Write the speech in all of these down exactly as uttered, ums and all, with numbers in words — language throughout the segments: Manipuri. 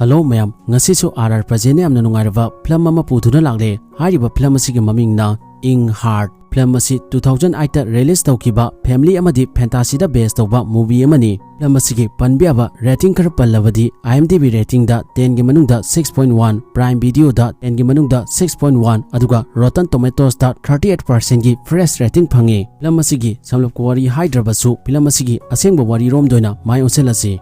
ꯍꯜꯂꯣ ꯃꯌꯥꯝ, ꯉꯁꯤꯁꯨ ꯑꯥꯔ ꯑꯥꯔ ꯄ꯭ꯔꯖꯦꯟꯅ ꯌꯥꯝꯅ ꯅꯨꯡꯉꯥꯏꯔꯕ ꯐꯤꯂꯝ ꯑꯃ ꯄꯨꯗꯨꯅ ꯂꯥꯛꯂꯦ꯫ ꯍꯥꯏꯔꯤꯕ ꯐꯤꯂꯝ ꯑꯁꯤꯒꯤ ꯃꯃꯤꯡꯅ ꯏꯪ ꯍꯥꯔꯠ꯫ ꯐꯤꯂꯝ ꯑꯁꯤ ꯇꯨ ꯊꯥꯎꯖꯟ ꯑꯩꯠꯇ ꯔꯤꯂꯤꯖ ꯇꯧꯈꯤꯕ ꯐꯦꯃꯤꯂꯤ ꯑꯃꯗꯤ ꯐꯦꯟꯇꯥꯁꯤꯗ ꯕꯦꯁ ꯇꯧꯕ ꯃꯨꯚꯤ ꯑꯃꯅꯤ꯫ ꯐꯤꯂꯝ ꯑꯁꯤꯒꯤ ꯄꯟꯕ ꯌꯥꯕ ꯔꯦꯇꯤꯡ ꯈꯔ ꯄꯜꯂꯕꯗꯤ, IMDb ꯔꯦꯇꯤꯡꯗ ꯇꯦꯟꯒꯤ ꯃꯅꯨꯡꯗ ꯁꯤꯛꯁ ꯄꯣꯏꯟ ꯋꯥꯟ, ꯄ꯭ꯔꯥꯏꯝ ꯚꯤꯗꯤꯑꯣꯗ ꯇꯦꯟꯒꯤ ꯃꯅꯨꯡꯗ ꯁꯤꯛꯁ ꯄꯣꯏꯟ ꯋꯥꯟ, ꯑꯗꯨꯒ ꯔꯣꯇꯟ ꯇꯣꯃꯦꯇꯣꯁꯇ ꯊꯥꯔꯇꯤ ꯑꯩꯠ ꯄꯥꯔꯁꯦꯟꯒꯤ ꯐ꯭ꯔꯦꯁ ꯔꯦꯇꯤꯡ ꯐꯪꯉꯤ꯫ ꯐꯤꯂꯝ ꯑꯁꯤꯒꯤ ꯁꯝꯂꯞꯄ ꯋꯥꯔꯤ ꯍꯥꯏꯗ꯭ꯔꯕꯁꯨ, ꯐꯤꯂꯝ ꯑꯁꯤꯒꯤ ꯑꯁꯦꯡꯕ ꯋꯥꯔꯤꯔꯣꯝꯗ ꯑꯣꯏꯅ ꯃꯥꯏ ꯑꯣꯟꯁꯤꯜꯂꯁꯤ꯫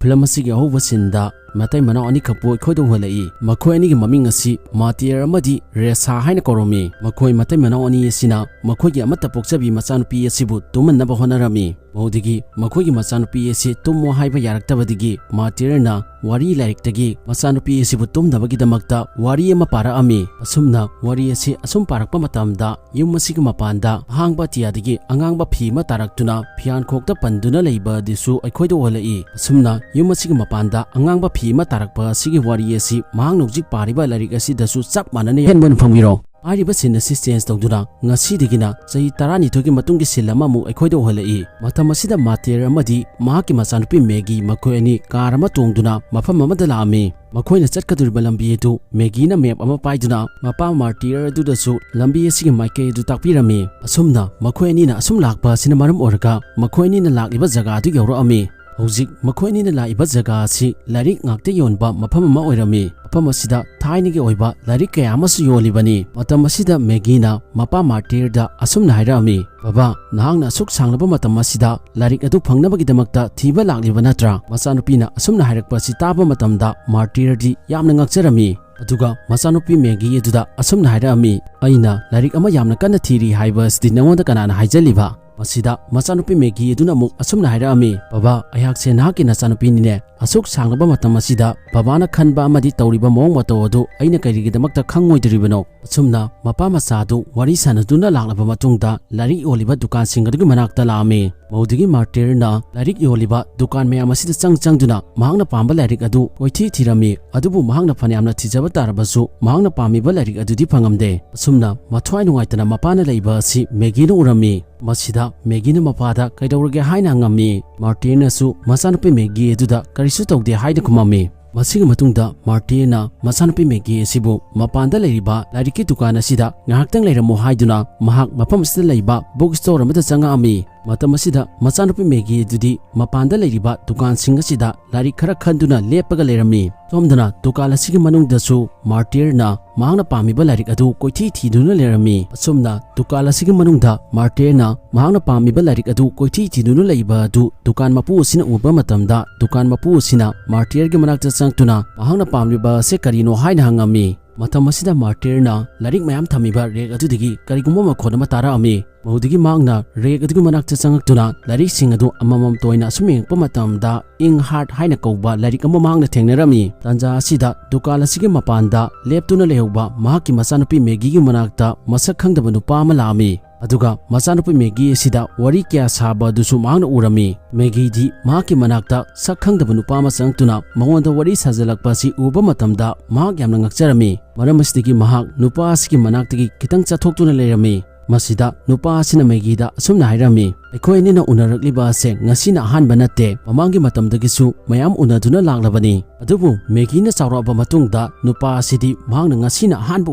ꯐꯤꯂꯝ ꯑꯁꯤꯒꯤ ꯑꯍꯧꯕ ꯁꯤꯟꯗ ꯃꯇꯩ ꯃꯅꯥꯎ ꯑꯅꯤꯈꯛꯄꯨ ꯑꯩꯈꯣꯏꯗ ꯎꯍꯜꯂꯛꯏ꯫ ꯃꯈꯣꯏ ꯑꯅꯤꯒꯤ ꯃꯃꯤꯡ ꯑꯁꯤ ꯃꯥꯇꯤꯌꯔ ꯑꯃꯗꯤ ꯔꯦꯁꯥ ꯍꯥꯏꯅ ꯀꯧꯔꯝꯃꯤ꯫ ꯃꯈꯣꯏ ꯃꯇꯩ ꯃꯅꯥꯎ ꯑꯅꯤ ꯑꯁꯤꯅ ꯃꯈꯣꯏꯒꯤ ꯑꯃꯠꯇ ꯄꯣꯛꯆꯕꯤ ꯃꯆꯥꯅꯨꯄꯤ ꯑꯁꯤꯕꯨ ꯇꯨꯝꯍꯟꯅꯕ ꯍꯣꯠꯅꯔꯝꯃꯤ꯫ ꯃꯗꯨꯗꯒꯤ ꯃꯈꯣꯏꯒꯤ ꯃꯆꯥꯅꯨꯄꯤ ꯑꯁꯤ ꯇꯨꯝꯃꯣ ꯍꯥꯏꯕ ꯌꯥꯔꯛꯇꯕꯗꯒꯤ ꯃꯥꯇꯤꯌꯔꯅ ꯋꯥꯔꯤ ꯂꯥꯏꯔꯤꯛꯇꯒꯤ ꯃꯆꯥꯅꯨꯄꯤ ꯑꯁꯤꯕꯨ ꯇꯨꯝꯅꯕꯒꯤꯗꯃꯛꯇ ꯋꯥꯔꯤ ꯑꯃ ꯄꯥꯔꯛꯑꯝꯃꯤ꯫ ꯑꯁꯨꯝꯅ ꯋꯥꯔꯤ ꯑꯁꯤ ꯑꯁꯨꯝ ꯄꯥꯔꯛꯄ ꯃꯇꯝꯗ ꯌꯨꯝ ꯑꯁꯤꯒꯤ ꯃꯄꯥꯟꯗ ꯑꯍꯥꯡꯕ ꯑꯇꯤꯌꯥꯗꯒꯤ ꯑꯉꯥꯡꯕ ꯐꯤ ꯑꯃ ꯇꯥꯔꯛꯇꯨꯅ ꯐꯤꯌꯥꯟꯈꯣꯛꯇ ꯄꯟꯗꯨꯅ ꯂꯩꯕ ꯑꯗꯨꯁꯨ ꯑꯩꯈꯣꯏꯗ ꯎꯍꯜꯂꯛꯏ꯫ ꯑꯁꯨꯝꯅ ꯌꯨꯝ ꯑꯁꯤꯒꯤ ꯃꯄꯥꯟꯗ ꯑꯉꯥꯡꯕ ꯐꯤ ꯑꯃ ꯇꯥꯔꯛꯄ ꯑꯁꯤꯒꯤ ꯋꯥꯔꯤ ꯑꯁꯤ ꯃꯍꯥꯛꯅ ꯍꯧꯖꯤꯛ ꯄꯥꯔꯤꯕ ꯂꯥꯏꯔꯤꯛ ꯑꯁꯤꯗꯁꯨ ꯆꯞ ꯃꯥꯟꯅꯅ ꯍꯦꯟꯕ ꯑꯣꯏꯅ ꯐꯪꯕꯤꯔꯣ꯫ ꯍꯥꯏꯔꯤꯕ ꯁꯤꯟ ꯑꯁꯤ ꯆꯦꯟꯖ ꯇꯧꯗꯨꯅ ꯉꯁꯤꯗꯒꯤꯅ ꯆꯍꯤ ꯇꯔꯥꯅꯤꯊꯣꯏꯒꯤ ꯃꯇꯨꯡꯒꯤ ꯁꯤꯟ ꯑꯃꯃꯨꯛ ꯑꯩꯈꯣꯏꯗ ꯎꯍꯜꯂꯛꯏ꯫ ꯃꯇꯝ ꯑꯁꯤꯗ ꯃꯥꯇꯦꯔ ꯑꯃꯗꯤ ꯃꯍꯥꯛꯀꯤ ꯃꯆꯥꯅꯨꯄꯤ ꯃꯦꯒꯤ ꯃꯈꯣꯏ ꯑꯅꯤ ꯀꯥꯔ ꯑꯃ ꯇꯣꯡꯗꯨꯅ ꯃꯐꯝ ꯑꯃꯗ ꯂꯥꯛꯑꯝꯃꯤ꯫ ꯃꯈꯣꯏꯅ ꯆꯠꯀꯗꯧꯔꯤꯕ ꯂꯝꯕꯤ ꯑꯗꯨ ꯃꯦꯒꯤꯅ ꯃꯦꯞ ꯑꯃ ꯄꯥꯏꯗꯨꯅ ꯃꯄꯥ ꯃꯥꯔꯇꯤꯌꯔ ꯑꯗꯨꯗꯁꯨ ꯂꯝꯕꯤ ꯑꯁꯤꯒꯤ ꯃꯥꯏꯀꯩ ꯑꯗꯨ ꯇꯥꯛꯄꯤꯔꯝꯃꯤ꯫ ꯑꯁꯨꯝꯅ ꯃꯈꯣꯏ ꯑꯅꯤꯅ ꯑꯁꯨꯝ ꯂꯥꯛꯄ ꯑꯁꯤꯅ ꯃꯔꯝ ꯑꯣꯏꯔꯒ ꯃꯈꯣꯏ ꯑꯅꯤꯅ ꯂꯥꯛꯂꯤꯕ ꯖꯒꯥ ꯑꯗꯨ ꯌꯧꯔꯛꯑꯝꯃꯤ꯫ ꯍꯧꯖꯤꯛ ꯃꯈꯣꯏ ꯑꯅꯤꯅ ꯂꯥꯛꯏꯕ ꯖꯒꯥ ꯑꯁꯤ ꯂꯥꯏꯔꯤꯛ ꯉꯥꯛꯇ ꯌꯣꯟꯕ ꯃꯐꯝ ꯑꯃ ꯑꯣꯏꯔꯝꯃꯤ꯫ ꯃꯐꯝ ꯑꯁꯤꯗ ꯊꯥꯏꯅꯒꯤ ꯑꯣꯏꯕ ꯂꯥꯏꯔꯤꯛ ꯀꯌꯥ ꯑꯃꯁꯨ ꯌꯣꯜꯂꯤꯕꯅꯤ꯫ ꯃꯇꯝ ꯑꯁꯤꯗ ꯃꯦꯒꯤꯅ ꯃꯄꯥ ꯃꯥꯔꯇꯤꯌꯔꯗ ꯑꯁꯨꯝꯅ ꯍꯥꯏꯔꯛꯑꯝꯃꯤ, "ꯕꯕꯥ, ꯅꯍꯥꯛꯅ ꯑꯁꯨꯛ ꯁꯥꯡꯂꯕ ꯃꯇꯝ ꯑꯁꯤꯗ ꯂꯥꯏꯔꯤꯛ ꯑꯗꯨ ꯐꯪꯅꯕꯒꯤꯗꯃꯛꯇ ꯊꯤꯕ ꯂꯥꯛꯂꯤꯕ ꯅꯠꯇ꯭ꯔꯥ?" ꯃꯆꯥꯅꯨꯄꯤꯅ ꯑꯁꯨꯝꯅ ꯍꯥꯏꯔꯛꯄ ꯑꯁꯤ ꯇꯥꯕ ꯃꯇꯝꯗ ꯃꯥꯔꯇꯤꯌꯔꯗꯤ ꯌꯥꯝꯅ ꯉꯛꯆꯔꯝꯃꯤ꯫ ꯑꯗꯨꯒ ꯃꯆꯥꯅꯨꯄꯤ ꯃꯦꯒꯤ ꯑꯗꯨꯗ ꯑꯁꯨꯝꯅ ꯍꯥꯏꯔꯛꯑꯝꯃꯤ, "ꯑꯩꯅ ꯂꯥꯏꯔꯤꯛ ꯑꯃ ꯌꯥꯝꯅ ꯀꯟꯅ ꯊꯤꯔꯤ ꯍꯥꯏꯕ ꯑꯁꯤꯗꯤ ꯅꯉꯣꯟꯗ ꯀꯅꯥꯅ ꯍꯥꯏꯖꯜꯂꯤꯕ?" ꯃꯁꯤꯗ ꯃꯆꯥꯅꯨꯄꯤ ꯃꯦꯒꯤ ꯑꯗꯨꯅ ꯑꯃꯨꯛ ꯑꯁꯨꯝꯅ ꯍꯥꯏꯔꯛꯑꯝꯃꯤ, "ꯕꯕꯥ, ꯑꯩꯍꯥꯛꯁꯦ ꯅꯍꯥꯛꯀꯤ ꯅꯆꯥꯅꯨꯄꯤꯅꯤꯅꯦ꯫ ꯑꯁꯨꯛ ꯁꯥꯡꯂꯕ ꯃꯇꯝ ꯑꯁꯤꯗ ꯕꯕꯥꯅ ꯈꯟꯕ ꯑꯃꯗꯤ ꯇꯧꯔꯤꯕ ꯃꯑꯣꯡ ꯃꯇꯧ ꯑꯗꯨ ꯑꯩꯅ ꯀꯔꯤꯒꯤꯗꯃꯛꯇ ꯈꯪꯉꯣꯏꯗꯣꯔꯤꯕꯅꯣ?" ꯑꯁꯨꯝꯅ ꯃꯄꯥ ꯃꯆꯥ ꯑꯗꯨ ꯋꯥꯔꯤ ꯁꯥꯟꯅꯗꯨꯅ ꯂꯥꯛꯂꯕ ꯃꯇꯨꯡꯗ ꯂꯥꯏꯔꯤꯛ ꯌꯣꯜꯂꯤꯕ ꯗꯨꯀꯥꯟꯁꯤꯡ ꯑꯗꯨꯒꯤ ꯃꯅꯥꯛꯇ ꯂꯥꯛꯑꯝꯃꯤ꯫ ꯃꯧꯗꯨꯒꯤ ꯃꯥꯔꯇꯤꯔꯅ ꯂꯥꯏꯔꯤꯛ ꯌꯣꯜꯂꯤꯕ ꯗꯨꯀꯥꯟ ꯃꯌꯥꯝ ꯑꯁꯤꯗ ꯆꯪ ꯆꯪꯗꯨꯅ ꯃꯍꯥꯛꯅ ꯄꯥꯝꯕ ꯂꯥꯏꯔꯤꯛ ꯑꯗꯨ ꯀꯣꯏꯊꯤ ꯊꯤꯔꯝꯃꯤ꯫ ꯑꯗꯨꯕꯨ ꯃꯍꯥꯛꯅ ꯐꯅꯌꯥꯝꯅ ꯊꯤꯖꯕ ꯇꯥꯔꯕꯁꯨ ꯃꯍꯥꯛꯅ ꯄꯥꯝꯃꯤꯕ ꯂꯥꯏꯔꯤꯛ ꯑꯗꯨꯗꯤ ꯐꯪꯉꯝꯗꯦ꯫ ꯑꯁꯨꯝꯅ ꯃꯊ꯭ꯋꯥꯏ ꯅꯨꯡꯉꯥꯏꯇꯅ ꯃꯄꯥꯅ ꯂꯩꯕ ꯑꯁꯤ ꯃꯦꯒꯤꯅ ꯎꯔꯝꯃꯤ꯫ ꯃꯁꯤꯗ ꯃꯦꯒꯤꯅ ꯃꯄꯥꯗ "ꯀꯩꯗꯧꯔꯒꯦ?" ꯍꯥꯏꯅ ꯍꯪꯉꯝꯃꯤ꯫ ꯃꯥꯔꯇꯤꯔꯅꯁꯨ ꯃꯆꯥꯅꯨꯄꯤ ꯃꯦꯒꯤ ꯑꯗꯨꯗ "ꯀꯔꯤꯁꯨ ꯇꯧꯗꯦ" ꯍꯥꯏꯅ ꯈꯨꯝꯃꯝꯃꯤ꯫ ꯃꯁꯤꯒꯤ ꯃꯇꯨꯡꯗ ꯃꯥꯔꯇꯤꯔꯅ ꯃꯆꯥꯅꯨꯄꯤ ꯃꯦꯒꯤ ꯑꯁꯤꯕꯨ ꯃꯄꯥꯟꯗ ꯂꯩꯔꯤꯕ ꯂꯥꯏꯔꯤꯛꯀꯤ ꯗꯨꯀꯥꯟ ꯑꯁꯤꯗ ꯉꯥꯏꯍꯥꯛꯇꯪ ꯂꯩꯔꯝꯃꯨ ꯍꯥꯏꯗꯨꯅ ꯃꯍꯥꯛ ꯃꯐꯝ ꯑꯁꯤꯗ ꯂꯩꯕ book store ꯑꯃꯗ ꯆꯪꯉꯛꯑꯝꯃꯤ꯫ ꯃꯇꯝ ꯑꯁꯤꯗ ꯃꯆꯥꯅꯨꯄꯤ ꯃꯦꯒꯤ ꯑꯗꯨꯗꯤ ꯃꯄꯥꯟꯗ ꯂꯩꯔꯤꯕ ꯗꯨꯀꯥꯟꯁꯤꯡ ꯑꯁꯤꯗ ꯂꯥꯏꯔꯤꯛ ꯈꯔ ꯈꯟꯗꯨꯅ ꯂꯦꯞꯄꯒ ꯂꯩꯔꯝꯃꯤ꯫ ꯁꯣꯝꯗꯅ ꯗꯨꯀꯥꯟ ꯑꯁꯤꯒꯤ ꯃꯅꯨꯡꯗꯁꯨ ꯃꯥꯔꯇꯤꯔꯅ ꯃꯍꯥꯛꯅ ꯄꯥꯝꯃꯤꯕ ꯂꯥꯏꯔꯤꯛ ꯑꯗꯨ ꯀꯣꯏꯊꯤ ꯊꯤꯗꯨꯅ ꯂꯩꯔꯝꯃꯤ꯫ ꯑꯁꯨꯝꯅ ꯗꯨꯀꯥꯟ ꯑꯁꯤꯒꯤ ꯃꯅꯨꯡꯗ ꯃꯥꯔꯇꯤꯔꯅ ꯃꯍꯥꯛꯅ ꯄꯥꯝꯃꯤꯕ ꯂꯥꯏꯔꯤꯛ ꯑꯗꯨ ꯀꯣꯏꯊꯤ ꯊꯤꯗꯨꯅ ꯂꯩꯕ ꯑꯗꯨ ꯗꯨꯀꯥꯟ ꯃꯄꯨ ꯑꯁꯤꯅ ꯎꯕ ꯃꯇꯝꯗ ꯗꯨꯀꯥꯟ ꯃꯄꯨ ꯑꯁꯤꯅ ꯃꯥꯔꯇꯤꯔꯒꯤ ꯃꯅꯥꯛꯇ ꯆꯪꯂꯛꯇꯨꯅ ꯃꯍꯥꯛꯅ ꯄꯥꯝꯂꯤꯕ ꯑꯁꯤ ꯀꯔꯤꯅꯣ ꯍꯥꯏꯅ ꯍꯪꯉꯝꯃꯤ꯫ ꯃꯇꯝ ꯑꯁꯤꯗ ꯃꯥꯔꯇꯤꯔꯅ ꯂꯥꯏꯔꯤꯛ ꯃꯌꯥꯝ ꯊꯝꯃꯤꯕ rack ꯑꯗꯨꯗꯒꯤ ꯀꯔꯤꯒꯨꯝꯕ ꯃꯈꯣꯟ ꯑꯃ ꯇꯥꯔꯛꯑꯝꯃꯤ꯫ ꯃꯗꯨꯗꯒꯤ ꯃꯍꯥꯛꯅ rack ꯑꯗꯨꯒꯤ ꯃꯅꯥꯛꯇ ꯆꯪꯂꯛꯇꯨꯅ ꯂꯥꯏꯔꯤꯛꯁꯤꯡ ꯑꯗꯨ ꯑꯃꯃꯝꯇ ꯑꯣꯏꯅ ꯑꯁꯨꯝ ꯌꯦꯡꯉꯛꯄ ꯃꯇꯝꯗ Ink Heart ꯍꯥꯏꯅ ꯀꯧꯕ ꯂꯥꯏꯔꯤꯛ ꯑꯃ ꯃꯍꯥꯛꯅ ꯊꯦꯡꯅꯔꯝꯃꯤ꯫ ꯇꯥꯟꯖꯥ ꯑꯁꯤꯗ ꯗꯨꯀꯥꯟ ꯑꯁꯤꯒꯤ ꯃꯄꯥꯟꯗ ꯂꯦꯞꯇꯨꯅ ꯂꯩꯍꯧꯕ ꯃꯍꯥꯛꯀꯤ ꯃꯆꯥꯅꯨꯄꯤ ꯃꯦꯒꯤꯒꯤ ꯃꯅꯥꯛꯇ ꯃꯁꯛ ꯈꯪꯗꯕ ꯅꯨꯄꯥ ꯑꯃ ꯂꯥꯛꯑꯝꯃꯤ꯫ ꯑꯗꯨꯒ ꯃꯆꯥꯅꯨꯄꯤ ꯃꯦꯒꯤ ꯑꯁꯤꯗ ꯋꯥꯔꯤ ꯀꯌꯥ ꯁꯥꯕ ꯑꯗꯨꯁꯨ ꯃꯍꯥꯛꯅ ꯎꯔꯝꯃꯤ꯫ ꯃꯦꯒꯤꯗꯤ ꯃꯍꯥꯛꯀꯤ ꯃꯅꯥꯛꯇ ꯁꯛ ꯈꯪꯗꯕ ꯅꯨꯄꯥ ꯑꯃ ꯆꯪꯂꯛꯇꯨꯅ ꯃꯉꯣꯟꯗ ꯋꯥꯔꯤ ꯁꯥꯖꯜꯂꯛꯄ ꯑꯁꯤ ꯎꯕ ꯃꯇꯝꯗ ꯃꯍꯥꯛ ꯌꯥꯝꯅ ꯉꯛꯆꯔꯝꯃꯤ꯫ ꯃꯔꯝ ꯑꯁꯤꯗꯒꯤ ꯃꯍꯥꯛ ꯅꯨꯄꯥ ꯑꯁꯤꯒꯤ ꯃꯅꯥꯛꯇꯒꯤ ꯈꯤꯇꯪ ꯆꯠꯊꯣꯛꯇꯨꯅ ꯂꯩꯔꯝꯃꯤ꯫ ꯃꯁꯤꯗ ꯅꯨꯄꯥ ꯑꯁꯤꯅ ꯃꯦꯒꯤꯗ ꯑꯁꯨꯝꯅ ꯍꯥꯏꯔꯝꯃꯤ, "ꯑꯩꯈꯣꯏ ꯑꯅꯤꯅ ꯎꯅꯔꯛꯂꯤꯕ ꯑꯁꯦ ꯉꯁꯤꯅ ꯑꯍꯥꯟꯕ ꯅꯠꯇꯦ, ꯃꯃꯥꯡꯒꯤ ꯃꯇꯝꯗꯒꯤꯁꯨ ꯃꯌꯥꯝ ꯎꯅꯗꯨꯅ ꯂꯥꯛꯂꯕꯅꯤ꯫" ꯑꯗꯨꯕꯨ ꯃꯦꯒꯤꯅ ꯆꯥꯎꯔꯛꯑꯕ ꯃꯇꯨꯡꯗ ꯅꯨꯄꯥ ꯑꯁꯤꯗꯤ ꯃꯍꯥꯛꯅ ꯉꯁꯤꯅ ꯑꯍꯥꯟꯕ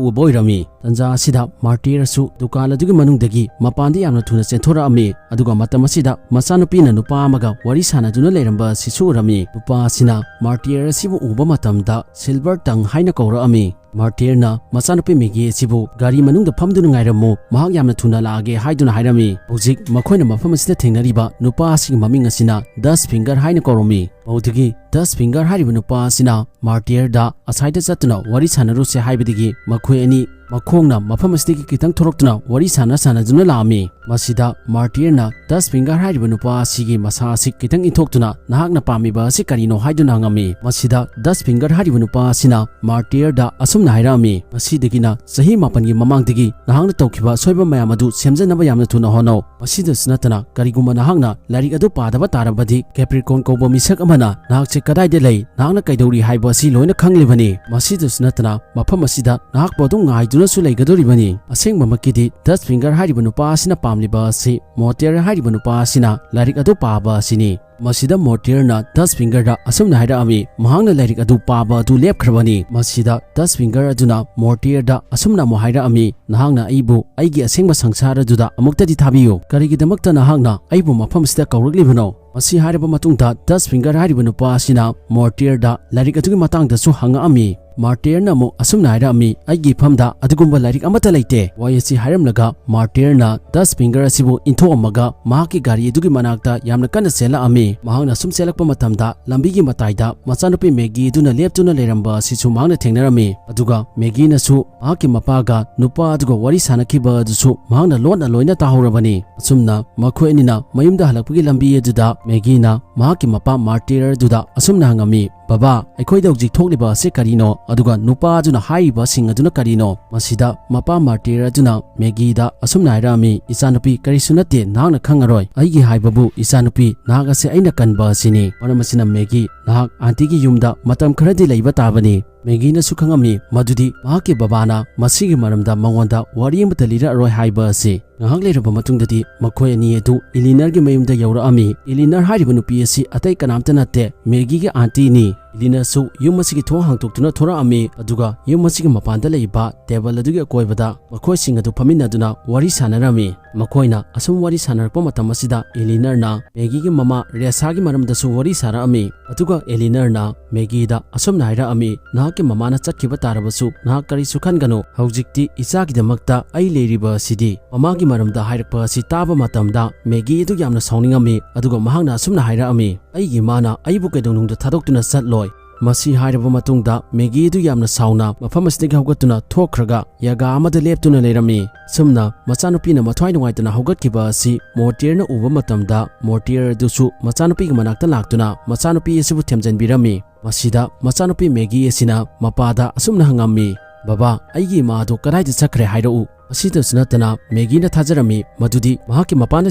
ꯎꯕ ꯑꯣꯏꯔꯝꯃꯤ꯫ ꯇꯟꯖꯥ ꯑꯁꯤꯗ ꯃꯥꯔꯇꯤꯔꯁꯨ ꯗꯨꯀꯥꯟ ꯑꯗꯨꯒꯤ ꯃꯅꯨꯡꯗꯒꯤ ꯃꯄꯥꯟꯗ ꯌꯥꯝꯅ ꯊꯨꯅ ꯆꯦꯟꯊꯣꯔꯛꯑꯝꯃꯤ꯫ ꯑꯗꯨꯒ ꯃꯇꯝ ꯑꯁꯤꯗ ꯃꯆꯥꯅꯨꯄꯤꯅ ꯅꯨꯄꯥ ꯑꯃꯒ ꯋꯥꯔꯤ ꯁꯥꯟꯅꯗꯨꯅ ꯂꯩꯔꯝꯕ ꯑꯁꯤꯁꯨ ꯎꯔꯝꯃꯤ꯫ ꯅꯨꯄꯥ ꯑꯁꯤꯅ ꯃꯥꯔꯇꯤꯔ ꯑꯁꯤꯕꯨ ꯎꯕ ꯃꯇꯝꯗ Silver Tongue ꯍꯥꯏꯅ ꯀꯧꯔꯛꯑꯝꯃꯤ꯫ ꯃꯥꯔꯇꯤꯔꯅ ꯃꯆꯥꯅꯨꯄꯤ ꯃꯦꯒꯤ ꯑꯁꯤꯕꯨ "ꯒꯥꯔꯤ ꯃꯅꯨꯡꯗ ꯐꯝꯗꯨꯅ ꯉꯥꯏꯔꯝꯃꯨ, ꯃꯍꯥꯛ ꯌꯥꯝꯅ ꯊꯨꯅ ꯂꯥꯛꯑꯒꯦ" ꯍꯥꯏꯗꯨꯅ ꯍꯥꯏꯔꯝꯃꯤ꯫ ꯍꯧꯖꯤꯛ ꯃꯈꯣꯏꯅ ꯃꯐꯝ ꯑꯁꯤꯗ ꯊꯦꯡꯅꯔꯤꯕ ꯅꯨꯄꯥ ꯑꯁꯤꯒꯤ ꯃꯃꯤꯡ ꯑꯁꯤꯅ Dust Finger ꯍꯥꯏꯅ ꯀꯧꯔꯝꯃꯤ꯫ ꯃꯗꯨꯗꯒꯤ ꯗꯁ ꯐꯤꯡꯒꯔ ꯍꯥꯏꯔꯤꯕ ꯅꯨꯄꯥ ꯑꯁꯤꯅ ꯃꯥꯔꯇꯤꯌꯔꯗ ꯑꯁꯥꯏꯗ ꯆꯠꯇꯨꯅ ꯋꯥꯔꯤ ꯁꯥꯟꯅꯔꯨꯁꯦ ꯍꯥꯏꯕꯗꯒꯤ ꯃꯈꯣꯏ ꯑꯅꯤ ꯃꯈꯣꯡꯅ ꯃꯐꯝ ꯑꯁꯤꯗꯒꯤ ꯈꯤꯇꯪ ꯊꯣꯔꯛꯇꯨꯅ ꯋꯥꯔꯤ ꯁꯥꯟꯅ ꯁꯥꯟꯅꯗꯨꯅ ꯂꯥꯛꯑꯝꯃꯤ꯫ ꯃꯁꯤꯗ ꯃꯥꯔꯇꯤꯌꯔꯅ ꯗꯁ ꯐꯤꯡꯒꯔ ꯍꯥꯏꯔꯤꯕ ꯅꯨꯄꯥ ꯑꯁꯤꯒꯤ ꯃꯁꯥ ꯑꯁꯤ ꯈꯤꯇꯪ ꯏꯟꯊꯣꯛꯇꯨꯅ ꯅꯍꯥꯛꯅ ꯄꯥꯝꯃꯤꯕ ꯑꯁꯤ ꯀꯔꯤꯅꯣ ꯍꯥꯏꯗꯨꯅ ꯍꯪꯉꯝꯃꯤ꯫ ꯃꯁꯤꯗ ꯗꯁ ꯐꯤꯡꯒꯔ ꯍꯥꯏꯔꯤꯕ ꯅꯨꯄꯥ ꯑꯁꯤꯅ ꯃꯥꯔꯇꯤꯌꯔꯗ ꯑꯁꯨꯝꯅ ꯍꯥꯏꯔꯛꯑꯝꯃꯤ, "ꯉꯁꯤꯗꯒꯤꯅ ꯆꯍꯤ ꯃꯥꯄꯟꯒꯤ ꯃꯃꯥꯡꯗꯒꯤ ꯅꯍꯥꯛꯅ ꯇꯧꯈꯤꯕ ꯑꯁꯣꯏꯕ ꯃꯌꯥꯝ ꯑꯗꯨ ꯁꯦꯝꯖꯅꯕ ꯌꯥꯝꯅ ꯊꯨꯅ ꯍꯣꯠꯅꯧ꯫ ꯃꯁꯤꯗꯁꯨ ꯅꯠꯇꯅ, ꯀꯔꯤꯒꯨꯝꯕ ꯅꯍꯥꯛꯅ ꯂꯥꯏꯔꯤꯛ ꯑꯗꯨ ꯄꯥꯗꯕ ꯇꯥꯔꯕꯗꯤ, ꯀꯦꯄ꯭ꯔꯤꯀꯣꯟ ꯀꯧꯕ ꯃꯤꯁꯛ ꯑꯃꯅ ꯅꯍꯥꯛꯁꯦ ꯀꯗꯥꯏꯗ ꯂꯩ, ꯅꯍꯥꯛꯅ ꯀꯩꯗꯧꯔꯤ ꯍꯥꯏꯕ ꯑꯁꯤ ꯂꯣꯏꯅ ꯈꯪꯂꯤꯕꯅꯤ꯫ ꯃꯁꯤꯗꯁꯨ ꯅꯠꯇꯅ, ꯃꯐꯝ ꯑꯁꯤꯗ ꯅꯍꯥꯛꯄꯨ ꯑꯗꯨꯝ ꯉꯥꯏꯗꯨꯅꯁꯨ ꯂꯩꯒꯗꯧꯔꯤꯕꯅꯤ꯫" ꯑꯁꯦꯡꯕꯃꯛꯀꯤꯗꯤ ꯗꯁ ꯐꯤꯡꯒꯔ ꯍꯥꯏꯔꯤꯕ ꯅꯨꯄꯥ ꯑꯁꯤꯅ ꯄꯥꯝꯂꯤꯕ ꯑꯁꯤ ꯃꯣꯇꯦꯔ ꯍꯥꯏꯔꯤꯕ ꯅꯨꯄꯥ ꯑꯁꯤꯅ ꯂꯥꯏꯔꯤꯛ ꯑꯗꯨ ꯄꯥꯕ ꯑꯁꯤꯅꯤ꯫ ꯃꯁꯤꯗ ꯃꯣꯔꯇꯤꯌꯔꯅ ꯗꯁ ꯐꯤꯡꯒꯔꯗ ꯑꯁꯨꯝꯅ ꯍꯥꯏꯔꯛꯑꯝꯃꯤ, ꯃꯍꯥꯛꯅ ꯂꯥꯏꯔꯤꯛ ꯑꯗꯨ ꯄꯥꯕ ꯑꯗꯨ ꯂꯦꯞꯈ꯭ꯔꯕꯅꯤ꯫ ꯃꯁꯤꯗ ꯗꯁ ꯐꯤꯡꯒꯔ ꯑꯗꯨꯅ ꯃꯣꯔꯇꯤꯌꯔꯗ ꯑꯁꯨꯝꯅ ꯑꯃꯨꯛ ꯍꯥꯏꯔꯛꯑꯝꯃꯤ, "ꯅꯍꯥꯛꯅ ꯑꯩꯕꯨ ꯑꯩꯒꯤ ꯑꯁꯦꯡꯕ ꯁꯪꯁꯥꯔ ꯑꯗꯨꯗ ꯑꯃꯨꯛꯇꯗꯤ ꯊꯥꯕꯤꯌꯨ꯫ ꯀꯔꯤꯒꯤꯗꯃꯛꯇ ꯅꯍꯥꯛꯅ ꯑꯩꯕꯨ ꯃꯐꯝ ꯑꯁꯤꯗ ꯀꯧꯔꯛꯂꯤꯕꯅꯣ?" ꯃꯁꯤ ꯍꯥꯏꯔꯕ ꯃꯇꯨꯡꯗ ꯗꯁ ꯐꯤꯡꯒꯔ ꯍꯥꯏꯔꯤꯕ ꯅꯨꯄꯥ ꯑꯁꯤꯅ ꯃꯣꯔꯇꯤꯌꯔꯗ ꯂꯥꯏꯔꯤꯛ ꯑꯗꯨꯒꯤ ꯃꯇꯥꯡꯗꯁꯨ ꯍꯪꯉꯛꯑꯝꯃꯤ꯫ ꯃꯥꯔꯇꯤꯌꯔꯅ ꯑꯃꯨꯛ ꯑꯁꯨꯝꯅ ꯍꯥꯏꯔꯛꯑꯝꯃꯤ, "ꯑꯩꯒꯤ ꯏꯐꯝꯗ ꯑꯗꯨꯒꯨꯝꯕ ꯂꯥꯏꯔꯤꯛ ꯑꯃꯠꯇ ꯂꯩꯇꯦ꯫" ꯋꯥꯍꯩ ꯑꯁꯤ ꯍꯥꯏꯔꯝꯂꯒ ꯃꯥꯔꯇꯤꯌꯔꯅ ꯗꯁ ꯐꯤꯡꯒꯔ ꯑꯁꯤꯕꯨ ꯏꯟꯊꯣꯛꯑꯝꯃꯒ ꯃꯍꯥꯛꯀꯤ ꯒꯥꯔꯤ ꯑꯗꯨꯒꯤ ꯃꯅꯥꯛꯇ ꯌꯥꯝꯅ ꯀꯟꯅ ꯆꯦꯜꯂꯛꯑꯝꯃꯤ꯫ ꯃꯍꯥꯛꯅ ꯁꯨꯝ ꯆꯦꯜꯂꯛꯄ ꯃꯇꯝꯗ ꯂꯝꯕꯤꯒꯤ ꯃꯇꯥꯏꯗ ꯃꯆꯥꯅꯨꯄꯤ ꯃꯦꯒꯤ ꯑꯗꯨꯅ ꯂꯦꯞꯇꯨꯅ ꯂꯩꯔꯝꯕ ꯑꯁꯤꯁꯨ ꯃꯍꯥꯛꯅ ꯊꯦꯡꯅꯔꯝꯃꯤ꯫ ꯑꯗꯨꯒ ꯃꯦꯒꯤꯅꯁꯨ ꯃꯍꯥꯛꯀꯤ ꯃꯄꯥꯒ ꯅꯨꯄꯥ ꯑꯗꯨꯒ ꯋꯥꯔꯤ ꯁꯥꯟꯅꯈꯤꯕ ꯑꯗꯨꯁꯨ ꯃꯍꯥꯛꯅ ꯂꯣꯟꯅ ꯂꯣꯏꯅ ꯇꯥꯍꯧꯔꯕꯅꯤ꯫ ꯑꯁꯨꯝꯅ ꯃꯈꯣꯏ ꯑꯅꯤꯅ ꯃꯌꯨꯝꯗ ꯍꯜꯂꯛꯄꯒꯤ ꯂꯝꯕꯤ ꯑꯗꯨꯗ ꯃꯦꯒꯤꯅ ꯃꯍꯥꯛꯀꯤ ꯃꯄꯥ ꯃꯥꯔꯇꯤꯌꯔ ꯑꯗꯨꯗ ꯑꯁꯨꯝꯅ ꯍꯪꯉꯝꯃꯤ, "ꯕꯕꯥ, ꯑꯩꯈꯣꯏꯗ ꯍꯧꯖꯤꯛ ꯊꯣꯛꯂꯤꯕ ꯑꯁꯤ ꯀꯔꯤꯅꯣ? ꯑꯗꯨꯒ ꯅꯨꯄꯥ ꯑꯗꯨꯅ ꯍꯥꯏꯔꯤꯕꯁꯤꯡ ꯑꯗꯨꯅ ꯀꯔꯤꯅꯣ?" ꯃꯁꯤꯗ ꯃꯄꯥ ꯃꯥꯔꯇꯤꯌꯔ ꯑꯗꯨꯅ ꯃꯦꯒꯤꯗ ꯑꯁꯨꯝꯅ ꯍꯥꯏꯔꯛꯑꯝꯃꯤ, "ꯏꯆꯥꯅꯨꯄꯤ, ꯀꯔꯤꯁꯨ ꯅꯠꯇꯦ, ꯅꯍꯥꯛꯅ ꯈꯪꯉꯔꯣꯏ꯫ ꯑꯩꯒꯤ ꯍꯥꯏꯕꯕꯨ, ꯏꯆꯥꯅꯨꯄꯤ, ꯅꯍꯥꯛ ꯑꯁꯤ ꯑꯩꯅ ꯀꯟꯕ ꯑꯁꯤꯅꯤ꯫ ꯃꯔꯝ ꯑꯁꯤꯅ ꯃꯦꯒꯤ, ꯅꯍꯥꯛ ꯑꯥꯟꯇꯤꯒꯤ ꯌꯨꯝꯗ ꯃꯇꯝ ꯈꯔꯗꯤ ꯂꯩꯕ ꯇꯥꯕꯅꯤ꯫" ꯃꯦꯒꯤꯅꯁꯨ ꯈꯪꯉꯝꯃꯤ ꯃꯗꯨꯗꯤ ꯃꯍꯥꯛꯀꯤ ꯕꯕꯥꯅ ꯃꯁꯤꯒꯤ ꯃꯔꯝꯗ ꯃꯉꯣꯟꯗ ꯋꯥꯔꯤ ꯑꯃꯠꯇ ꯂꯤꯔꯛꯑꯔꯣꯏ ꯍꯥꯏꯕ ꯑꯁꯤ꯫ ꯉꯥꯏꯍꯥꯛ ꯂꯩꯔꯕ ꯃꯇꯨꯡꯗꯗꯤ ꯃꯈꯣꯏ ꯑꯅꯤ ꯑꯗꯨ ꯏꯂꯤꯅꯔꯒꯤ ꯃꯌꯨꯝꯗ ꯌꯧꯔꯛꯑꯝꯃꯤ꯫ ꯏꯂꯤꯅꯔ ꯍꯥꯏꯔꯤꯕ ꯅꯨꯄꯤ ꯑꯁꯤ ꯑꯇꯩ ꯀꯅꯥꯝꯇ ꯅꯠꯇꯦ, ꯃꯦꯒꯤꯒꯤ ꯑꯥꯟꯇꯤꯅꯤ꯫ ꯏꯂꯤꯅꯔꯁꯨ ꯌꯨꯝ ꯑꯁꯤꯒꯤ ꯊꯣꯡ ꯍꯥꯡꯗꯣꯛꯇꯨꯅ ꯊꯣꯔꯛꯑꯝꯃꯤ, ꯑꯗꯨꯒ ꯌꯨꯝ ꯑꯁꯤꯒꯤ ꯃꯄꯥꯟꯗ ꯂꯩꯕ ꯇꯦꯕꯜ ꯑꯗꯨꯒꯤ ꯑꯀꯣꯏꯕꯗ ꯃꯈꯣꯏꯁꯤꯡ ꯑꯗꯨ ꯐꯝꯃꯤꯟꯅꯗꯨꯅ ꯋꯥꯔꯤ ꯁꯥꯟꯅꯔꯝꯃꯤ꯫ ꯃꯈꯣꯏꯅ ꯑꯁꯨꯝ ꯋꯥꯔꯤ ꯁꯥꯟꯅꯔꯛꯄ ꯃꯇꯝ ꯑꯁꯤꯗ ꯏꯂꯤꯅꯔꯅ ꯃꯦꯒꯤꯒꯤ ꯃꯃꯥ ꯔꯦꯁꯥꯒꯤ ꯃꯔꯝꯗꯁꯨ ꯋꯥꯔꯤ ꯁꯥꯔꯛꯑꯝꯃꯤ꯫ ꯑꯗꯨꯒ ꯏꯂꯤꯅꯔꯅ ꯃꯦꯒꯤꯗ ꯑꯁꯨꯝꯅ ꯍꯥꯏꯔꯛꯑꯝꯃꯤ, "ꯅꯍꯥꯛꯀꯤ ꯃꯃꯥꯅ ꯆꯠꯈꯤꯕ ꯇꯥꯔꯕꯁꯨ ꯅꯍꯥꯛ ꯀꯔꯤꯁꯨ ꯈꯟꯒꯅꯨ꯫ ꯍꯧꯖꯤꯛꯇꯤ ꯏꯆꯥꯒꯤꯗꯃꯛꯇ ꯑꯩ ꯂꯩꯔꯤꯕ ꯑꯁꯤꯗꯤ꯫" ꯃꯃꯥꯒꯤ ꯃꯔꯝꯗ ꯍꯥꯏꯔꯛꯄ ꯑꯁꯤ ꯇꯥꯕ ꯃꯇꯝꯗ ꯃꯦꯒꯤ ꯑꯗꯨ ꯌꯥꯝꯅ ꯁꯥꯎꯅꯤꯡꯉꯝꯃꯤ, ꯑꯗꯨꯒ ꯃꯍꯥꯛꯅ ꯑꯁꯨꯝꯅ ꯍꯥꯏꯔꯛꯑꯝꯃꯤ, ꯑꯩꯒꯤ ꯏꯃꯥꯅ ꯑꯩꯕꯨ ꯀꯩꯗꯧꯅꯨꯡꯗ ꯊꯥꯗꯣꯛꯇꯨꯅ ꯆꯠꯂꯣꯏ꯫ ꯃꯁꯤ ꯍꯥꯏꯔꯕ ꯃꯇꯨꯡꯗ ꯃꯦꯒꯤ ꯑꯗꯨ ꯌꯥꯝꯅ ꯁꯥꯎꯅ ꯃꯐꯝ ꯑꯁꯤꯗꯒꯤ ꯍꯧꯒꯠꯇꯨꯅ ꯊꯣꯛꯈ꯭ꯔꯒ ꯌꯥꯒꯥ ꯑꯃꯗ ꯂꯦꯞꯇꯨꯅ ꯂꯩꯔꯝꯃꯤ꯫ ꯑꯁꯨꯝꯅ ꯃꯆꯥꯅꯨꯄꯤꯅ ꯃꯊ꯭ꯋꯥꯏ ꯅꯨꯡꯉꯥꯏꯇꯅ ꯍꯧꯒꯠꯈꯤꯕ ꯑꯁꯤ ꯃꯣꯔꯇꯤꯌꯔꯅ ꯎꯕ ꯃꯇꯝꯗ ꯃꯣꯔꯇꯤꯌꯔ ꯑꯗꯨꯁꯨ ꯃꯆꯥꯅꯨꯄꯤꯒꯤ ꯃꯅꯥꯛꯇ ꯂꯥꯛꯇꯨꯅ ꯃꯆꯥꯅꯨꯄꯤ ꯑꯁꯤꯕꯨ ꯊꯦꯝꯖꯤꯟꯕꯤꯔꯝꯃꯤ꯫ ꯃꯁꯤꯗ ꯃꯆꯥꯅꯨꯄꯤ ꯃꯦꯒꯤ ꯑꯁꯤꯅ ꯃꯄꯥꯗ ꯑꯁꯨꯝꯅ ꯍꯪꯉꯝꯃꯤ, "ꯕꯕꯥ, ꯑꯩꯒꯤ ꯏꯃꯥ ꯑꯗꯨ ꯀꯗꯥꯏꯗ ꯆꯠꯈ꯭ꯔꯦ ꯍꯥꯏꯔꯛꯎ?" ꯑꯁꯤꯇꯁꯨ ꯅꯠꯇꯅ ꯃꯦꯒꯤꯅ ꯊꯥꯖꯔꯝꯃꯤ ꯃꯗꯨꯗꯤ ꯃꯍꯥꯛꯀꯤ ꯃꯄꯥꯅ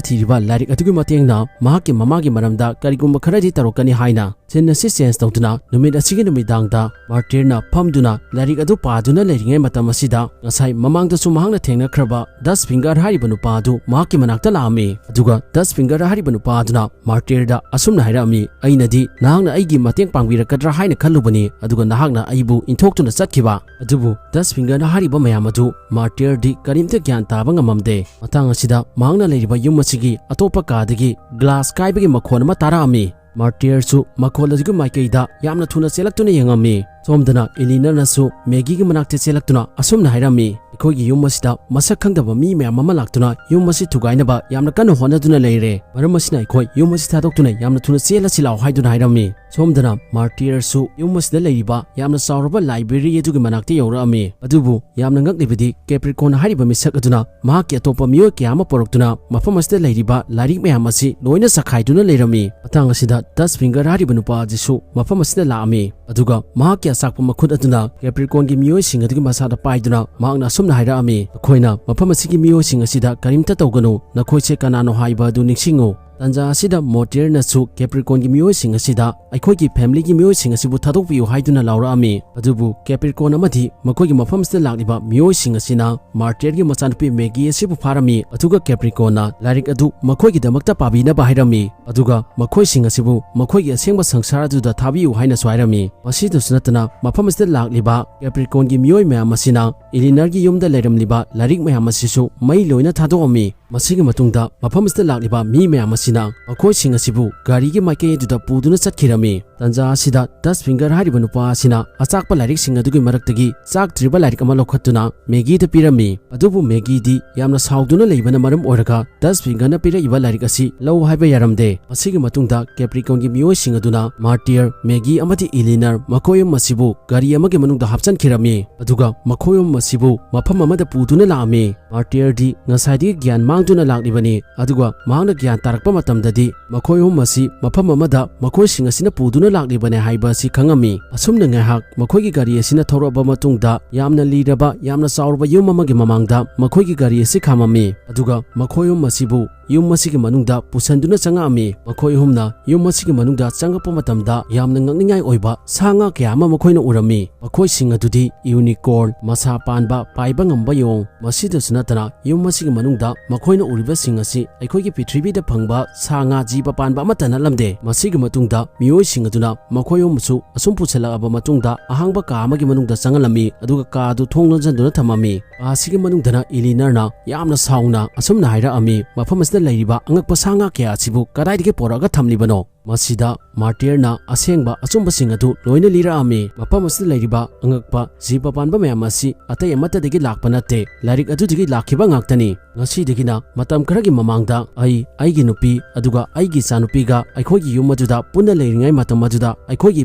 ꯊꯤꯔꯤꯕ ꯂꯥꯏꯔꯤꯛ ꯑꯗꯨꯒꯤ ꯃꯇꯦꯡꯅ ꯃꯍꯥꯛꯀꯤ ꯃꯃꯥꯒꯤ ꯃꯔꯝꯗ ꯀꯔꯤꯒꯨꯝꯕ ꯈꯔꯗꯤ ꯇꯧꯔꯛꯀꯅꯤ ꯍꯥꯏꯅ꯫ ꯁꯤꯟ ꯑꯁꯤ ꯆꯦꯟꯖ ꯇꯧꯗꯨꯅ ꯅꯨꯃꯤꯠ ꯑꯁꯤꯒꯤ ꯅꯨꯃꯤꯗꯥꯡꯗ ꯃꯥꯔꯇꯤꯌꯔꯅ ꯐꯝꯗꯨꯅ ꯂꯥꯏꯔꯤꯛ ꯑꯗꯨ ꯄꯥꯗꯨꯅ ꯂꯩꯔꯤꯉꯩ ꯃꯇꯝ ꯑꯁꯤꯗ ꯉꯁꯥꯏ ꯃꯃꯥꯡꯗꯁꯨ ꯃꯍꯥꯛꯅ ꯊꯦꯡꯅꯈ꯭ꯔꯕ ꯗꯁ ꯐꯤꯡꯒꯔ ꯍꯥꯏꯔꯤꯕ ꯅꯨꯄꯥ ꯑꯗꯨ ꯃꯍꯥꯛꯀꯤ ꯃꯅꯥꯛꯇ ꯂꯥꯛꯑꯝꯃꯤ꯫ ꯑꯗꯨꯒ ꯗꯁ ꯐꯤꯡꯒꯔ ꯍꯥꯏꯔꯤꯕ ꯅꯨꯄꯥ ꯑꯗꯨꯅ ꯃꯥꯔꯇꯤꯌꯔꯗ ꯑꯁꯨꯝꯅ ꯍꯥꯏꯔꯛꯑꯝꯃꯤ, "ꯑꯩꯅꯗꯤ ꯅꯍꯥꯛꯅ ꯑꯩꯒꯤ ꯃꯇꯦꯡ ꯄꯥꯡꯕꯤꯔꯛꯀꯗ꯭ꯔꯥ ꯍꯥꯏꯅ ꯈꯜꯂꯨꯕꯅꯤ, ꯑꯗꯨꯒ ꯅꯍꯥꯛꯅ ꯑꯩꯕꯨ ꯏꯟꯊꯣꯛꯇꯨꯅ ꯆꯠꯈꯤꯕ"꯫ ꯑꯗꯨꯕꯨ ꯗꯁ ꯐꯤꯡꯒꯔꯅ ꯍꯥꯏꯔꯤꯕ ꯃꯌꯥꯝ ꯑꯗꯨ ꯃꯥꯔꯇꯤꯌꯔꯗꯤ ꯀꯔꯤꯝꯇ ꯒ꯭ꯌꯥꯟ ꯇꯥꯕ ꯉꯝꯃꯝꯗꯦ꯫ ꯃꯇꯥꯡ ꯑꯁꯤꯗ ꯃꯍꯥꯛꯅ ꯂꯩꯔꯤꯕ ꯌꯨꯝ ꯑꯁꯤꯒꯤ ꯑꯇꯣꯞꯄ ꯀꯥꯗꯒꯤ ꯒ꯭ꯂꯥꯁ ꯀꯥꯏꯕꯒꯤ ꯃꯈꯣꯟ ꯑꯃ ꯇꯥꯔꯛꯑꯝꯃꯤ꯫ ꯃꯥꯔꯇꯤꯌꯔꯁꯨ ꯃꯈꯣꯜ ꯑꯗꯨꯒꯤ ꯃꯥꯏꯀꯩꯗ ꯌꯥꯝꯅ ꯊꯨꯅ ꯆꯦꯜꯂꯛꯇꯨꯅ ꯌꯦꯡꯉꯝꯃꯤ꯫ ꯁꯣꯝꯗꯅ ꯏꯂꯤꯅꯔꯅꯁꯨ ꯃꯦꯒꯤꯒꯤ ꯃꯅꯥꯛꯇ ꯆꯦꯜꯂꯛꯇꯨꯅ ꯑꯁꯨꯝꯅ ꯍꯥꯏꯔꯝꯃꯤ, "ꯑꯩꯈꯣꯏꯒꯤ ꯌꯨꯝ ꯑꯁꯤꯗ ꯃꯁꯛ ꯈꯪꯗꯕ ꯃꯤ ꯃꯌꯥꯝ ꯑꯃ ꯂꯥꯛꯇꯨꯅ ꯌꯨꯝ ꯑꯁꯤ ꯊꯨꯒꯥꯏꯅꯕ ꯌꯥꯝꯅ ꯀꯟꯅ ꯍꯣꯠꯅꯗꯨꯅ ꯂꯩꯔꯦ꯫ ꯃꯔꯝ ꯑꯁꯤꯅ ꯑꯩꯈꯣꯏ ꯌꯨꯝ ꯑꯁꯤ ꯊꯥꯗꯣꯛꯇꯨꯅ ꯌꯥꯝꯅ ꯊꯨꯅ ꯆꯦꯜꯂꯁꯤ ꯂꯥꯛꯑꯣ" ꯍꯥꯏꯗꯨꯅ ꯍꯥꯏꯔꯝꯃꯤ꯫ ꯁꯣꯝꯗꯅ ꯃꯥꯔꯇꯤꯌꯔꯁꯨ ꯌꯨꯝ ꯑꯁꯤꯗ ꯂꯩꯔꯤꯕ ꯌꯥꯝꯅ ꯆꯥꯎꯔꯕ ꯂꯥꯏꯕ꯭ꯔꯦꯔꯤ ꯑꯗꯨꯒꯤ ꯃꯅꯥꯛꯇ ꯌꯧꯔꯛꯑꯝꯃꯤ꯫ ꯑꯗꯨꯕꯨ ꯌꯥꯝꯅ ꯉꯛꯂꯤꯕꯗꯤ ꯀꯦꯄ꯭ꯔꯤꯀꯣꯟ ꯍꯥꯏꯔꯤꯕ ꯃꯤꯁꯛ ꯑꯗꯨꯅ ꯃꯍꯥꯛꯀꯤ ꯑꯇꯣꯞꯄ ꯃꯤꯑꯣꯏ ꯀꯌꯥ ꯑꯃ ꯄꯨꯔꯛꯇꯨꯅ ꯃꯐꯝ ꯑꯁꯤꯗ ꯂꯩꯔꯤꯕ ꯂꯥꯏꯔꯤꯛ ꯃꯌꯥꯝ ꯑꯁꯤ ꯂꯣꯏꯅ ꯆꯈꯥꯏꯗꯨꯅ ꯂꯩꯔꯝꯃꯤ꯫ ꯃꯇꯥꯡ ꯑꯁꯤꯗ ꯗꯁ ꯐꯤꯡꯒꯔ ꯍꯥꯏꯔꯤꯕ ꯅꯨꯄꯥ ꯑꯁꯤꯁꯨ ꯃꯐꯝ ꯑꯁꯤꯗ ꯂꯥꯛꯑꯝꯃꯤ꯫ ꯑꯗꯨꯒ ꯃꯍꯥꯛꯀꯤ ꯑꯆꯥꯛꯄ ꯃꯈꯨꯠ ꯑꯗꯨꯅ ꯀꯦꯄ꯭ꯔꯤꯀꯣꯟꯒꯤ ꯃꯤꯑꯣꯏꯁꯤꯡ ꯑꯗꯨꯒꯤ ꯃꯁꯥꯗ ꯄꯥꯏꯗꯨꯅ ꯃꯍꯥꯛꯅ ꯑꯁꯨꯝꯅ ꯍꯥꯏꯔꯛꯑꯝꯃꯤ, "ꯑꯩꯈꯣꯏꯅ ꯃꯐꯝ ꯑꯁꯤꯒꯤ ꯃꯤꯑꯣꯏꯁꯤꯡ ꯑꯁꯤꯗ ꯀꯔꯤꯝꯇ ꯇꯧꯒꯅꯨ, ꯅꯈꯣꯏꯁꯦ ꯀꯅꯥꯅꯣ ꯍꯥꯏꯕ ꯑꯗꯨ ꯅꯤꯡꯁꯤꯡꯉꯨ"꯫ ꯇꯥꯟꯖꯥ ꯑꯁꯤꯗ ꯃꯣꯔꯇꯤꯌꯔꯅꯁꯨ ꯀꯦꯄ꯭ꯔꯤꯀꯣꯟꯒꯤ ꯃꯤꯑꯣꯏꯁꯤꯡ ꯑꯁꯤꯗ "ꯑꯩꯈꯣꯏꯒꯤ ꯐꯦꯃꯤꯂꯤꯒꯤ ꯃꯤꯑꯣꯏꯁꯤꯡ ꯑꯁꯤꯕꯨ ꯊꯥꯗꯣꯛꯄꯤꯌꯨ" ꯍꯥꯏꯗꯨꯅ ꯂꯥꯎꯔꯛꯑꯝꯃꯤ꯫ ꯑꯗꯨꯕꯨ ꯀꯦꯄ꯭ꯔꯤꯀꯣꯟ ꯑꯃꯗꯤ ꯃꯈꯣꯏꯒꯤ ꯃꯐꯝꯁꯤꯗ ꯂꯥꯛꯂꯤꯕ ꯃꯤꯑꯣꯏꯁꯤꯡ ꯑꯁꯤꯅ ꯃꯥꯔꯇꯤꯌꯔꯒꯤ ꯃꯆꯥꯅꯨꯄꯤ ꯃꯦꯒꯤ ꯑꯁꯤꯕꯨ ꯐꯥꯔꯝꯃꯤ꯫ ꯑꯗꯨꯒ ꯀꯦꯄ꯭ꯔꯤꯀꯣꯟꯅ ꯂꯥꯏꯔꯤꯛ ꯑꯗꯨ ꯃꯈꯣꯏꯒꯤꯗꯃꯛꯇ ꯄꯥꯕꯤꯅꯕ ꯍꯥꯏꯔꯝꯃꯤ꯫ ꯑꯗꯨꯒ ꯃꯈꯣꯏꯁꯤꯡ ꯑꯁꯤꯕꯨ ꯃꯈꯣꯏꯒꯤ ꯑꯁꯦꯡꯕ ꯁꯪꯁꯥꯔ ꯑꯗꯨꯗ ꯊꯥꯕꯤꯌꯨ ꯍꯥꯏꯅꯁꯨ ꯍꯥꯏꯔꯝꯃꯤ꯫ ꯃꯁꯤꯗꯁꯨ ꯅꯠꯇꯅ ꯃꯐꯝ ꯑꯁꯤꯗ ꯂꯥꯛꯂꯤꯕ ꯀꯦꯄ꯭ꯔꯤꯀꯣꯟꯒꯤ ꯃꯤꯑꯣꯏ ꯃꯌꯥꯝ ꯑꯁꯤꯅ ꯏꯂꯤꯅꯔꯒꯤ ꯌꯨꯝꯗ ꯂꯩꯔꯝꯂꯤꯕ ꯂꯥꯏꯔꯤꯛ ꯃꯌꯥꯝ ꯑꯁꯤꯁꯨ ꯃꯩ ꯂꯣꯏꯅ ꯊꯥꯗꯣꯛꯑꯝꯃꯤ꯫ ꯃꯁꯤꯒꯤ ꯃꯇꯨꯡꯗ ꯃꯐꯝ ꯑꯁꯤꯗ ꯂꯥꯛꯂꯤꯕ ꯃꯤ ꯃꯌꯥꯝ ꯑꯁꯤ ꯁꯤꯅ ꯃꯈꯣꯏꯁꯤꯡ ꯑꯁꯤꯕꯨ ꯒꯥꯔꯤꯒꯤ ꯃꯥꯏꯀꯩ ꯑꯗꯨꯗ ꯄꯨꯗꯨꯅ ꯆꯠꯈꯤꯔꯝꯃꯤ꯫ ꯇꯟꯖꯥ ꯑꯁꯤꯗ ꯗꯁ ꯐꯤꯡꯒꯔ ꯍꯥꯏꯔꯤꯕ ꯅꯨꯄꯥ ꯑꯁꯤꯅ ꯑꯆꯥꯛꯄ ꯂꯥꯏꯔꯤꯛꯁꯤꯡ ꯑꯗꯨꯒꯤ ꯃꯔꯛꯇꯒꯤ ꯆꯥꯛꯇ꯭ꯔꯤꯕ ꯂꯥꯏꯔꯤꯛ ꯑꯃ ꯂꯧꯈꯠꯇꯨꯅ ꯃꯦꯒꯤꯗ ꯄꯤꯔꯝꯃꯤ꯫ ꯑꯗꯨꯕꯨ ꯃꯦꯒꯤꯗꯤ ꯌꯥꯝꯅ ꯁꯥꯎꯗꯨꯅ ꯂꯩꯕꯅ ꯃꯔꯝ ꯑꯣꯏꯔꯒ ꯗꯁ ꯐꯤꯡꯒꯔꯅ ꯄꯤꯔꯛꯏꯕ ꯂꯥꯏꯔꯤꯛ ꯑꯁꯤ ꯂꯧ ꯍꯥꯏꯕ ꯌꯥꯔꯝꯗꯦ꯫ ꯃꯁꯤꯒꯤ ꯃꯇꯨꯡꯗ ꯀꯦꯄ꯭ꯔꯤꯀꯣꯟꯒꯤ ꯃꯤꯑꯣꯏꯁꯤꯡ ꯑꯗꯨꯅ ꯃꯥꯔꯇꯤꯌꯔ, ꯃꯦꯒꯤ ꯑꯃꯗꯤ ꯏꯂꯤꯅꯔ ꯃꯈꯣꯏ ꯑꯍꯨꯝ ꯑꯁꯤꯕꯨ ꯒꯥꯔꯤ ꯑꯃꯒꯤ ꯃꯅꯨꯡꯗ ꯍꯥꯞꯆꯤꯟꯈꯤꯔꯝꯃꯤ꯫ ꯑꯗꯨꯒ ꯃꯈꯣꯏ ꯑꯍꯨꯝ ꯑꯁꯤꯕꯨ ꯃꯐꯝ ꯑꯃꯗ ꯄꯨꯗꯨꯅ ꯂꯥꯛꯑꯝꯃꯤ꯫ ꯃꯥꯔꯇꯤꯌꯔꯗꯤ ꯉꯁꯥꯏꯗꯒꯤ ꯒ꯭ꯌꯥꯟ ꯃꯥꯡꯗꯨꯅ ꯂꯥꯛꯂꯤꯕꯅꯤ꯫ ꯑꯗꯨꯒ ꯃꯍꯥꯛꯅ ꯒ꯭ꯌꯥꯟ ꯇꯥꯔꯛꯄ ꯃꯇꯝꯗꯗꯤ ꯃꯈꯣꯏ ꯑꯍꯨꯝ ꯑꯁꯤ ꯃꯐꯝ ꯑꯃꯗ ꯃꯈꯣꯏꯁꯤꯡ ꯑꯁꯤꯅ ꯄꯨꯗꯨꯅ ꯂꯥꯛꯂꯤꯕꯅꯦ ꯍꯥꯏꯕ ꯑꯁꯤ ꯈꯪꯉꯝꯃꯤ꯫ ꯑꯁꯨꯝꯅ ꯉꯥꯏꯍꯥꯛ ꯃꯈꯣꯏꯒꯤ ꯒꯥꯔꯤ ꯑꯁꯤꯅ ꯊꯧꯔꯛꯑꯕ ꯃꯇꯨꯡꯗ ꯌꯥꯝꯅ ꯂꯤꯔꯕ, ꯌꯥꯝꯅ ꯆꯥꯎꯔꯕ ꯌꯨꯝ ꯑꯃꯒꯤ ꯃꯃꯥꯡꯗ ꯃꯈꯣꯏꯒꯤ ꯒꯥꯔꯤ ꯑꯁꯤ ꯈꯥꯝꯃꯝꯃꯤ꯫ ꯑꯗꯨꯒ ꯃꯈꯣꯏ ꯑꯍꯨꯝ ꯑꯁꯤꯕꯨ ꯌꯨꯝ ꯑꯁꯤꯒꯤ ꯃꯅꯨꯡꯗ ꯄꯨꯁꯟꯗꯨꯅ ꯆꯪꯉꯛꯑꯝꯃꯤ꯫ ꯃꯈꯣꯏ ꯑꯍꯨꯝꯅ ꯌꯨꯝ ꯑꯁꯤꯒꯤ ꯃꯅꯨꯡꯗ ꯆꯪꯉꯛꯄ ꯃꯇꯝꯗ ꯌꯥꯝꯅ ꯉꯛꯅꯤꯡꯉꯥꯏ ꯑꯣꯏꯕ ꯁꯥ ꯉꯥ ꯀꯌꯥ ꯑꯃ ꯃꯈꯣꯏꯅ ꯎꯔꯝꯃꯤ꯫ ꯃꯈꯣꯏꯁꯤꯡ ꯑꯗꯨꯗꯤ ꯌꯨꯅꯤꯀꯣꯔꯟ, ꯃꯁꯥ ꯄꯥꯟꯕ, ꯄꯥꯏꯕ ꯉꯝꯕ ꯌꯣꯡ꯫ ꯃꯁꯤꯗꯁꯨ ꯅꯠꯇꯅ ꯌꯨꯝ ꯑꯁꯤꯒꯤ ꯃꯅꯨꯡꯗ ꯃꯈꯣꯏꯅ ꯎꯔꯤꯕꯁꯤꯡ ꯑꯁꯤ ꯑꯩꯈꯣꯏꯒꯤ ꯄ꯭ꯔꯤꯊꯤꯕꯤꯗ ꯐꯪꯕ ꯁꯥ ꯉꯥ ꯖꯤꯕ ꯄꯥꯟꯕ ꯑꯃꯠꯇ ꯅꯠꯂꯝꯗꯦ꯫ ꯃꯁꯤꯒꯤ ꯃꯇꯨꯡꯗ ꯃꯤꯑꯣꯏꯁꯤꯡ ꯑꯗꯨꯅ ꯃꯈꯣꯏ ꯑꯍꯨꯝꯁꯨ ꯑꯁꯨꯝ ꯄꯨꯁꯜꯂꯛꯑꯕ ꯃꯇꯨꯡꯗ ꯑꯍꯥꯡꯕ ꯀꯥ ꯑꯃꯒꯤ ꯃꯅꯨꯡꯗ ꯆꯪꯍꯜꯂꯝꯃꯤ, ꯑꯗꯨꯒ ꯀꯥ ꯑꯗꯨ ꯊꯣꯡ ꯂꯣꯟꯁꯤꯟꯗꯨꯅ ꯊꯝꯃꯝꯃꯤ꯫ ꯀꯥ ꯑꯁꯤꯒꯤ ꯃꯅꯨꯡꯗꯅ ꯏꯂꯤꯅꯔꯅ ꯌꯥꯝꯅ ꯁꯥꯎꯅ ꯑꯁꯨꯝꯅ ꯍꯥꯏꯔꯛꯑꯝꯃꯤ, "ꯃꯐꯝ ꯑꯁꯤꯗ ꯂꯩꯔꯤꯕ ꯑꯉꯛꯄ ꯁꯥ ꯉꯥ ꯀꯌꯥ ꯑꯁꯤꯕꯨ ꯀꯗꯥꯏꯗꯒꯤ ꯄꯣꯔꯛꯑꯒ ꯊꯝꯂꯤꯕꯅꯣ?" ꯃꯁꯤꯗ ꯃꯥꯔꯇꯤꯌꯔꯅ ꯑꯁꯦꯡꯕ ꯑꯆꯨꯝꯕꯁꯤꯡ ꯑꯗꯨ ꯂꯣꯏꯅ ꯂꯤꯔꯛꯑꯝꯃꯤ꯫ ꯃꯐꯝ ꯑꯁꯤꯗ ꯂꯩꯔꯤꯕ ꯑꯉꯛꯄ ꯖꯤꯕ ꯄꯥꯟꯕ ꯃꯌꯥꯝ ꯑꯁꯤ ꯑꯇꯩ ꯑꯃꯠꯇꯗꯒꯤ ꯂꯥꯛꯄ ꯅꯠꯇꯦ, ꯂꯥꯏꯔꯤꯛ ꯑꯗꯨꯗꯒꯤ ꯂꯥꯛꯈꯤꯕ ꯉꯥꯛꯇꯅꯤ꯫ ꯉꯁꯤꯗꯒꯤꯅ ꯃꯇꯝ ꯈꯔꯒꯤ ꯃꯃꯥꯡꯗ ꯑꯩ, ꯑꯩꯒꯤ ꯅꯨꯄꯤ, ꯑꯗꯨꯒ ꯑꯩꯒꯤ ꯏꯆꯥꯅꯨꯄꯤꯒ ꯑꯩꯈꯣꯏꯒꯤ ꯌꯨꯝ ꯑꯗꯨꯗ ꯄꯨꯟꯅ ꯂꯩꯔꯤꯉꯩ ꯃꯇꯝ ꯑꯗꯨꯗ ꯑꯩꯈꯣꯏꯒꯤ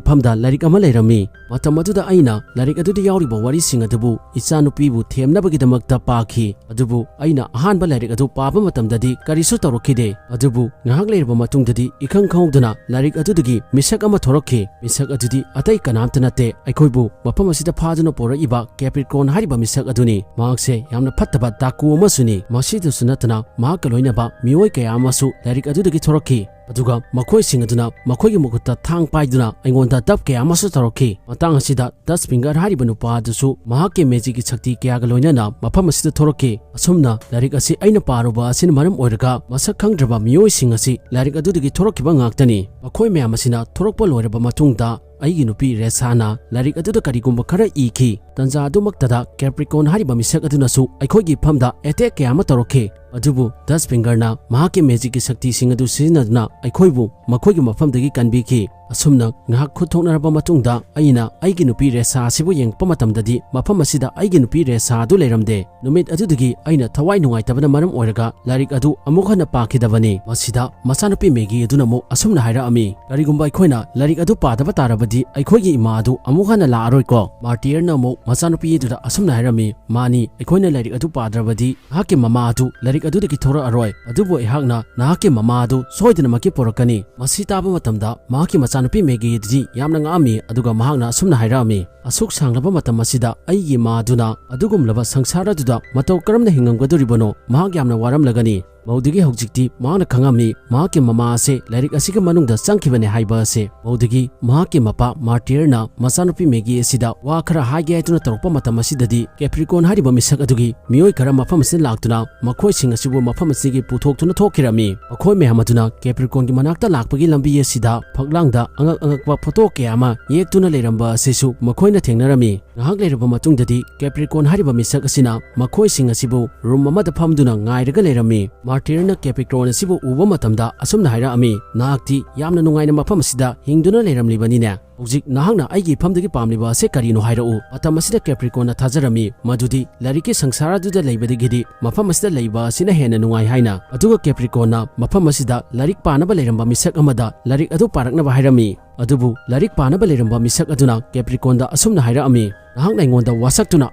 ꯏꯐꯝꯗ ꯂꯥꯏꯔꯤꯛ ꯑꯃ ꯂꯩꯔꯝꯃꯤ꯫ ꯃꯇꯝ ꯑꯗꯨꯗ ꯑꯩꯅ ꯂꯥꯏꯔꯤꯛ ꯑꯗꯨꯗ ꯌꯥꯎꯔꯤꯕ ꯋꯥꯔꯤꯁꯤꯡ ꯑꯗꯨꯕꯨ ꯏꯆꯥꯅꯨꯄꯤꯕꯨ ꯊꯦꯝꯅꯕꯒꯤꯗꯃꯛꯇ ꯄꯥꯈꯤ꯫ ꯑꯗꯨꯕꯨ ꯑꯩꯅ ꯑꯍꯥꯟꯕ ꯂꯥꯏꯔꯤꯛ ꯑꯗꯨ ꯄꯥꯕ ꯃꯇꯝꯗꯗꯤ ꯀꯔꯤꯁꯨ ꯇꯧꯔꯛꯈꯤꯗꯦ꯫ ꯑꯗꯨꯕꯨ ꯉꯥꯏꯍꯥꯛ ꯂꯩꯔꯕ ꯃꯇꯨꯡꯗꯗꯤ ꯏꯈꯪ ꯈꯪꯍꯧꯗꯅ ꯂꯥꯏꯔꯤꯛ ꯑꯗꯨꯗꯒꯤ ꯃꯤꯁꯛ ꯑꯃ ꯊꯣꯔꯛꯈꯤ꯫ ꯃꯤꯁꯛ ꯑꯗꯨꯗꯤ ꯑꯇꯩ ꯀꯅꯥꯝꯇ ꯅꯠꯇꯦ, ꯑꯩꯈꯣꯏꯕꯨ ꯃꯐꯝ ꯑꯁꯤꯗ ꯐꯥꯗꯨꯅ ꯄꯨꯔꯛꯏꯕ ꯀꯦꯄ꯭ꯔꯤꯀꯣꯟ ꯍꯥꯏꯔꯤꯕ ꯃꯤꯁꯛ ꯑꯗꯨꯅꯤ꯫ ꯃꯍꯥꯛꯁꯦ ꯌꯥꯝꯅ ꯐꯠꯇꯕ ꯗꯥꯀꯨ ꯑꯃꯁꯨꯅꯤ꯫ ꯃꯁꯤꯗꯁꯨ ꯅꯠꯇꯅ ꯃꯍꯥꯛꯀ ꯂꯣꯏꯅꯕ ꯃꯤꯑꯣꯏ ꯀꯌꯥ ꯑꯃꯁꯨ ꯂꯥꯏꯔꯤꯛ ꯑꯗꯨꯗꯒꯤ ꯊꯣꯔꯛꯈꯤ꯫ ꯑꯗꯨꯒ ꯃꯈꯣꯏꯁꯤꯡ ꯑꯗꯨꯅ ꯃꯈꯣꯏꯒꯤ ꯃꯈꯨꯠꯇ ꯊꯥꯡ ꯄꯥꯏꯗꯨꯅ ꯑꯩꯉꯣꯟꯗ ꯗꯞ ꯀꯌꯥ ꯑꯃꯁꯨ ꯇꯧꯔꯛꯈꯤ꯫ ꯃꯇꯥꯡ ꯑꯁꯤꯗ ꯗꯁ ꯐꯤꯡꯒꯔ ꯍꯥꯏꯔꯤꯕ ꯅꯨꯄꯥ ꯑꯗꯨꯁꯨ ꯃꯍꯥꯛꯀꯤ ꯃꯦꯖꯤꯛꯀꯤ ꯁꯛꯇꯤ ꯀꯌꯥꯒ ꯂꯣꯏꯅꯅ ꯃꯐꯝ ꯑꯁꯤꯗ ꯊꯣꯔꯛꯈꯤ꯫ ꯑꯁꯨꯝꯅ ꯂꯥꯏꯔꯤꯛ ꯑꯁꯤ ꯑꯩꯅ ꯄꯥꯔꯨꯕ ꯑꯁꯤꯅ ꯃꯔꯝ ꯑꯣꯏꯔꯒ ꯃꯁꯛ ꯈꯪꯗ꯭ꯔꯕ ꯃꯤꯑꯣꯏꯁꯤꯡ ꯑꯁꯤ ꯂꯥꯏꯔꯤꯛ ꯑꯗꯨꯗꯒꯤ ꯊꯣꯔꯛꯈꯤꯕ ꯉꯥꯛꯇꯅꯤ꯫ ꯃꯈꯣꯏ ꯃꯌꯥꯝ ꯑꯁꯤꯅ ꯊꯣꯔꯛꯄ ꯂꯣꯏꯔꯕ ꯃꯇꯨꯡꯗ ꯑꯩꯒꯤ ꯅꯨꯄꯤ ꯔꯦꯁꯥꯅ ꯂꯥꯏꯔꯤꯛ ꯑꯗꯨꯗ ꯀꯔꯤꯒꯨꯝꯕ ꯈꯔ ꯏꯈꯤ꯫ ꯇꯟꯖꯥ ꯑꯗꯨꯃꯛꯇꯗ ꯀꯦꯄ꯭ꯔꯤꯀꯣꯟ ꯍꯥꯏꯔꯤꯕ ꯃꯤꯁꯛ ꯑꯗꯨꯅꯁꯨ ꯑꯩꯈꯣꯏꯒꯤ ꯏꯐꯝꯗ ꯑꯦꯇꯦꯛ ꯀꯌꯥ ꯑꯃ ꯇꯧꯔꯛꯈꯤ꯫ ꯑꯗꯨꯕꯨ ꯗꯁ ꯐꯤꯡꯒꯔꯅ ꯃꯍꯥꯛꯀꯤ ꯃꯦꯖꯤꯛꯀꯤ ꯁꯛꯇꯤꯁꯤꯡ ꯑꯗꯨ ꯁꯤꯖꯤꯟꯅꯗꯨꯅ ꯑꯩꯈꯣꯏꯕꯨ ꯃꯈꯣꯏꯒꯤ ꯃꯐꯝꯗꯒꯤ ꯀꯟꯕꯤꯈꯤ꯫ ꯑꯁꯨꯝꯅ ꯉꯥꯏꯍꯥꯛ ꯈꯨꯠ ꯊꯣꯛꯅꯔꯕ ꯃꯇꯨꯡꯗ ꯑꯩꯅ ꯑꯩꯒꯤ ꯅꯨꯄꯤ ꯔꯦꯁꯥ ꯑꯁꯤꯕꯨ ꯌꯦꯡꯂꯛꯄ ꯃꯇꯝꯗꯗꯤ ꯃꯐꯝ ꯑꯁꯤꯗ ꯑꯩꯒꯤ ꯅꯨꯄꯤ ꯔꯦꯁꯥ ꯑꯗꯨ ꯂꯩꯔꯝꯗꯦ꯫ ꯅꯨꯃꯤꯠ ꯑꯗꯨꯗꯒꯤ ꯑꯩꯅ ꯊꯋꯥꯏ ꯅꯨꯡꯉꯥꯏꯇꯕꯅ ꯃꯔꯝ ꯑꯣꯏꯔꯒ ꯂꯥꯏꯔꯤꯛ ꯑꯗꯨ ꯑꯃꯨꯛ ꯍꯟꯅ ꯄꯥꯈꯤꯗꯕꯅꯤ꯫ ꯃꯁꯤꯗ ꯃꯆꯥꯅꯨꯄꯤ ꯃꯦꯒꯤ ꯑꯗꯨꯅ ꯑꯃꯨꯛ ꯑꯁꯨꯝꯅ ꯍꯥꯏꯔꯛꯑꯝꯃꯤ, "ꯀꯔꯤꯒꯨꯝꯕ ꯑꯩꯈꯣꯏꯅ ꯂꯥꯏꯔꯤꯛ ꯑꯗꯨ ꯄꯥꯗꯕ ꯇꯥꯔꯕꯗꯤ ꯑꯩꯈꯣꯏꯒꯤ ꯏꯃꯥ ꯑꯗꯨ ꯑꯃꯨꯛ ꯍꯟꯅ ꯂꯥꯛꯑꯔꯣꯏꯀꯣ?" ꯃꯥꯔꯇꯤꯌꯔꯅ ꯑꯃꯨꯛ ꯃꯆꯥꯅꯨꯄꯤ ꯑꯗꯨꯗ ꯑꯁꯨꯝꯅ ꯍꯥꯏꯔꯝꯃꯤ, "ꯃꯥꯅꯤ, ꯑꯩꯈꯣꯏꯅ ꯂꯥꯏꯔꯤꯛ ꯑꯗꯨ ꯄꯥꯗ꯭ꯔꯕꯗꯤ ꯃꯍꯥꯛꯀꯤ ꯃꯃꯥ ꯑꯗꯨ ꯂꯥꯏꯔꯤꯛ ꯑꯗꯨꯗꯒꯤ ꯊꯣꯔꯛꯑꯔꯣꯏ, ꯑꯗꯨꯕꯨ ꯑꯩꯍꯥꯛꯅ ꯅꯍꯥꯛꯀꯤ ꯃꯃꯥ ꯑꯗꯨ ꯁꯣꯏꯗꯅꯃꯛꯀꯤ ꯄꯨꯔꯛꯀꯅꯤ꯫" ꯃꯁꯤ ꯇꯥꯕ ꯃꯇꯝꯗ ꯃꯍꯥꯛꯀꯤ ꯃꯆꯥꯅꯨꯄꯤ ꯃꯦꯒꯤ ꯑꯗꯨꯗꯤ ꯌꯥꯝꯅ ꯉꯛꯑꯝꯃꯤ, ꯑꯗꯨꯒ ꯃꯍꯥꯛꯅ ꯑꯁꯨꯝꯅ ꯍꯥꯏꯔꯛꯑꯝꯃꯤ, "ꯑꯁꯨꯛ ꯁꯥꯡꯂꯕ ꯃꯇꯝ ꯑꯁꯤꯗ ꯑꯩꯒꯤ ꯏꯃꯥ ꯑꯗꯨꯅ ꯑꯗꯨꯒꯨꯝꯂꯕ ꯁꯪꯁꯥꯔ ꯑꯗꯨꯗ ꯃꯇꯧ ꯀꯔꯝꯅ ꯍꯤꯡꯉꯝꯒꯗꯧꯔꯤꯕꯅꯣ? ꯃꯍꯥꯛ ꯌꯥꯝꯅ ꯋꯥꯔꯝꯂꯒꯅꯤ꯫" ꯃꯧꯗꯨꯒꯤ ꯍꯧꯖꯤꯛꯇꯤ ꯃꯍꯥꯛꯅ ꯈꯪꯉꯝꯃꯤ, ꯃꯍꯥꯛꯀꯤ ꯃꯃꯥ ꯑꯁꯦ ꯂꯥꯏꯔꯤꯛ ꯑꯁꯤꯒꯤ ꯃꯅꯨꯡꯗ ꯆꯪꯈꯤꯕꯅꯦ ꯍꯥꯏꯕ ꯑꯁꯦ꯫ ꯃꯧꯗꯨꯒꯤ ꯃꯍꯥꯛꯀꯤ ꯃꯄꯥ ꯃꯥꯔꯇꯤꯌꯔꯅ ꯃꯆꯥꯅꯨꯄꯤ ꯃꯦꯒꯤ ꯑꯁꯤꯗ ꯋꯥ ꯈꯔ ꯍꯥꯏꯒꯦ ꯍꯥꯏꯗꯨꯅ ꯇꯧꯔꯛꯄ ꯃꯇꯝ ꯑꯁꯤꯗꯗꯤ ꯀꯦꯄ꯭ꯔꯤꯀꯣꯟ ꯍꯥꯏꯔꯤꯕ ꯃꯤꯁꯛ ꯑꯗꯨꯒꯤ ꯃꯤꯑꯣꯏ ꯈꯔ ꯃꯐꯝ ꯑꯁꯤꯗ ꯂꯥꯛꯇꯨꯅ ꯃꯈꯣꯏꯁꯤꯡ ꯑꯁꯤꯕꯨ ꯃꯐꯝ ꯑꯁꯤꯒꯤ ꯄꯨꯊꯣꯛꯇꯨꯅ ꯊꯣꯛꯈꯤꯔꯝꯃꯤ꯫ ꯃꯈꯣꯏ ꯃꯌꯥꯝ ꯑꯗꯨꯅ ꯀꯦꯄ꯭ꯔꯤꯀꯣꯟꯒꯤ ꯃꯅꯥꯛꯇ ꯂꯥꯛꯄꯒꯤ ꯂꯝꯕꯤ ꯑꯁꯤꯗ ꯐꯛꯂꯥꯡꯗ ꯑꯉꯛ ꯑꯉꯛꯄ ꯐꯣꯇꯣ ꯀꯌꯥ ꯑꯃ ꯌꯦꯛꯇꯨꯅ ꯂꯩꯔꯝꯕ ꯑꯁꯤꯁꯨ ꯃꯈꯣꯏꯅ ꯊꯦꯡꯅꯔꯝꯃꯤ꯫ ꯉꯥꯏꯍꯥꯛ ꯂꯩꯔꯕ ꯃꯇꯨꯡꯗꯗꯤ ꯀꯦꯄ꯭ꯔꯤꯀꯣꯟ ꯍꯥꯏꯔꯤꯕ ꯃꯤꯁꯛ ꯑꯁꯤꯅ ꯃꯈꯣꯏꯁꯤꯡ ꯑꯁꯤꯕꯨ ꯔꯨꯝ ꯑꯃꯗ ꯐꯝꯗꯨꯅ ꯉꯥꯏꯔꯒ ꯂꯩꯔꯝꯃꯤ꯫ ꯃꯥꯔꯇꯤꯌꯔꯅ ꯀꯦꯄ꯭ꯔꯤꯀꯣꯟ ꯑꯁꯤꯕꯨ ꯎꯕ ꯃꯇꯝꯗ ꯑꯁꯨꯝꯅ ꯍꯥꯏꯔꯛꯑꯝꯃꯤ, "ꯅꯍꯥꯛꯇꯤ ꯌꯥꯝꯅ ꯅꯨꯡꯉꯥꯏꯅ ꯃꯐꯝ ꯑꯁꯤꯗ ꯍꯤꯡꯗꯨꯅ ꯂꯩꯔꯝꯂꯤꯕꯅꯤꯅꯦ꯫ ꯍꯧꯖꯤꯛ ꯅꯍꯥꯛꯅ ꯑꯩꯒꯤ ꯏꯐꯝꯗꯒꯤ ꯄꯥꯝꯂꯤꯕ ꯑꯁꯤ ꯀꯔꯤꯅꯣ ꯍꯥꯏꯔꯛꯎ꯫" ꯃꯇꯝ ꯑꯁꯤꯗ ꯀꯦꯄ꯭ꯔꯤꯀꯣꯟꯅ ꯊꯥꯖꯔꯝꯃꯤ ꯃꯗꯨꯗꯤ ꯂꯥꯏꯔꯤꯛꯀꯤ ꯁꯪꯁꯥꯔ ꯑꯗꯨꯗ ꯂꯩꯕꯗꯒꯤꯗꯤ ꯃꯐꯝ ꯑꯁꯤꯗ ꯂꯩꯕ ꯑꯁꯤꯅ ꯍꯦꯟꯅ ꯅꯨꯡꯉꯥꯏ ꯍꯥꯏꯅ꯫ ꯑꯗꯨꯒ ꯀꯦꯄ꯭ꯔꯤꯀꯣꯟꯅ ꯃꯐꯝ ꯑꯁꯤꯗ ꯂꯥꯏꯔꯤꯛ ꯄꯥꯅꯕ ꯂꯩꯔꯝꯕ ꯃꯤꯁꯛ ꯑꯃꯗ ꯂꯥꯏꯔꯤꯛ ꯑꯗꯨ ꯄꯥꯔꯛꯅꯕ ꯍꯥꯏꯔꯝꯃꯤ꯫ ꯑꯗꯨꯕꯨ ꯂꯥꯏꯔꯤꯛ ꯄꯥꯅꯕ ꯂꯩꯔꯝꯕ ꯃꯤꯁꯛ ꯑꯗꯨꯅ ꯀꯦꯄ꯭ꯔꯤꯀꯣꯟꯗ ꯑꯁꯨꯝꯅ ꯍꯥꯏꯔꯛꯑꯝꯃꯤ, "ꯅꯍꯥꯛꯅ ꯑꯩꯉꯣꯟꯗ ꯋꯥꯁꯛꯇꯨꯅ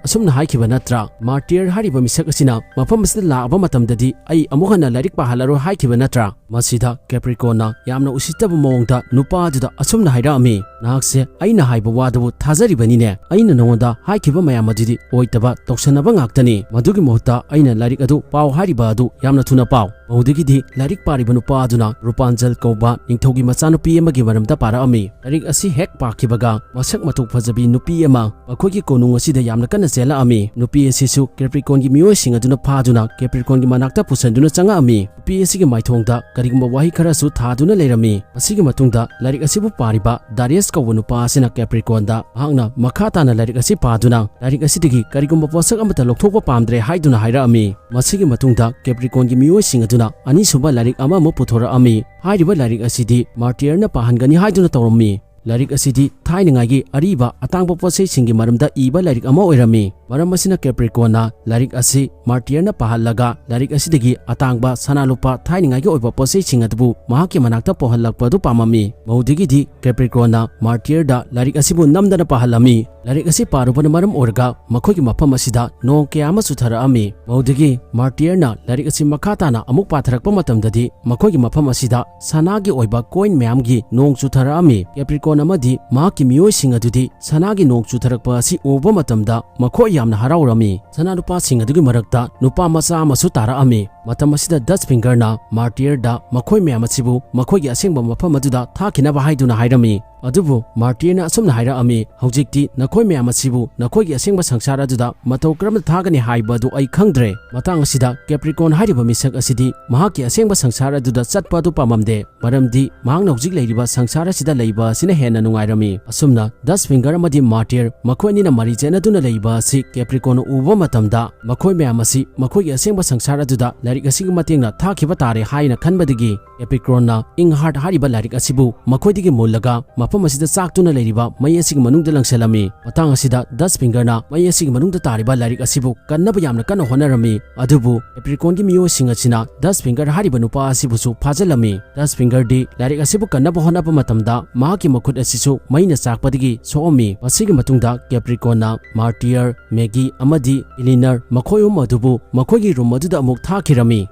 ꯑꯁꯨꯝꯅ ꯍꯥꯏꯈꯤꯕ ꯅꯠꯇ꯭ꯔꯥ? ꯃꯥꯔꯇꯤꯌꯔ ꯍꯥꯏꯔꯤꯕ ꯃꯤꯁꯛ ꯑꯁꯤꯅ ꯃꯐꯝ ꯑꯁꯤꯗ ꯂꯥꯛꯑꯕ ꯃꯇꯝꯗꯗꯤ ꯑꯩ ꯑꯃꯨꯛ ꯍꯟꯅ ꯂꯥꯏꯔꯤꯛ ꯄꯥꯍꯜꯂꯔꯣꯏ ꯍꯥꯏꯈꯤꯕ ꯅꯠꯇ꯭ꯔꯥ?" ꯃꯁꯤꯗ ꯀꯦꯄ꯭ꯔꯤꯀꯣꯟꯅ ꯌꯥꯝꯅ ꯎꯁꯤꯠꯇꯕ ꯃꯑꯣꯡꯗ ꯅꯨꯄꯥ ꯑꯗꯨꯗ ꯑꯁꯨꯝꯅ ꯍꯥꯏꯔꯛꯑꯝꯃꯤ, "ꯅꯍꯥꯛꯁꯦ ꯑꯩꯅ ꯍꯥꯏꯕ ꯋꯥꯗꯨꯕꯨ ꯊꯥꯖꯔꯤꯕꯅꯤꯅꯦ꯫ ꯑꯩꯅ ꯅꯉꯣꯟꯗ ꯍꯥꯏꯈꯤꯕ ꯃꯌꯥꯝ ꯑꯗꯨꯗꯤ ꯑꯣꯏꯇꯕ ꯇꯧꯁꯟꯅꯕ ꯉꯥꯛꯇꯅꯤ꯫ ꯃꯗꯨꯒꯤ ꯃꯍꯨꯠꯇ ꯑꯩꯅ ꯂꯥꯏꯔꯤꯛ ꯑꯗꯨ ꯄꯥꯎ ꯍꯥꯏꯔꯤꯕ ꯑꯗꯨ ꯌꯥꯝꯅ ꯊꯨꯅ ꯄꯥꯎ꯫" ꯃꯗꯨꯗꯒꯤꯗꯤ ꯂꯥꯏꯔꯤꯛ ꯄꯥꯔꯤꯕ ꯅꯨꯄꯥ ꯑꯗꯨꯅ ꯔꯨꯄꯥꯟꯖꯜ ꯀꯧꯕ ꯅꯤꯡꯊꯧꯒꯤ ꯃꯆꯥꯅꯨꯄꯤ ꯑꯃꯒꯤ ꯃꯔꯝꯗ ꯄꯥꯔꯛꯑꯝꯃꯤ꯫ ꯂꯥꯏꯔꯤꯛ ꯑꯁꯤ ꯍꯦꯛ ꯄꯥꯈꯤꯕꯒ ꯃꯁꯛ ꯃꯇꯧ ꯐꯖꯕꯤ ꯅꯨꯄꯤ ꯑꯃ ꯃꯈꯣꯏꯒꯤ ꯀꯣꯅꯨꯡ ꯑꯁꯤꯗ ꯌꯥꯝꯅ ꯀꯟꯅ ꯆꯦꯜꯂꯛꯑꯝꯃꯤ꯫ ꯅꯨꯄꯤ ꯑꯁꯤꯁꯨ ꯀꯦꯄ꯭ꯔꯤꯀꯣꯟꯒꯤ ꯃꯤꯑꯣꯏꯁꯤꯡ ꯑꯗꯨꯅ ꯐꯥꯗꯨꯅ ꯀꯦꯄ꯭ꯔꯤꯀꯣꯟꯒꯤ ꯃꯅꯥꯛꯇ ꯄꯨꯁꯤꯟꯗꯨꯅ ꯆꯪꯉꯛꯑꯝꯃꯤ꯫ ꯅꯨꯄꯤ ꯑꯁꯤꯒꯤ ꯃꯥꯏꯊꯣꯡꯗ ꯀꯔꯤꯒꯨꯝꯕ ꯋꯥꯍꯩ ꯈꯔꯁꯨ ꯊꯥꯗꯨꯅ ꯂꯩꯔꯝꯃꯤ꯫ ꯃꯁꯤꯒꯤ ꯃꯇꯨꯡꯗ ꯂꯥꯏꯔꯤꯛ ꯑꯁꯤꯕꯨ ꯄꯥꯔꯤꯕ ꯗꯥꯔꯤꯌꯁ ꯀꯧꯕ ꯅꯨꯄꯥ ꯑꯁꯤꯅ ꯀꯦꯄ꯭ꯔꯤꯀꯣꯟꯗ ꯃꯍꯥꯛꯅ ꯃꯈꯥ ꯇꯥꯅ ꯂꯥꯏꯔꯤꯛ ꯑꯁꯤ ꯄꯥꯗꯨꯅ ꯂꯥꯏꯔꯤꯛ ꯑꯁꯤꯗꯒꯤ ꯀꯔꯤꯒꯨꯝꯕ ꯄꯣꯠꯁꯛ ꯑꯃꯠꯇ ꯂꯧꯊꯣꯛꯄ ꯄꯥꯝꯗ꯭ꯔꯦ ꯍꯥꯏꯗꯨꯅ ꯍꯥꯏꯔꯛꯑꯝꯃꯤ꯫ ꯃꯁꯤꯒꯤ ꯃꯇꯨꯡꯗ ꯀꯦꯄ꯭ꯔꯤꯀꯣꯟꯒꯤ ꯃꯤꯑꯣꯏꯁꯤꯡ ꯑꯗꯨꯅ ꯑꯅꯤꯁꯨꯕ ꯂꯥꯏꯔꯤꯛ ꯑꯃꯃꯨꯛ ꯄꯨꯊꯣꯔꯛꯑꯝꯃꯤ꯫ ꯍꯥꯏꯔꯤꯕ ꯂꯥꯏꯔꯤꯛ ꯑꯁꯤꯗꯤ ꯃꯥꯔꯇꯤꯌꯔꯅ ꯄꯥꯍꯟꯒꯅꯤ ꯍꯥꯏꯗꯨꯅ ꯇꯧꯔꯝꯃꯤ꯫ ꯂꯥꯏꯔꯤꯛ ꯑꯁꯤꯗꯤ ꯊꯥꯏꯅꯉꯥꯏꯒꯤ ꯑꯔꯤꯕ ꯑꯇꯥꯡꯕ ꯄꯣꯠꯆꯩꯁꯤꯡꯒꯤ ꯃꯔꯝꯗ ꯏꯕ ꯂꯥꯏꯔꯤꯛ ꯑꯃ ꯑꯣꯏꯔꯝꯃꯤ꯫ ꯃꯔꯝ ꯑꯁꯤꯅ ꯀꯦꯄ꯭ꯔꯤꯀꯣꯟꯅ ꯂꯥꯏꯔꯤꯛ ꯑꯁꯤ ꯃꯥꯔꯇꯤꯌꯔꯅ ꯄꯥꯍꯜꯂꯒ ꯂꯥꯏꯔꯤꯛ ꯑꯁꯤꯗꯒꯤ ꯑꯇꯥꯡꯕ ꯁꯅꯥ ꯂꯨꯄꯥ ꯊꯥꯏꯅꯉꯥꯏꯒꯤ ꯑꯣꯏꯕ ꯄꯣꯠꯆꯩꯁꯤꯡ ꯑꯗꯨꯕꯨ ꯃꯍꯥꯛꯀꯤ ꯃꯅꯥꯛꯇ ꯄꯨꯍꯜꯂꯛꯄ ꯑꯗꯨ ꯄꯥꯝꯃꯝꯃꯤ꯫ ꯃꯗꯨꯗꯒꯤꯗꯤ ꯀꯦꯄ꯭ꯔꯤꯀꯣꯟꯅ ꯃꯥꯔꯇꯤꯌꯔꯗ ꯂꯥꯏꯔꯤꯛ ꯑꯁꯤꯕꯨ ꯅꯝꯗꯅ ꯄꯥꯍꯜꯂꯝꯃꯤ꯫ ꯂꯥꯏꯔꯤꯛ ꯑꯁꯤ ꯄꯥꯔꯨꯕꯅ ꯃꯔꯝ ꯑꯣꯏꯔꯒ ꯃꯈꯣꯏꯒꯤ ꯃꯐꯝ ꯑꯁꯤꯗ ꯅꯣꯡ ꯀꯌꯥ ꯑꯃ ꯆꯨꯊꯔꯛꯑꯝꯃꯤ꯫ ꯃꯗꯨꯗꯒꯤ ꯃꯥꯔꯇꯤꯌꯔꯅ ꯂꯥꯏꯔꯤꯛ ꯑꯁꯤ ꯃꯈꯥ ꯇꯥꯅ ꯑꯃꯨꯛ ꯄꯥꯊꯔꯛꯄ ꯃꯇꯝꯗꯗꯤ ꯃꯈꯣꯏꯒꯤ ꯃꯐꯝ ꯑꯁꯤꯗ ꯁꯅꯥꯒꯤ ꯑꯣꯏꯕ ꯀꯣꯏꯟ ꯃꯌꯥꯝꯒꯤ ꯅꯣꯡ ꯆꯨꯊꯔꯛꯑꯝꯃꯤ꯫ ꯀꯦꯄ꯭ꯔꯤꯀꯣꯟ ꯑꯃꯗꯤ ꯃꯍꯥꯛꯀꯤ ꯃꯤꯑꯣꯏꯁꯤꯡ ꯑꯗꯨꯗꯤ ꯁꯅꯥꯒꯤ ꯅꯣꯡ ꯆꯨꯊꯔꯛꯄ ꯑꯁꯤ ꯎꯕ ꯃꯇꯝꯗ ꯃꯈꯣꯏ ꯌꯥꯝꯅ ꯍꯔꯥꯎꯔꯝꯃꯤ꯫ ꯁꯅꯥ ꯂꯨꯄꯥꯁꯤꯡ ꯑꯗꯨꯒꯤ ꯃꯔꯛꯇ ꯅꯨꯄꯥ ꯃꯆꯥ ꯑꯃꯁꯨ ꯇꯥꯔꯛꯑꯝꯃꯤ꯫ ꯃꯇꯝ ꯑꯁꯤꯗ ꯗꯁ ꯐꯤꯡꯒꯔꯅ ꯃꯥꯔꯇꯤꯌꯔꯗ ꯃꯈꯣꯏ ꯃꯌꯥꯝ ꯑꯁꯤꯕꯨ ꯃꯈꯣꯏꯒꯤ ꯑꯁꯦꯡꯕ ꯃꯐꯝ ꯑꯗꯨꯗ ꯊꯥꯈꯤꯅꯕ ꯍꯥꯏꯗꯨꯅ ꯍꯥꯏꯔꯝꯃꯤ꯫ ꯑꯗꯨꯕꯨ ꯃꯥꯔꯇꯤꯌꯔꯅ ꯑꯁꯨꯝꯅ ꯍꯥꯏꯔꯛꯑꯝꯃꯤ, "ꯍꯧꯖꯤꯛꯇꯤ ꯅꯈꯣꯏ ꯃꯌꯥꯝ ꯑꯁꯤꯕꯨ ꯅꯈꯣꯏꯒꯤ ꯑꯁꯦꯡꯕ ꯁꯪꯁꯥꯔ ꯑꯗꯨꯗ ꯃꯇꯧ ꯀꯔꯝꯅ ꯊꯥꯒꯅꯤ ꯍꯥꯏꯕ ꯑꯗꯨ ꯑꯩ ꯈꯪꯗ꯭ꯔꯦ꯫" ꯃꯇꯥꯡ ꯑꯁꯤꯗ ꯀꯦꯄ꯭ꯔꯤꯀꯣꯟ ꯍꯥꯏꯔꯤꯕ ꯃꯤꯁꯛ ꯑꯁꯤꯗꯤ ꯃꯍꯥꯛꯀꯤ ꯑꯁꯦꯡꯕ ꯁꯪꯁꯥꯔ ꯑꯗꯨꯗ ꯆꯠꯄ ꯑꯗꯨ ꯄꯥꯝꯃꯝꯗꯦ꯫ ꯃꯔꯝꯗꯤ ꯃꯍꯥꯛꯅ ꯍꯧꯖꯤꯛ ꯂꯩꯔꯤꯕ ꯁꯪꯁꯥꯔ ꯑꯁꯤꯗ ꯂꯩꯕ ꯑꯁꯤꯅ ꯍꯦꯟꯅ ꯅꯨꯡꯉꯥꯏꯔꯝꯃꯤ꯫ ꯑꯁꯨꯝꯅ ꯗꯁ ꯐꯤꯡꯒꯔ ꯑꯃꯗꯤ ꯃꯥꯔꯇꯤꯌꯔ ꯃꯈꯣꯏ ꯑꯅꯤꯅ ꯃꯔꯤ ꯆꯦꯠꯅꯗꯨꯅ ꯂꯩꯕ ꯑꯁꯤ ꯀꯦꯄ꯭ꯔꯤꯀꯣꯟꯅ ꯎꯕ ꯃꯇꯝꯗ ꯃꯈꯣꯏ ꯃꯌꯥꯝ ꯑꯁꯤ ꯃꯈꯣꯏꯒꯤ ꯑꯁꯦꯡꯕ ꯁꯪꯁꯥꯔ ꯑꯗꯨꯗ ꯂꯥꯏꯔꯤꯛ ꯑꯁꯤꯒꯤ ꯃꯇꯦꯡꯅ ꯊꯥꯈꯤꯕ ꯇꯥꯔꯦ ꯍꯥꯏꯅ ꯈꯟꯕꯗꯒꯤ ꯀꯦꯄ꯭ꯔꯤꯀꯣꯟꯅ ꯏꯪ ꯍꯥꯔꯠ ꯍꯥꯏꯔꯤꯕ ꯂꯥꯏꯔꯤꯛ ꯑꯁꯤꯕꯨ ꯃꯈꯣꯏꯗꯒꯤ ꯃꯨꯜꯂꯒ ꯃꯐꯝ ꯑꯁꯤꯗ ꯆꯥꯛꯇꯨꯅ ꯂꯩꯔꯤꯕ ꯃꯩ ꯑꯁꯤꯒꯤ ꯃꯅꯨꯡꯗ ꯂꯪꯁꯤꯜꯂꯝꯃꯤ꯫ ꯃꯇꯥꯡ ꯑꯁꯤꯗ ꯗꯁ ꯐꯤꯡꯒꯔꯅ ꯃꯩ ꯑꯁꯤꯒꯤ ꯃꯅꯨꯡꯗ ꯇꯥꯔꯤꯕ ꯂꯥꯏꯔꯤꯛ ꯑꯁꯤꯕꯨ ꯀꯟꯅꯕ ꯌꯥꯝꯅ ꯀꯟꯅ ꯍꯣꯠꯅꯔꯝꯃꯤ꯫ ꯑꯗꯨꯕꯨ ꯀꯦꯄ꯭ꯔꯤꯀꯣꯟꯒꯤ ꯃꯤꯑꯣꯏꯁꯤꯡ ꯑꯁꯤꯅ ꯗꯁ ꯐꯤꯡꯒꯔ ꯍꯥꯏꯔꯤꯕ ꯅꯨꯄꯥ ꯑꯁꯤꯕꯨꯁꯨ ꯐꯥꯖꯤꯜꯂꯝꯃꯤ꯫ ꯗꯁ ꯐꯤꯡꯒꯔꯗꯤ ꯂꯥꯏꯔꯤꯛ ꯑꯁꯤꯕꯨ ꯀꯟꯅꯕ ꯍꯣꯠꯅꯕ ꯃꯇꯝꯗ ꯃꯍꯥꯛꯀꯤ ꯃꯈꯨꯠ ꯑꯁꯤꯁꯨ ꯃꯩꯅ ꯆꯥꯛꯄꯗꯒꯤ ꯁꯣꯛꯑꯝꯃꯤ꯫ ꯃꯁꯤꯒꯤ ꯃꯇꯨꯡꯗ ꯀꯦꯄ꯭ꯔꯤꯀꯣꯟꯅ ꯃꯥꯔꯇꯤꯌꯔ, ꯃꯦꯒꯤ ꯑꯃꯗꯤ ꯏꯂꯤꯅꯔ ꯃꯈꯣꯏ ꯑꯍꯨꯝ ꯑꯗꯨꯕꯨ ꯃꯈꯣꯏꯒꯤ ꯔꯨꯝ ꯑꯗꯨꯗ ꯑꯃꯨꯛ ꯊꯥꯈꯤꯔꯝꯃꯤ꯫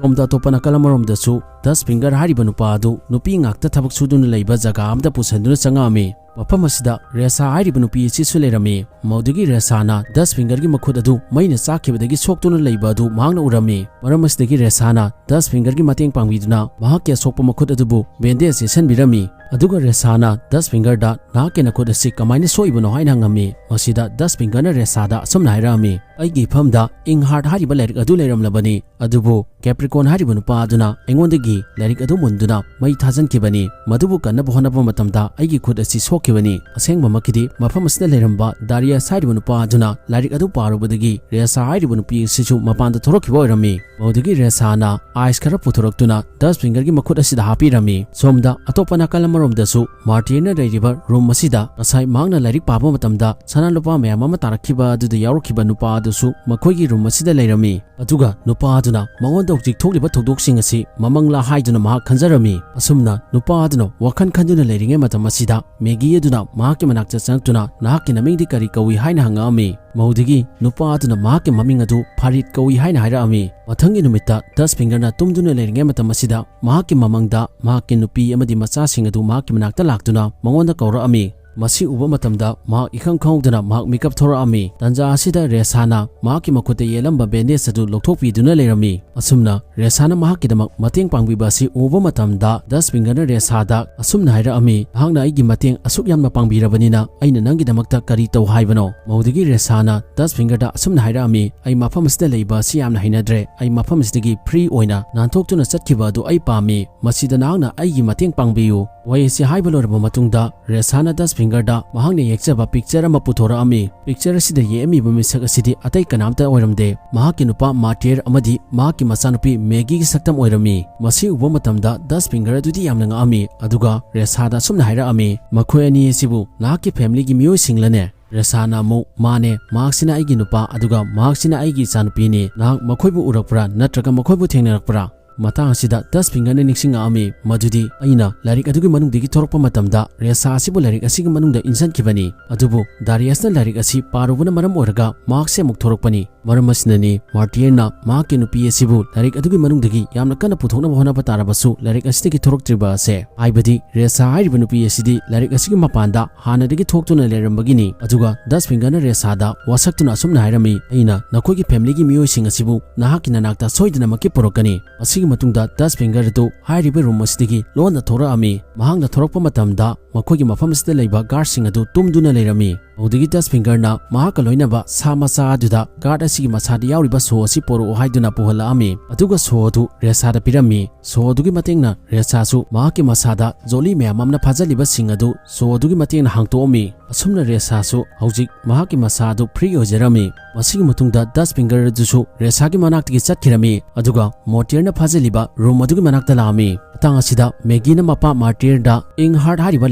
ꯁꯣꯝꯗ ꯑꯇꯣꯞꯄ ꯅꯥꯀꯜ ꯑꯃꯔꯣꯝꯗꯁꯨ ꯗꯁ ꯐꯤꯡꯒꯔ ꯍꯥꯏꯔꯤꯕ ꯅꯨꯄꯥ ꯑꯗꯨ ꯅꯨꯄꯤ ꯉꯥꯛꯇ ꯊꯕꯛ ꯁꯨꯗꯨꯅ ꯂꯩꯕ ꯖꯒꯥ ꯑꯃꯗ ꯄꯨꯁꯤꯟꯗꯨꯅ ꯆꯪꯉꯛꯑꯝꯃꯤ꯫ ꯃꯐꯝ ꯑꯁꯤꯗ ꯔꯦꯁꯥ ꯍꯥꯏꯔꯤꯕ ꯅꯨꯄꯤ ꯑꯁꯤꯁꯨ ꯂꯩꯔꯝꯃꯤ꯫ ꯃꯗꯨꯗꯒꯤ ꯔꯦꯁꯥꯅ ꯗꯁ ꯐꯤꯡꯒꯔꯒꯤ ꯃꯈꯨꯠ ꯑꯗꯨ ꯃꯩꯅ ꯆꯥꯛꯈꯤꯕꯗꯒꯤ ꯁꯣꯛꯇꯨꯅ ꯂꯩꯕ ꯑꯗꯨ ꯃꯍꯥꯛꯅ ꯎꯔꯝꯃꯤ꯫ ꯃꯔꯝ ꯑꯁꯤꯗꯒꯤ ꯔꯦꯁꯥꯅ ꯗꯁ ꯐꯤꯡꯒꯔꯒꯤ ꯃꯇꯦꯡ ꯄꯥꯡꯕꯤꯗꯨꯅ ꯃꯍꯥꯛꯀꯤ ꯑꯁꯣꯛꯄ ꯃꯈꯨꯠ ꯑꯗꯨꯕꯨ ꯕꯦꯟꯗꯦꯖ ꯌꯦꯠꯁꯤꯟꯕꯤꯔꯝꯃꯤ꯫ ꯑꯗꯨꯒ ꯔꯦꯁꯥꯅ ꯗꯁ ꯐꯤꯡꯒꯔꯗ ꯅꯍꯥꯛꯀꯤ ꯅꯈꯨꯠ ꯑꯁꯤ ꯀꯃꯥꯏꯅ ꯁꯣꯛꯏꯕꯅꯣ ꯍꯥꯏꯅ ꯍꯪꯉꯝꯃꯤ꯫ ꯃꯁꯤꯗ ꯗꯁ ꯐꯤꯡꯒꯔꯅ ꯔꯦꯁꯥꯗ ꯑꯁꯨꯝꯅ ꯍꯥꯏꯔꯛꯑꯝꯃꯤ, "ꯑꯩꯒꯤ ꯏꯐꯝꯗ ꯏꯪ ꯍꯥꯔꯠ ꯍꯥꯏꯔꯤꯕ ꯂꯥꯏꯔꯤꯛ ꯑꯗꯨ ꯂꯩꯔꯝꯂꯕꯅꯤ, ꯑꯗꯨꯕꯨ ꯀꯦꯄ꯭ꯔꯤꯀꯣꯟ ꯍꯥꯏꯔꯤꯕ ꯅꯨꯄꯥ ꯑꯗꯨꯅ ꯑꯩꯉꯣꯟꯗꯒꯤ ꯂꯥꯏꯔꯤꯛ ꯑꯗꯨ ꯃꯨꯟꯗꯨꯅ ꯃꯩ ꯊꯥꯖꯤꯟꯈꯤꯕꯅꯤ꯫ ꯃꯗꯨꯕꯨ ꯀꯟꯅꯕ ꯍꯣꯠꯅꯕ ꯃꯇꯝꯗ ꯑꯩꯒꯤ ꯈꯨꯠ ꯑꯁꯤ ꯁꯣꯛꯈꯤꯕꯅꯤ꯫ ꯑꯁꯦꯡꯕꯃꯛꯀꯤꯗꯤ ꯃꯐꯝ ꯑꯁꯤꯗ ꯂꯩꯔꯝꯕ ꯗꯥꯔꯤꯌꯁ ꯍꯥꯏꯔꯤꯕ ꯅꯨꯄꯥ ꯑꯗꯨꯅ ꯂꯥꯏꯔꯤꯛ ꯑꯗꯨ ꯄꯥꯔꯨꯕꯗꯒꯤ ꯔꯦꯁꯥ ꯍꯥꯏꯔꯤꯕ ꯅꯨꯄꯤ ꯑꯁꯤꯁꯨ ꯃꯄꯥꯟꯗ ꯊꯣꯔꯛꯈꯤꯕ ꯑꯣꯏꯔꯝꯃꯤ꯫ ꯃꯗꯨꯗꯒꯤ ꯔꯦꯁꯥꯅ ꯑꯥꯏꯁ ꯈꯔ ꯄꯨꯊꯣꯔꯛꯇꯨꯅ ꯗꯁ ꯐꯤꯡꯒꯔꯒꯤ ꯃꯈꯨꯠ ꯑꯁꯤꯗ ꯍꯥꯞꯄꯤꯔꯝꯃꯤ꯫ ꯁꯣꯝꯗ ꯑꯇꯣꯞꯄ ꯅꯥꯀꯜ ꯑꯃꯔꯣꯝꯗꯁꯨ ꯃꯥꯔꯇꯤꯟꯅ ꯂꯩꯔꯤꯕ ꯔꯨꯝ ꯑꯁꯤꯗ ꯉꯁꯥꯏ ꯃꯍꯥꯛꯅ ꯂꯥꯏꯔꯤꯛ ꯄꯥꯕ ꯃꯇꯝꯗ ꯁꯅꯥ ꯂꯨꯄꯥ ꯃꯌꯥꯝ ꯑꯃ ꯇꯥꯔꯛꯈꯤꯕ ꯑꯗꯨꯗ ꯌꯥꯎꯔꯛꯈꯤꯕ ꯅꯨꯄꯥ ꯑꯗꯨꯁꯨ ꯃꯈꯣꯏꯒꯤ ꯔꯨꯝ ꯑꯁꯤꯗ ꯂꯩꯔꯝꯃꯤ꯫ ꯑꯗꯨꯒ ꯅꯨꯄꯥ ꯑꯗꯨꯅ ꯃꯉꯣꯟꯗ ꯍꯧꯖꯤꯛ ꯊꯣꯛꯂꯤꯕ ꯊꯧꯗꯣꯛꯁꯤꯡ ꯑꯁꯤ ꯃꯃꯪꯂꯥ ꯍꯥꯏꯗꯨꯅ ꯃꯍꯥꯛ ꯈꯟꯖꯔꯝꯃꯤ꯫ ꯑꯁꯨꯝꯅ ꯅꯨꯄꯥ ꯑꯗꯨꯅ ꯋꯥꯈꯜ ꯈꯟꯗꯨꯅ ꯂꯩꯔꯤꯉꯩ ꯃꯇꯝ ꯑꯁꯤꯗ ꯃꯦꯒꯤ ꯑꯗꯨꯅ ꯃꯍꯥꯛꯀꯤ ꯃꯅꯥꯛꯇ ꯆꯪꯂꯛꯇꯨꯅ, "ꯅꯍꯥꯛꯀꯤ ꯅꯃꯤꯡꯗꯤ ꯀꯔꯤ ꯀꯧꯏ?" ꯍꯥꯏꯅ ꯍꯪꯉꯛꯑꯝꯃꯤ꯫ ꯃꯗꯨꯗꯒꯤ ꯅꯨꯄꯥ ꯑꯗꯨꯅ ꯃꯍꯥꯛꯀꯤ ꯃꯃꯤꯡ ꯑꯗꯨ ꯐꯔꯤꯠ ꯀꯧꯏ ꯍꯥꯏꯅ ꯍꯥꯏꯔꯛꯑꯝꯃꯤ꯫ ꯃꯊꯪꯒꯤ ꯅꯨꯃꯤꯠꯇ ꯗꯁ ꯐꯤꯡꯒꯔꯅ ꯇꯨꯝꯗꯨꯅ ꯂꯩꯔꯤꯉꯩ ꯃꯇꯝ ꯑꯁꯤꯗ ꯃꯍꯥꯛꯀꯤ ꯃꯃꯪꯗ ꯃꯍꯥꯛꯀꯤ ꯅꯨꯄꯤ ꯑꯃꯗꯤ ꯃꯆꯥꯁꯤꯡ ꯑꯗꯨ ꯃꯍꯥꯛꯀꯤ ꯃꯅꯥꯛꯇ ꯂꯥꯛꯇꯨꯅ ꯃꯉꯣꯟꯗ ꯀꯧꯔꯛꯑꯝꯃꯤ꯫ ꯃꯁꯤ ꯎꯕ ꯃꯇꯝꯗ ꯃꯍꯥꯛ ꯏꯈꯪ ꯈꯪꯍꯧꯗꯅ ꯃꯍꯥꯛ ꯃꯤꯀꯞ ꯊꯣꯔꯛꯑꯝꯃꯤ꯫ ꯇꯟꯖꯥ ꯑꯁꯤꯗ ꯔꯦꯁꯥꯅ ꯃꯍꯥꯛꯀꯤ ꯃꯈꯨꯠꯇ ꯌꯦꯠꯂꯝꯕ ꯕꯦꯟꯗꯦꯖ ꯑꯗꯨ ꯂꯧꯊꯣꯛꯄꯤꯗꯨꯅ ꯂꯩꯔꯝꯃꯤ꯫ ꯑꯁꯨꯝꯅ ꯔꯦꯁꯥꯅ ꯃꯍꯥꯛꯀꯤꯗꯃꯛ ꯃꯇꯦꯡ ꯄꯥꯡꯕꯤꯕ ꯑꯁꯤ ꯎꯕ ꯃꯇꯝꯗ ꯗꯁ ꯐꯤꯡꯒꯔꯅ ꯔꯦꯁꯥꯗ ꯑꯁꯨꯝꯅ ꯍꯥꯏꯔꯛꯑꯝꯃꯤ, "ꯅꯍꯥꯛꯅ ꯑꯩꯒꯤ ꯃꯇꯦꯡ ꯑꯁꯨꯛ ꯌꯥꯝꯅ ꯄꯥꯡꯕꯤꯔꯕꯅꯤꯅ ꯑꯩꯅ ꯅꯪꯒꯤꯗꯃꯛꯇ ꯀꯔꯤ ꯇꯧ ꯍꯥꯏꯕꯅꯣ?" ꯃꯗꯨꯗꯒꯤ ꯔꯦꯁꯥꯅ ꯗꯁ ꯐꯤꯡꯒꯔꯗ ꯑꯁꯨꯝꯅ ꯍꯥꯏꯔꯛꯑꯝꯃꯤ, "ꯑꯩ ꯃꯐꯝ ꯑꯁꯤꯗ ꯂꯩꯕ ꯑꯁꯤ ꯌꯥꯝꯅ ꯍꯩꯅꯗ꯭ꯔꯦ꯫ ꯑꯩ ꯃꯐꯝ ꯑꯁꯤꯗꯒꯤ ꯐ꯭ꯔꯤ ꯑꯣꯏꯅ ꯅꯥꯟꯊꯣꯛꯇꯨꯅ ꯆꯠꯈꯤꯕ ꯑꯗꯨ ꯑꯩ ꯄꯥꯝꯃꯤ꯫ ꯃꯁꯤꯗ ꯅꯍꯥꯛꯅ ꯑꯩꯒꯤ ꯃꯇꯦꯡ ꯄꯥꯡꯕꯤꯌꯨ"꯫ ꯋꯥꯍꯩ ꯑꯁꯤ ꯍꯥꯏꯕ ꯂꯣꯏꯔꯕ ꯃꯇꯨꯡꯗ ꯔꯦꯁꯥꯅ ꯗꯁ ꯐꯤꯡꯒꯔꯗ ꯃꯍꯥꯛꯅ ꯌꯦꯛꯆꯕ ꯄꯤꯛꯆꯔ ꯑꯃ ꯄꯨꯊꯣꯔꯛꯑꯝꯃꯤ꯫ ꯄꯤꯛꯆꯔ ꯑꯁꯤꯗ ꯌꯦꯛꯑꯝꯃꯤꯕ ꯃꯤꯁꯛ ꯑꯁꯤꯗꯤ ꯑꯇꯩ ꯀꯅꯥꯝꯇ ꯑꯣꯏꯔꯝꯗꯦ꯫ ꯃꯍꯥꯛꯀꯤ ꯅꯨꯄꯥ ꯃꯥꯔꯇꯤꯌꯔ ꯑꯃꯗꯤ ꯃꯍꯥꯛꯀꯤ ꯃꯆꯥꯅꯨꯄꯤ ꯃꯦꯒꯤꯒꯤ ꯁꯛꯇꯝ ꯑꯣꯏꯔꯝꯃꯤ꯫ ꯃꯁꯤ ꯎꯕ ꯃꯇꯝꯗ ꯗꯁ ꯐꯤꯡꯒꯔ ꯑꯗꯨꯗꯤ ꯌꯥꯝꯅ ꯉꯛꯑꯝꯃꯤ, ꯑꯗꯨꯒ ꯔꯦꯁꯥꯗ ꯑꯁꯨꯝꯅ ꯍꯥꯏꯔꯛꯑꯝꯃꯤ, "ꯃꯈꯣꯏ ꯑꯅꯤ ꯑꯁꯤꯕꯨ ꯅꯍꯥꯛꯀꯤ ꯐꯦꯃꯤꯂꯤꯒꯤ ꯃꯤꯑꯣꯏꯁꯤꯡꯂꯅꯦ?" ꯔꯦꯁꯥꯅ ꯑꯃꯨꯛ, "ꯃꯥꯅꯦ, ꯃꯍꯥꯛꯁꯤꯅ ꯑꯩꯒꯤ ꯅꯨꯄꯥ, ꯑꯗꯨꯒ ꯃꯍꯥꯛꯁꯤꯅ ꯑꯩꯒꯤ ꯏꯆꯥꯅꯨꯄꯤꯅꯤ꯫ ꯅꯍꯥꯛ ꯃꯈꯣꯏꯕꯨ ꯎꯔꯛꯄ꯭ꯔꯥ ꯅꯠꯇ꯭ꯔꯒ ꯃꯈꯣꯏꯕꯨ ꯊꯦꯡꯅꯔꯛꯄ꯭ꯔꯥ?" ꯃꯇꯥꯡ ꯑꯁꯤꯗ ꯗꯁ ꯐꯤꯡꯒꯔꯅ ꯅꯤꯡꯁꯤꯡꯉꯛꯑꯝꯃꯤ ꯃꯗꯨꯗꯤ ꯑꯩꯅ ꯂꯥꯏꯔꯤꯛ ꯑꯗꯨꯒꯤ ꯃꯅꯨꯡꯗꯒꯤ ꯊꯣꯔꯛꯄ ꯃꯇꯝꯗ ꯔꯦꯁꯥ ꯑꯁꯤꯕꯨ ꯂꯥꯏꯔꯤꯛ ꯑꯁꯤꯒꯤ ꯃꯅꯨꯡꯗ ꯏꯟꯁꯤꯟꯈꯤꯕꯅꯤ, ꯑꯗꯨꯕꯨ ꯗꯥꯔꯤꯌꯁꯅ ꯂꯥꯏꯔꯤꯛ ꯑꯁꯤ ꯄꯥꯔꯨꯕꯅ ꯃꯔꯝ ꯑꯣꯏꯔꯒ ꯃꯍꯥꯛꯁꯦ ꯑꯃꯨꯛ ꯊꯣꯔꯛꯄꯅꯤ꯫ ꯃꯔꯝ ꯑꯁꯤꯅꯅꯤ ꯃꯥꯔꯇꯤꯌꯔꯅ ꯃꯍꯥꯛꯀꯤ ꯅꯨꯄꯤ ꯑꯁꯤꯕꯨ ꯂꯥꯏꯔꯤꯛ ꯑꯗꯨꯒꯤ ꯃꯅꯨꯡꯗꯒꯤ ꯌꯥꯝꯅ ꯀꯟꯅ ꯄꯨꯊꯣꯛꯅꯕ ꯍꯣꯠꯅꯕ ꯇꯥꯔꯕꯁꯨ ꯂꯥꯏꯔꯤꯛ ꯑꯁꯤꯗꯒꯤ ꯊꯣꯔꯛꯇ꯭ꯔꯤꯕ ꯑꯁꯦ꯫ ꯍꯥꯏꯕꯗꯤ ꯔꯦꯁꯥ ꯍꯥꯏꯔꯤꯕ ꯅꯨꯄꯤ ꯑꯁꯤꯗꯤ ꯂꯥꯏꯔꯤꯛ ꯑꯁꯤꯒꯤ ꯃꯄꯥꯟꯗ ꯍꯥꯟꯅꯗꯒꯤ ꯊꯣꯛꯇꯨꯅ ꯂꯩꯔꯝꯕꯒꯤꯅꯤ꯫ ꯑꯗꯨꯒ ꯗꯁ ꯐꯤꯡꯒꯔꯅ ꯔꯦꯁꯥꯗ ꯋꯥꯁꯛꯇꯨꯅ ꯑꯁꯨꯝꯅ ꯍꯥꯏꯔꯝꯃꯤ, "ꯑꯩꯅ ꯅꯈꯣꯏꯒꯤ ꯐꯦꯃꯤꯂꯤꯒꯤ ꯃꯤꯑꯣꯏꯁꯤꯡ ꯑꯁꯤꯕꯨ ꯅꯍꯥꯛꯀꯤ ꯅꯅꯥꯛꯇ ꯁꯣꯏꯗꯅꯃꯛꯀꯤ ꯄꯨꯔꯛꯀꯅꯤ꯫ ꯃꯁꯤꯒꯤ ꯃꯇꯨꯡꯗ ꯗꯁ ꯐꯤꯡꯒꯔ ꯑꯗꯨ ꯍꯥꯏꯔꯤꯕ ꯔꯨꯝ ꯑꯁꯤꯗꯒꯤ ꯂꯣꯟꯅ ꯊꯣꯔꯛꯑꯝꯃꯤ꯫ ꯃꯍꯥꯛꯅ ꯊꯣꯔꯛꯄ ꯃꯇꯝꯗ ꯃꯈꯣꯏꯒꯤ ꯃꯐꯝ ꯑꯁꯤꯗ ꯂꯩꯕ ꯒꯥꯔꯗꯁꯤꯡ ꯑꯗꯨ ꯇꯨꯝꯗꯨꯅ ꯂꯩꯔꯝꯃꯤ꯫ ꯑꯗꯨꯗꯒꯤ ꯗꯁ ꯐꯤꯡꯒꯔꯅ ꯃꯍꯥꯛꯀ ꯂꯣꯏꯅꯕ ꯁꯥ ꯃꯆꯥ ꯑꯗꯨꯗ ꯒꯥꯔꯗ ꯑꯁꯤꯒꯤ ꯃꯁꯥꯗ ꯌꯥꯎꯔꯤꯕ ꯁꯣ ꯑꯁꯤ ꯄꯣꯔꯛꯑꯣ ꯍꯥꯏꯗꯨꯅ ꯄꯨꯍꯜꯂꯛꯑꯝꯃꯤ꯫ ꯑꯗꯨꯒ ꯁꯣ ꯑꯗꯨ ꯔꯦꯁꯥꯗ ꯄꯤꯔꯝꯃꯤ꯫ ꯁꯣ ꯑꯗꯨꯒꯤ ꯃꯇꯦꯡꯅ ꯔꯦꯁꯥꯁꯨ ꯃꯍꯥꯛꯀꯤ ꯃꯁꯥꯗ ꯖꯣꯂꯤ ꯃꯌꯥꯝ ꯑꯃꯅ ꯐꯥꯖꯤꯜꯂꯤꯕꯁꯤꯡ ꯑꯗꯨ ꯁꯣ ꯑꯗꯨꯒꯤ ꯃꯇꯦꯡꯅ ꯍꯥꯡꯇꯣꯛꯑꯝꯃꯤ꯫ ꯑꯁꯨꯝꯅ ꯔꯦꯁꯥꯁꯨ ꯍꯧꯖꯤꯛ ꯃꯍꯥꯛꯀꯤ ꯃꯁꯥ ꯑꯗꯨ ꯐ꯭ꯔꯤ ꯑꯣꯏꯖꯔꯝꯃꯤ꯫ ꯃꯁꯤꯒꯤ ꯃꯇꯨꯡꯗ ꯗꯁ ꯐꯤꯡꯒꯔ ꯑꯗꯨꯁꯨ ꯔꯦꯁꯥꯒꯤ ꯃꯅꯥꯛꯇꯒꯤ ꯆꯠꯈꯤꯔꯝꯃꯤ꯫ ꯑꯗꯨꯒ ꯃꯣꯔꯇꯤꯌꯔꯅ ꯐꯥꯖꯤꯜꯂꯤꯕ ꯔꯨꯝ ꯑꯗꯨꯒꯤ ꯃꯅꯥꯛꯇ ꯂꯥꯛꯑꯝꯃꯤ꯫ ꯃꯇꯥꯡ ꯑꯁꯤꯗ ꯃꯦꯒꯤꯅ ꯃꯄꯥ ꯃꯥꯔꯇꯤꯌꯔꯗ ꯏꯪ ꯍꯥꯔꯠ ꯍꯥꯏꯔꯤꯕ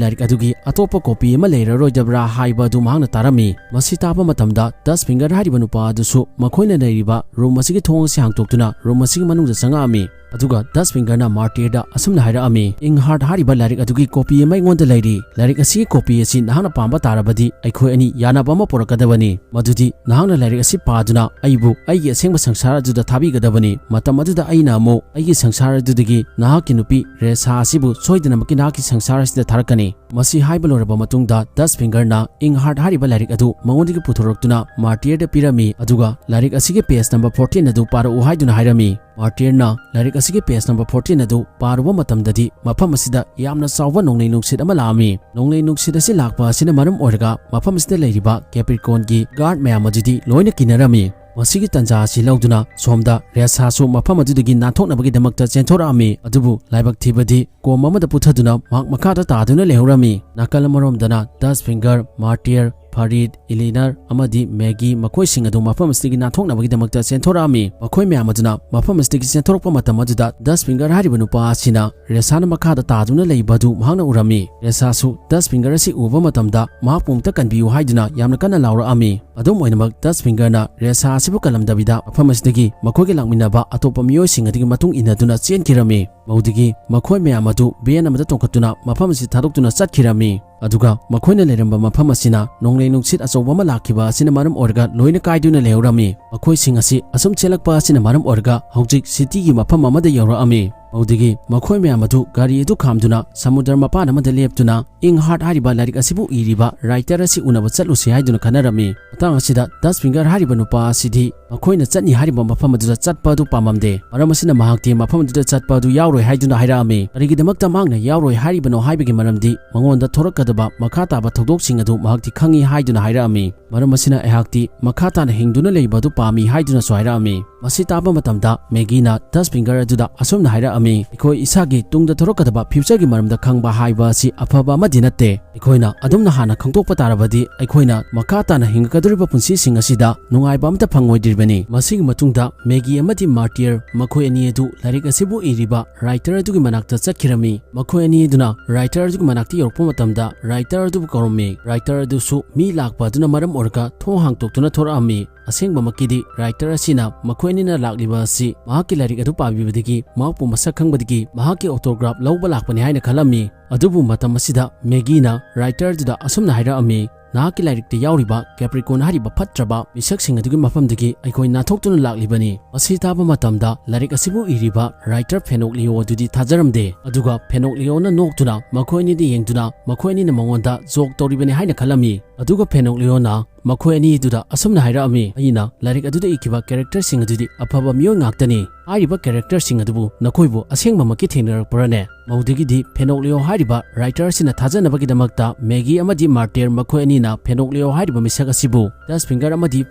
ꯂꯥꯏꯔꯤꯛ ꯑꯗꯨꯒꯤ ꯑꯇꯣꯞꯄ ꯀꯣꯄꯤ ꯑꯃ ꯂꯩꯔꯔꯣꯏꯗꯕ꯭ꯔꯥ ꯍꯥꯏꯕ ꯑꯗꯨ ꯃꯍꯥꯛꯅ ꯇꯥꯔꯝꯃꯤ꯫ ꯃꯁꯤ ꯇꯥꯕ ꯃꯇꯝꯗ ꯗꯁ ꯐꯤꯡꯒꯔ ꯍꯥꯏꯔꯤꯕ ꯅꯨꯄꯥ ꯑꯗꯨꯁꯨ ꯃꯈꯣꯏꯅ ꯂꯩꯔꯤꯕ ꯔꯨꯝ ꯑꯁꯤꯒꯤ ꯊꯣꯡ ꯑꯁꯤ ꯍꯥꯡꯇꯣꯛꯇꯨꯅ ꯔꯨꯝ ꯑꯁꯤꯒꯤ ꯃꯅꯨꯡꯗ ꯆꯪꯉꯛꯑꯝꯃꯤ꯫ ꯑꯗꯨꯒ ꯗꯁ ꯐꯤꯡꯒꯔꯅ ꯃꯥꯔꯇꯤꯌꯔꯗ ꯑꯁꯨꯝꯅ ꯍꯥꯏꯔꯛꯑꯝꯃꯤ, "ꯏꯪ ꯍꯥꯔꯠ ꯍꯥꯏꯔꯤꯕ ꯂꯥꯏꯔꯤꯛ ꯑꯗꯨꯒꯤ ꯀꯣꯄꯤ ꯑꯃ ꯑꯩꯉꯣꯟꯗ ꯂꯩꯔꯤ꯫ ꯂꯥꯏꯔꯤꯛ ꯑꯁꯤꯒꯤ ꯀꯣꯄꯤ ꯑꯁꯤ ꯅꯍꯥꯛꯅ ꯄꯥꯝꯕ ꯇꯥꯔꯕꯗꯤ ꯑꯩꯈꯣꯏ ꯑꯅꯤ ꯌꯥꯅꯕ ꯑꯃ ꯄꯨꯔꯛꯀꯗꯕꯅꯤ꯫ ꯃꯗꯨꯗꯤ ꯅꯍꯥꯛꯅ ꯂꯥꯏꯔꯤꯛ ꯑꯁꯤ ꯄꯥꯗꯨꯅ ꯑꯩꯕꯨ ꯑꯩꯒꯤ ꯑꯁꯦꯡꯕ ꯁꯪꯁꯥꯔ ꯑꯗꯨꯗ ꯊꯥꯕꯤꯒꯗꯕꯅꯤ꯫ ꯃꯇꯝ ꯑꯗꯨꯗ ꯑꯩꯅ ꯑꯃꯨꯛ ꯑꯩꯒꯤ ꯁꯪꯁꯥꯔ ꯑꯗꯨꯗꯒꯤ ꯅꯍꯥꯛꯀꯤ ꯅꯨꯄꯤ ꯔꯦꯁꯥ ꯑꯁꯤꯕꯨ ꯁꯣꯏꯗꯅꯃꯛꯀꯤ ꯅꯍꯥꯛꯀꯤ ꯁꯪꯁꯥꯔ ꯑꯁꯤꯗ ꯊꯥꯔꯛꯀꯅꯤ"꯫ ꯃꯁꯤ ꯍꯥꯏꯕ ꯂꯣꯏꯔꯕ ꯃꯇꯨꯡꯗ ꯗꯁ ꯐꯤꯡꯒꯔꯅ ꯏꯪ ꯍꯥꯔꯠ ꯍꯥꯏꯔꯤꯕ ꯂꯥꯏꯔꯤꯛ ꯑꯗꯨ ꯃꯉꯣꯟꯗꯒꯤ ꯄꯨꯊꯣꯔꯛꯇꯨꯅ ꯃꯥꯔꯇꯤꯌꯔꯗ ꯄꯤꯔꯝꯃꯤ꯫ ꯑꯗꯨꯒ ꯂꯥꯏꯔꯤꯛ ꯑꯁꯤꯒꯤ ꯄꯦꯖ ꯅꯝꯕꯔ ꯐꯣꯔꯇꯤꯟ ꯑꯗꯨ ꯄꯥꯔꯛꯎ ꯍꯥꯏꯗꯨꯅ ꯍꯥꯏꯔꯝꯃꯤ꯫ ꯃꯥꯔꯇꯤꯌꯔꯅ ꯂꯥꯏꯔꯤꯛ ꯑꯁꯤꯒꯤ ꯄꯦꯖ ꯅꯝꯕꯔ ꯐꯣꯔꯇꯤꯟ ꯑꯗꯨ ꯄꯥꯔꯨꯕ ꯃꯇꯝꯗꯗꯤ ꯃꯐꯝ ꯑꯁꯤꯗ ꯌꯥꯝꯅ ꯆꯥꯎꯕ ꯅꯣꯡꯂꯩ ꯅꯨꯡꯁꯤꯠ ꯑꯃ ꯂꯥꯛꯑꯝꯃꯤ꯫ ꯅꯣꯡꯂꯩ ꯅꯨꯡꯁꯤꯠ ꯑꯁꯤ ꯂꯥꯛꯄ ꯑꯁꯤꯅ ꯃꯔꯝ ꯑꯣꯏꯔꯒ ꯃꯐꯝ ꯑꯁꯤꯗ ꯂꯩꯔꯤꯕ ꯀꯦꯄ꯭ꯔꯤꯀꯣꯟꯒꯤ ꯒꯥꯔꯗ ꯃꯌꯥꯝ ꯑꯗꯨꯗꯤ ꯂꯣꯏꯅ ꯀꯤꯅꯔꯝꯃꯤ꯫ ꯃꯁꯤꯒꯤ ꯇꯥꯟꯖꯥ ꯑꯁꯤ ꯂꯧꯗꯨꯅ ꯁꯣꯝꯗ ꯔꯦꯁꯥꯁꯨ ꯃꯐꯝ ꯑꯗꯨꯗꯒꯤ ꯅꯥꯟꯊꯣꯛꯅꯕꯒꯤꯗꯃꯛꯇ ꯆꯦꯟꯊꯣꯔꯛꯑꯝꯃꯤ꯫ ꯑꯗꯨꯕꯨ ꯂꯥꯏꯕꯛ ꯊꯤꯕꯗꯤ ꯀꯣꯝ ꯑꯃꯗ ꯄꯨꯊꯗꯨꯅ ꯃꯍꯥꯛ ꯃꯈꯥꯗ ꯇꯥꯗꯨꯅ ꯂꯩꯍꯧꯔꯝꯃꯤ꯫ ꯅꯥꯀꯜ ꯑꯃꯔꯣꯝꯗꯅ ꯗꯁ ꯐꯤꯡꯒꯔ, ꯃꯥꯔꯇꯤꯌꯔ, ꯐꯔꯤꯗ, ꯏꯂꯤꯅꯔ ꯑꯃꯗꯤ ꯃꯦꯒꯤ ꯃꯈꯣꯏꯁꯤꯡ ꯑꯗꯨ ꯃꯐꯝ ꯑꯁꯤꯗꯒꯤ ꯅꯥꯟꯊꯣꯛꯅꯕꯒꯤꯗꯃꯛꯇ ꯆꯦꯟꯊꯣꯔꯛꯑꯝꯃꯤ꯫ ꯃꯈꯣꯏ ꯃꯌꯥꯝ ꯑꯗꯨꯅ ꯃꯐꯝ ꯑꯁꯤꯗꯒꯤ ꯆꯦꯟꯊꯣꯔꯛꯄ ꯃꯇꯝ ꯑꯗꯨꯗ ꯗꯁ ꯐꯤꯡꯒꯔ ꯍꯥꯏꯔꯤꯕ ꯅꯨꯄꯥ ꯑꯁꯤꯅ ꯔꯦꯁꯥꯅ ꯃꯈꯥꯗ ꯇꯥꯗꯨꯅ ꯂꯩꯕ ꯑꯗꯨ ꯃꯍꯥꯛꯅ ꯎꯔꯝꯃꯤ꯫ ꯔꯦꯁꯥꯁꯨ ꯗꯁ ꯐꯤꯡꯒꯔ ꯑꯁꯤ ꯎꯕ ꯃꯇꯝꯗ ꯃꯍꯥꯛꯄꯨ ꯑꯃꯨꯛꯇ ꯀꯟꯕꯤꯌꯨ ꯍꯥꯏꯗꯨꯅ ꯌꯥꯝꯅ ꯀꯟꯅ ꯂꯥꯎꯔꯛꯑꯝꯃꯤ꯫ ꯑꯗꯨꯝ ꯑꯣꯏꯅꯃꯛ ꯗꯁ ꯐꯤꯡꯒꯔꯅ ꯔꯦꯁꯥ ꯑꯁꯤꯕꯨ ꯀꯜꯂꯝꯗꯕꯤꯗ ꯃꯐꯝ ꯑꯁꯤꯗꯒꯤ ꯃꯈꯣꯏꯒ ꯂꯥꯛꯃꯤꯟꯅꯕ ꯑꯇꯣꯞꯄ ꯃꯤꯑꯣꯏꯁꯤꯡ ꯑꯗꯨꯒꯤ ꯃꯇꯨꯡ ꯏꯟꯅꯗꯨꯅ ꯆꯦꯟꯈꯤꯔꯝꯃꯤ꯫ ꯃꯧꯗꯒꯤ ꯃꯈꯣꯏ ꯃꯌꯥꯝ ꯑꯗꯨ ꯚꯦꯟ ꯑꯃꯗ ꯇꯣꯡꯈꯠꯇꯨꯅ ꯃꯐꯝ ꯑꯁꯤ ꯊꯥꯗꯣꯛꯇꯨꯅ ꯆꯠꯈꯤꯔꯝꯃꯤ꯫ ꯑꯗꯨꯒ ꯃꯈꯣꯏꯅ ꯂꯩꯔꯝꯕ ꯃꯐꯝ ꯑꯁꯤꯅ ꯅꯣꯡꯂꯩ ꯅꯨꯡꯁꯤꯠ ꯑꯆꯧꯕ ꯑꯃ ꯂꯥꯛꯈꯤꯕ ꯑꯁꯤꯅ ꯃꯔꯝ ꯑꯣꯏꯔꯒ ꯂꯣꯏꯅ ꯀꯥꯏꯗꯨꯅ ꯂꯩꯍꯧꯔꯝꯃꯤ꯫ ꯃꯈꯣꯏꯁꯤꯡ ꯑꯁꯤ ꯑꯁꯨꯝ ꯆꯦꯜꯂꯛꯄ ꯑꯁꯤꯅ ꯃꯔꯝ ꯑꯣꯏꯔꯒ ꯍꯧꯖꯤꯛ ꯁꯤꯇꯤꯒꯤ ꯃꯐꯝ ꯑꯃꯗ ꯌꯧꯔꯛꯑꯝꯃꯤ꯫ ꯃꯧꯗꯒꯤ ꯃꯈꯣꯏ ꯃꯌꯥꯝ ꯑꯗꯨ ꯒꯥꯔꯤ ꯑꯗꯨ ꯈꯥꯝꯗꯨꯅ ꯁꯃꯨꯗ꯭ꯔ ꯃꯄꯥꯟ ꯑꯃꯗ ꯂꯦꯞꯇꯨꯅ ꯏꯪ ꯍꯥꯔꯠ ꯍꯥꯏꯔꯤꯕ ꯂꯥꯏꯔꯤꯛ ꯑꯁꯤꯕꯨ ꯏꯔꯤꯕ ꯔꯥꯏꯇꯔ ꯑꯁꯤ ꯎꯅꯕ ꯆꯠꯂꯨꯁꯤ ꯍꯥꯏꯗꯨꯅ ꯈꯟꯅꯔꯝꯃꯤ꯫ ꯃꯇꯥꯡ ꯑꯁꯤꯗ ꯗꯁ ꯐꯤꯡꯒꯔ ꯍꯥꯏꯔꯤꯕ ꯅꯨꯄꯥ ꯑꯁꯤꯗꯤ ꯃꯈꯣꯏꯅ ꯆꯠꯅꯤ ꯍꯥꯏꯔꯤꯕ ꯃꯐꯝ ꯑꯗꯨꯗ ꯆꯠꯄ ꯑꯗꯨ ꯄꯥꯝꯃꯝꯗꯦ꯫ ꯃꯔꯝ ꯑꯁꯤꯅ ꯃꯍꯥꯛꯇꯤ ꯃꯐꯝ ꯑꯗꯨꯗ ꯆꯠꯄ ꯑꯗꯨ ꯌꯥꯎꯔꯣꯏ ꯍꯥꯏꯗꯨꯅ ꯍꯥꯏꯔꯛꯑꯝꯃꯤ꯫ ꯀꯔꯤꯒꯤꯗꯃꯛꯇ ꯃꯍꯥꯛꯅ ꯌꯥꯎꯔꯣꯏ ꯍꯥꯏꯔꯤꯕꯅꯣ ꯍꯥꯏꯕꯒꯤ ꯃꯔꯝꯗꯤ ꯃꯉꯣꯟꯗ ꯊꯣꯔꯛꯀꯗꯕ ꯃꯈꯥ ꯇꯥꯕ ꯊꯧꯗꯣꯛꯁꯤꯡ ꯑꯗꯨ ꯃꯍꯥꯛꯇꯤ ꯈꯪꯏ ꯍꯥꯏꯗꯨꯅ ꯍꯥꯏꯔꯛꯑꯝꯃꯤ꯫ ꯃꯔꯝ ꯑꯁꯤꯅ ꯑꯩꯍꯥꯛꯇꯤ ꯃꯈꯥ ꯇꯥꯅ ꯍꯤꯡꯗꯨꯅ ꯂꯩꯕ ꯑꯗꯨ ꯄꯥꯝꯃꯤ ꯍꯥꯏꯗꯨꯅꯁꯨ ꯍꯥꯏꯔꯛꯑꯝꯃꯤ꯫ ꯃꯁꯤ ꯇꯥꯕ ꯃꯇꯝꯗ ꯃꯦꯒꯤꯅ ꯗꯁ ꯐꯤꯡꯒꯔ ꯑꯗꯨꯗ ꯑꯁꯨꯝꯅ ꯍꯥꯏꯔꯛꯑꯝꯃꯤ, "ꯑꯩꯈꯣꯏ ꯏꯁꯥꯒꯤ ꯇꯨꯡꯗ ꯊꯣꯔꯛꯀꯗꯕ ꯐ꯭ꯌꯨꯆꯔꯒꯤ ꯃꯔꯝꯗ ꯈꯪꯕ ꯍꯥꯏꯕ ꯑꯁꯤ ꯑꯐꯕ ꯑꯃꯗꯤ ꯅꯠꯇꯦ꯫ ꯑꯩꯈꯣꯏꯅ ꯑꯗꯨꯝꯅ ꯍꯥꯟꯅ ꯈꯪꯗꯣꯛꯄ ꯇꯥꯔꯕꯗꯤ ꯑꯩꯈꯣꯏꯅ ꯃꯈꯥ ꯇꯥꯅ ꯍꯤꯡꯉꯛꯀꯗꯧꯔꯤꯕ ꯄꯨꯟꯁꯤꯁꯤꯡ ꯑꯁꯤꯗ ꯅꯨꯡꯉꯥꯏꯕ ꯑꯃꯠꯇ ꯐꯪꯉꯣꯏꯗ꯭ꯔꯤꯕꯅꯤ"꯫ ꯃꯁꯤꯒꯤ ꯃꯇꯨꯡꯗ ꯃꯦꯒꯤ ꯑꯃꯗꯤ ꯃꯥꯔꯇꯤꯌꯔ ꯃꯈꯣꯏ ꯑꯅꯤ ꯑꯗꯨ ꯂꯥꯏꯔꯤꯛ ꯑꯁꯤꯕꯨ ꯏꯔꯤꯕ ꯔꯥꯏꯇꯔ ꯑꯗꯨꯒꯤ ꯃꯅꯥꯛꯇ ꯆꯠꯈꯤꯔꯝꯃꯤ꯫ ꯃꯈꯣꯏ ꯑꯅꯤ ꯑꯗꯨꯅ ꯔꯥꯏꯇꯔ ꯑꯗꯨꯒꯤ ꯃꯅꯥꯛꯇ ꯌꯧꯔꯛꯄ ꯃꯇꯝꯗ ꯔꯥꯏꯇꯔ ꯑꯗꯨꯕꯨ ꯀꯧꯔꯝꯃꯤ꯫ ꯔꯥꯏꯇꯔ ꯑꯗꯨꯁꯨ ꯃꯤ ꯂꯥꯛꯄ ꯑꯗꯨꯅ ꯃꯔꯝ ꯑꯣꯏꯔꯒ ꯊꯣꯡ ꯍꯥꯡꯇꯣꯛꯇꯨꯅ ꯊꯣꯔꯛꯑꯝꯃꯤ꯫ ꯑꯁꯦꯡꯕꯃꯛꯀꯤꯗꯤ ꯔꯥꯏꯇꯔ ꯑꯁꯤꯅ ꯃꯈꯣꯏ ꯑꯅꯤꯅ ꯂꯥꯛꯂꯤꯕ ꯑꯁꯤ ꯃꯍꯥꯛꯀꯤ ꯂꯥꯏꯔꯤꯛ ꯑꯗꯨ ꯄꯥꯕꯤꯕꯗꯒꯤ ꯃꯍꯥꯛꯄꯨ ꯃꯁꯛ ꯈꯪꯕꯗꯒꯤ ꯃꯍꯥꯛꯀꯤ ꯑꯣꯇꯣꯒ꯭ꯔꯥꯐ ꯂꯧꯕ ꯂꯥꯛꯄꯅꯤ ꯍꯥꯏꯅ ꯈꯜꯂꯝꯃꯤ꯫ ꯑꯗꯨꯕꯨ ꯃꯇꯝ ꯑꯁꯤꯗ ꯃꯦꯒꯤꯅ ꯔꯥꯏꯇꯔ ꯑꯗꯨꯗ ꯑꯁꯨꯝꯅ ꯍꯥꯏꯔꯛꯑꯝꯃꯤ, "ꯅꯍꯥꯛꯀꯤ ꯂꯥꯏꯔꯤꯛꯇ ꯌꯥꯎꯔꯤꯕ ꯀꯦꯄ꯭ꯔꯤꯀꯣꯟ ꯍꯥꯏꯔꯤꯕ ꯐꯠꯇ꯭ꯔꯕ ꯃꯤꯁꯛꯁꯤꯡ ꯑꯗꯨꯒꯤ ꯃꯐꯝꯗꯒꯤ ꯑꯩꯈꯣꯏ ꯅꯥꯟꯊꯣꯛꯇꯨꯅ ꯂꯥꯛꯂꯤꯕꯅꯤ"꯫ ꯃꯁꯤ ꯇꯥꯕ ꯃꯇꯝꯗ ꯂꯥꯏꯔꯤꯛ ꯑꯁꯤꯕꯨ ꯏꯔꯤꯕ ꯔꯥꯏꯇꯔ ꯐꯦꯅꯣꯛꯂꯤꯑꯣ ꯑꯗꯨꯗꯤ ꯊꯥꯖꯔꯝꯗꯦ꯫ ꯑꯗꯨꯒ ꯐꯦꯅꯣꯛꯂꯤꯑꯣꯅ ꯅꯣꯛꯇꯨꯅ ꯃꯈꯣꯏ ꯑꯅꯤꯗ ꯌꯦꯡꯗꯨꯅ ꯃꯈꯣꯏ ꯑꯅꯤꯅ ꯃꯉꯣꯟꯗ ꯖꯣꯛ ꯇꯧꯔꯤꯕꯅꯤ ꯍꯥꯏꯅ ꯈꯜꯂꯝꯃꯤ꯫ ꯑꯗꯨꯒ ꯐꯦꯅꯣꯛꯂꯤꯑꯣꯅ ꯃꯈꯣꯏ ꯑꯅꯤꯗꯨꯗ ꯑꯁꯨꯝꯅ ꯍꯥꯏꯔꯛꯑꯝꯃꯤ, "ꯑꯩꯅ ꯂꯥꯏꯔꯤꯛ ꯑꯗꯨꯗ ꯏꯈꯤꯕ ꯀꯦꯔꯦꯛꯇꯔꯁꯤꯡ ꯑꯗꯨꯗꯤ ꯑꯐꯕ ꯃꯤꯑꯣꯏ ꯉꯥꯛꯇꯅꯤ꯫ ꯍꯥꯏꯔꯤꯕ ꯀꯦꯔꯦꯛꯇꯔꯁꯤꯡ ꯑꯗꯨꯕꯨ ꯅꯈꯣꯏꯕꯨ ꯑꯁꯦꯡꯕꯃꯛꯀꯤ ꯊꯦꯡꯅꯔꯛꯄ꯭ꯔꯅꯦ?" ꯃꯧꯗꯒꯤꯗꯤ ꯐꯦꯅꯣꯛꯂꯤꯑꯣ ꯍꯥꯏꯔꯤꯕ writer ꯑꯁꯤꯅ ꯊꯥꯖꯅꯕꯒꯤꯗꯃꯛꯇ ꯃꯦꯒꯤ ꯑꯃꯗꯤ ꯃꯥꯔꯇꯤꯌꯔ ꯃꯈꯣꯏ ꯑꯅꯤꯅ ꯐꯦꯅꯣꯛꯂꯤꯑꯣ ꯍꯥꯏꯔꯤꯕ ꯃꯤꯁꯛ ꯑꯁꯤꯕꯨ ꯗꯁ ꯐꯤꯡꯒꯔ ꯑꯃꯗꯤ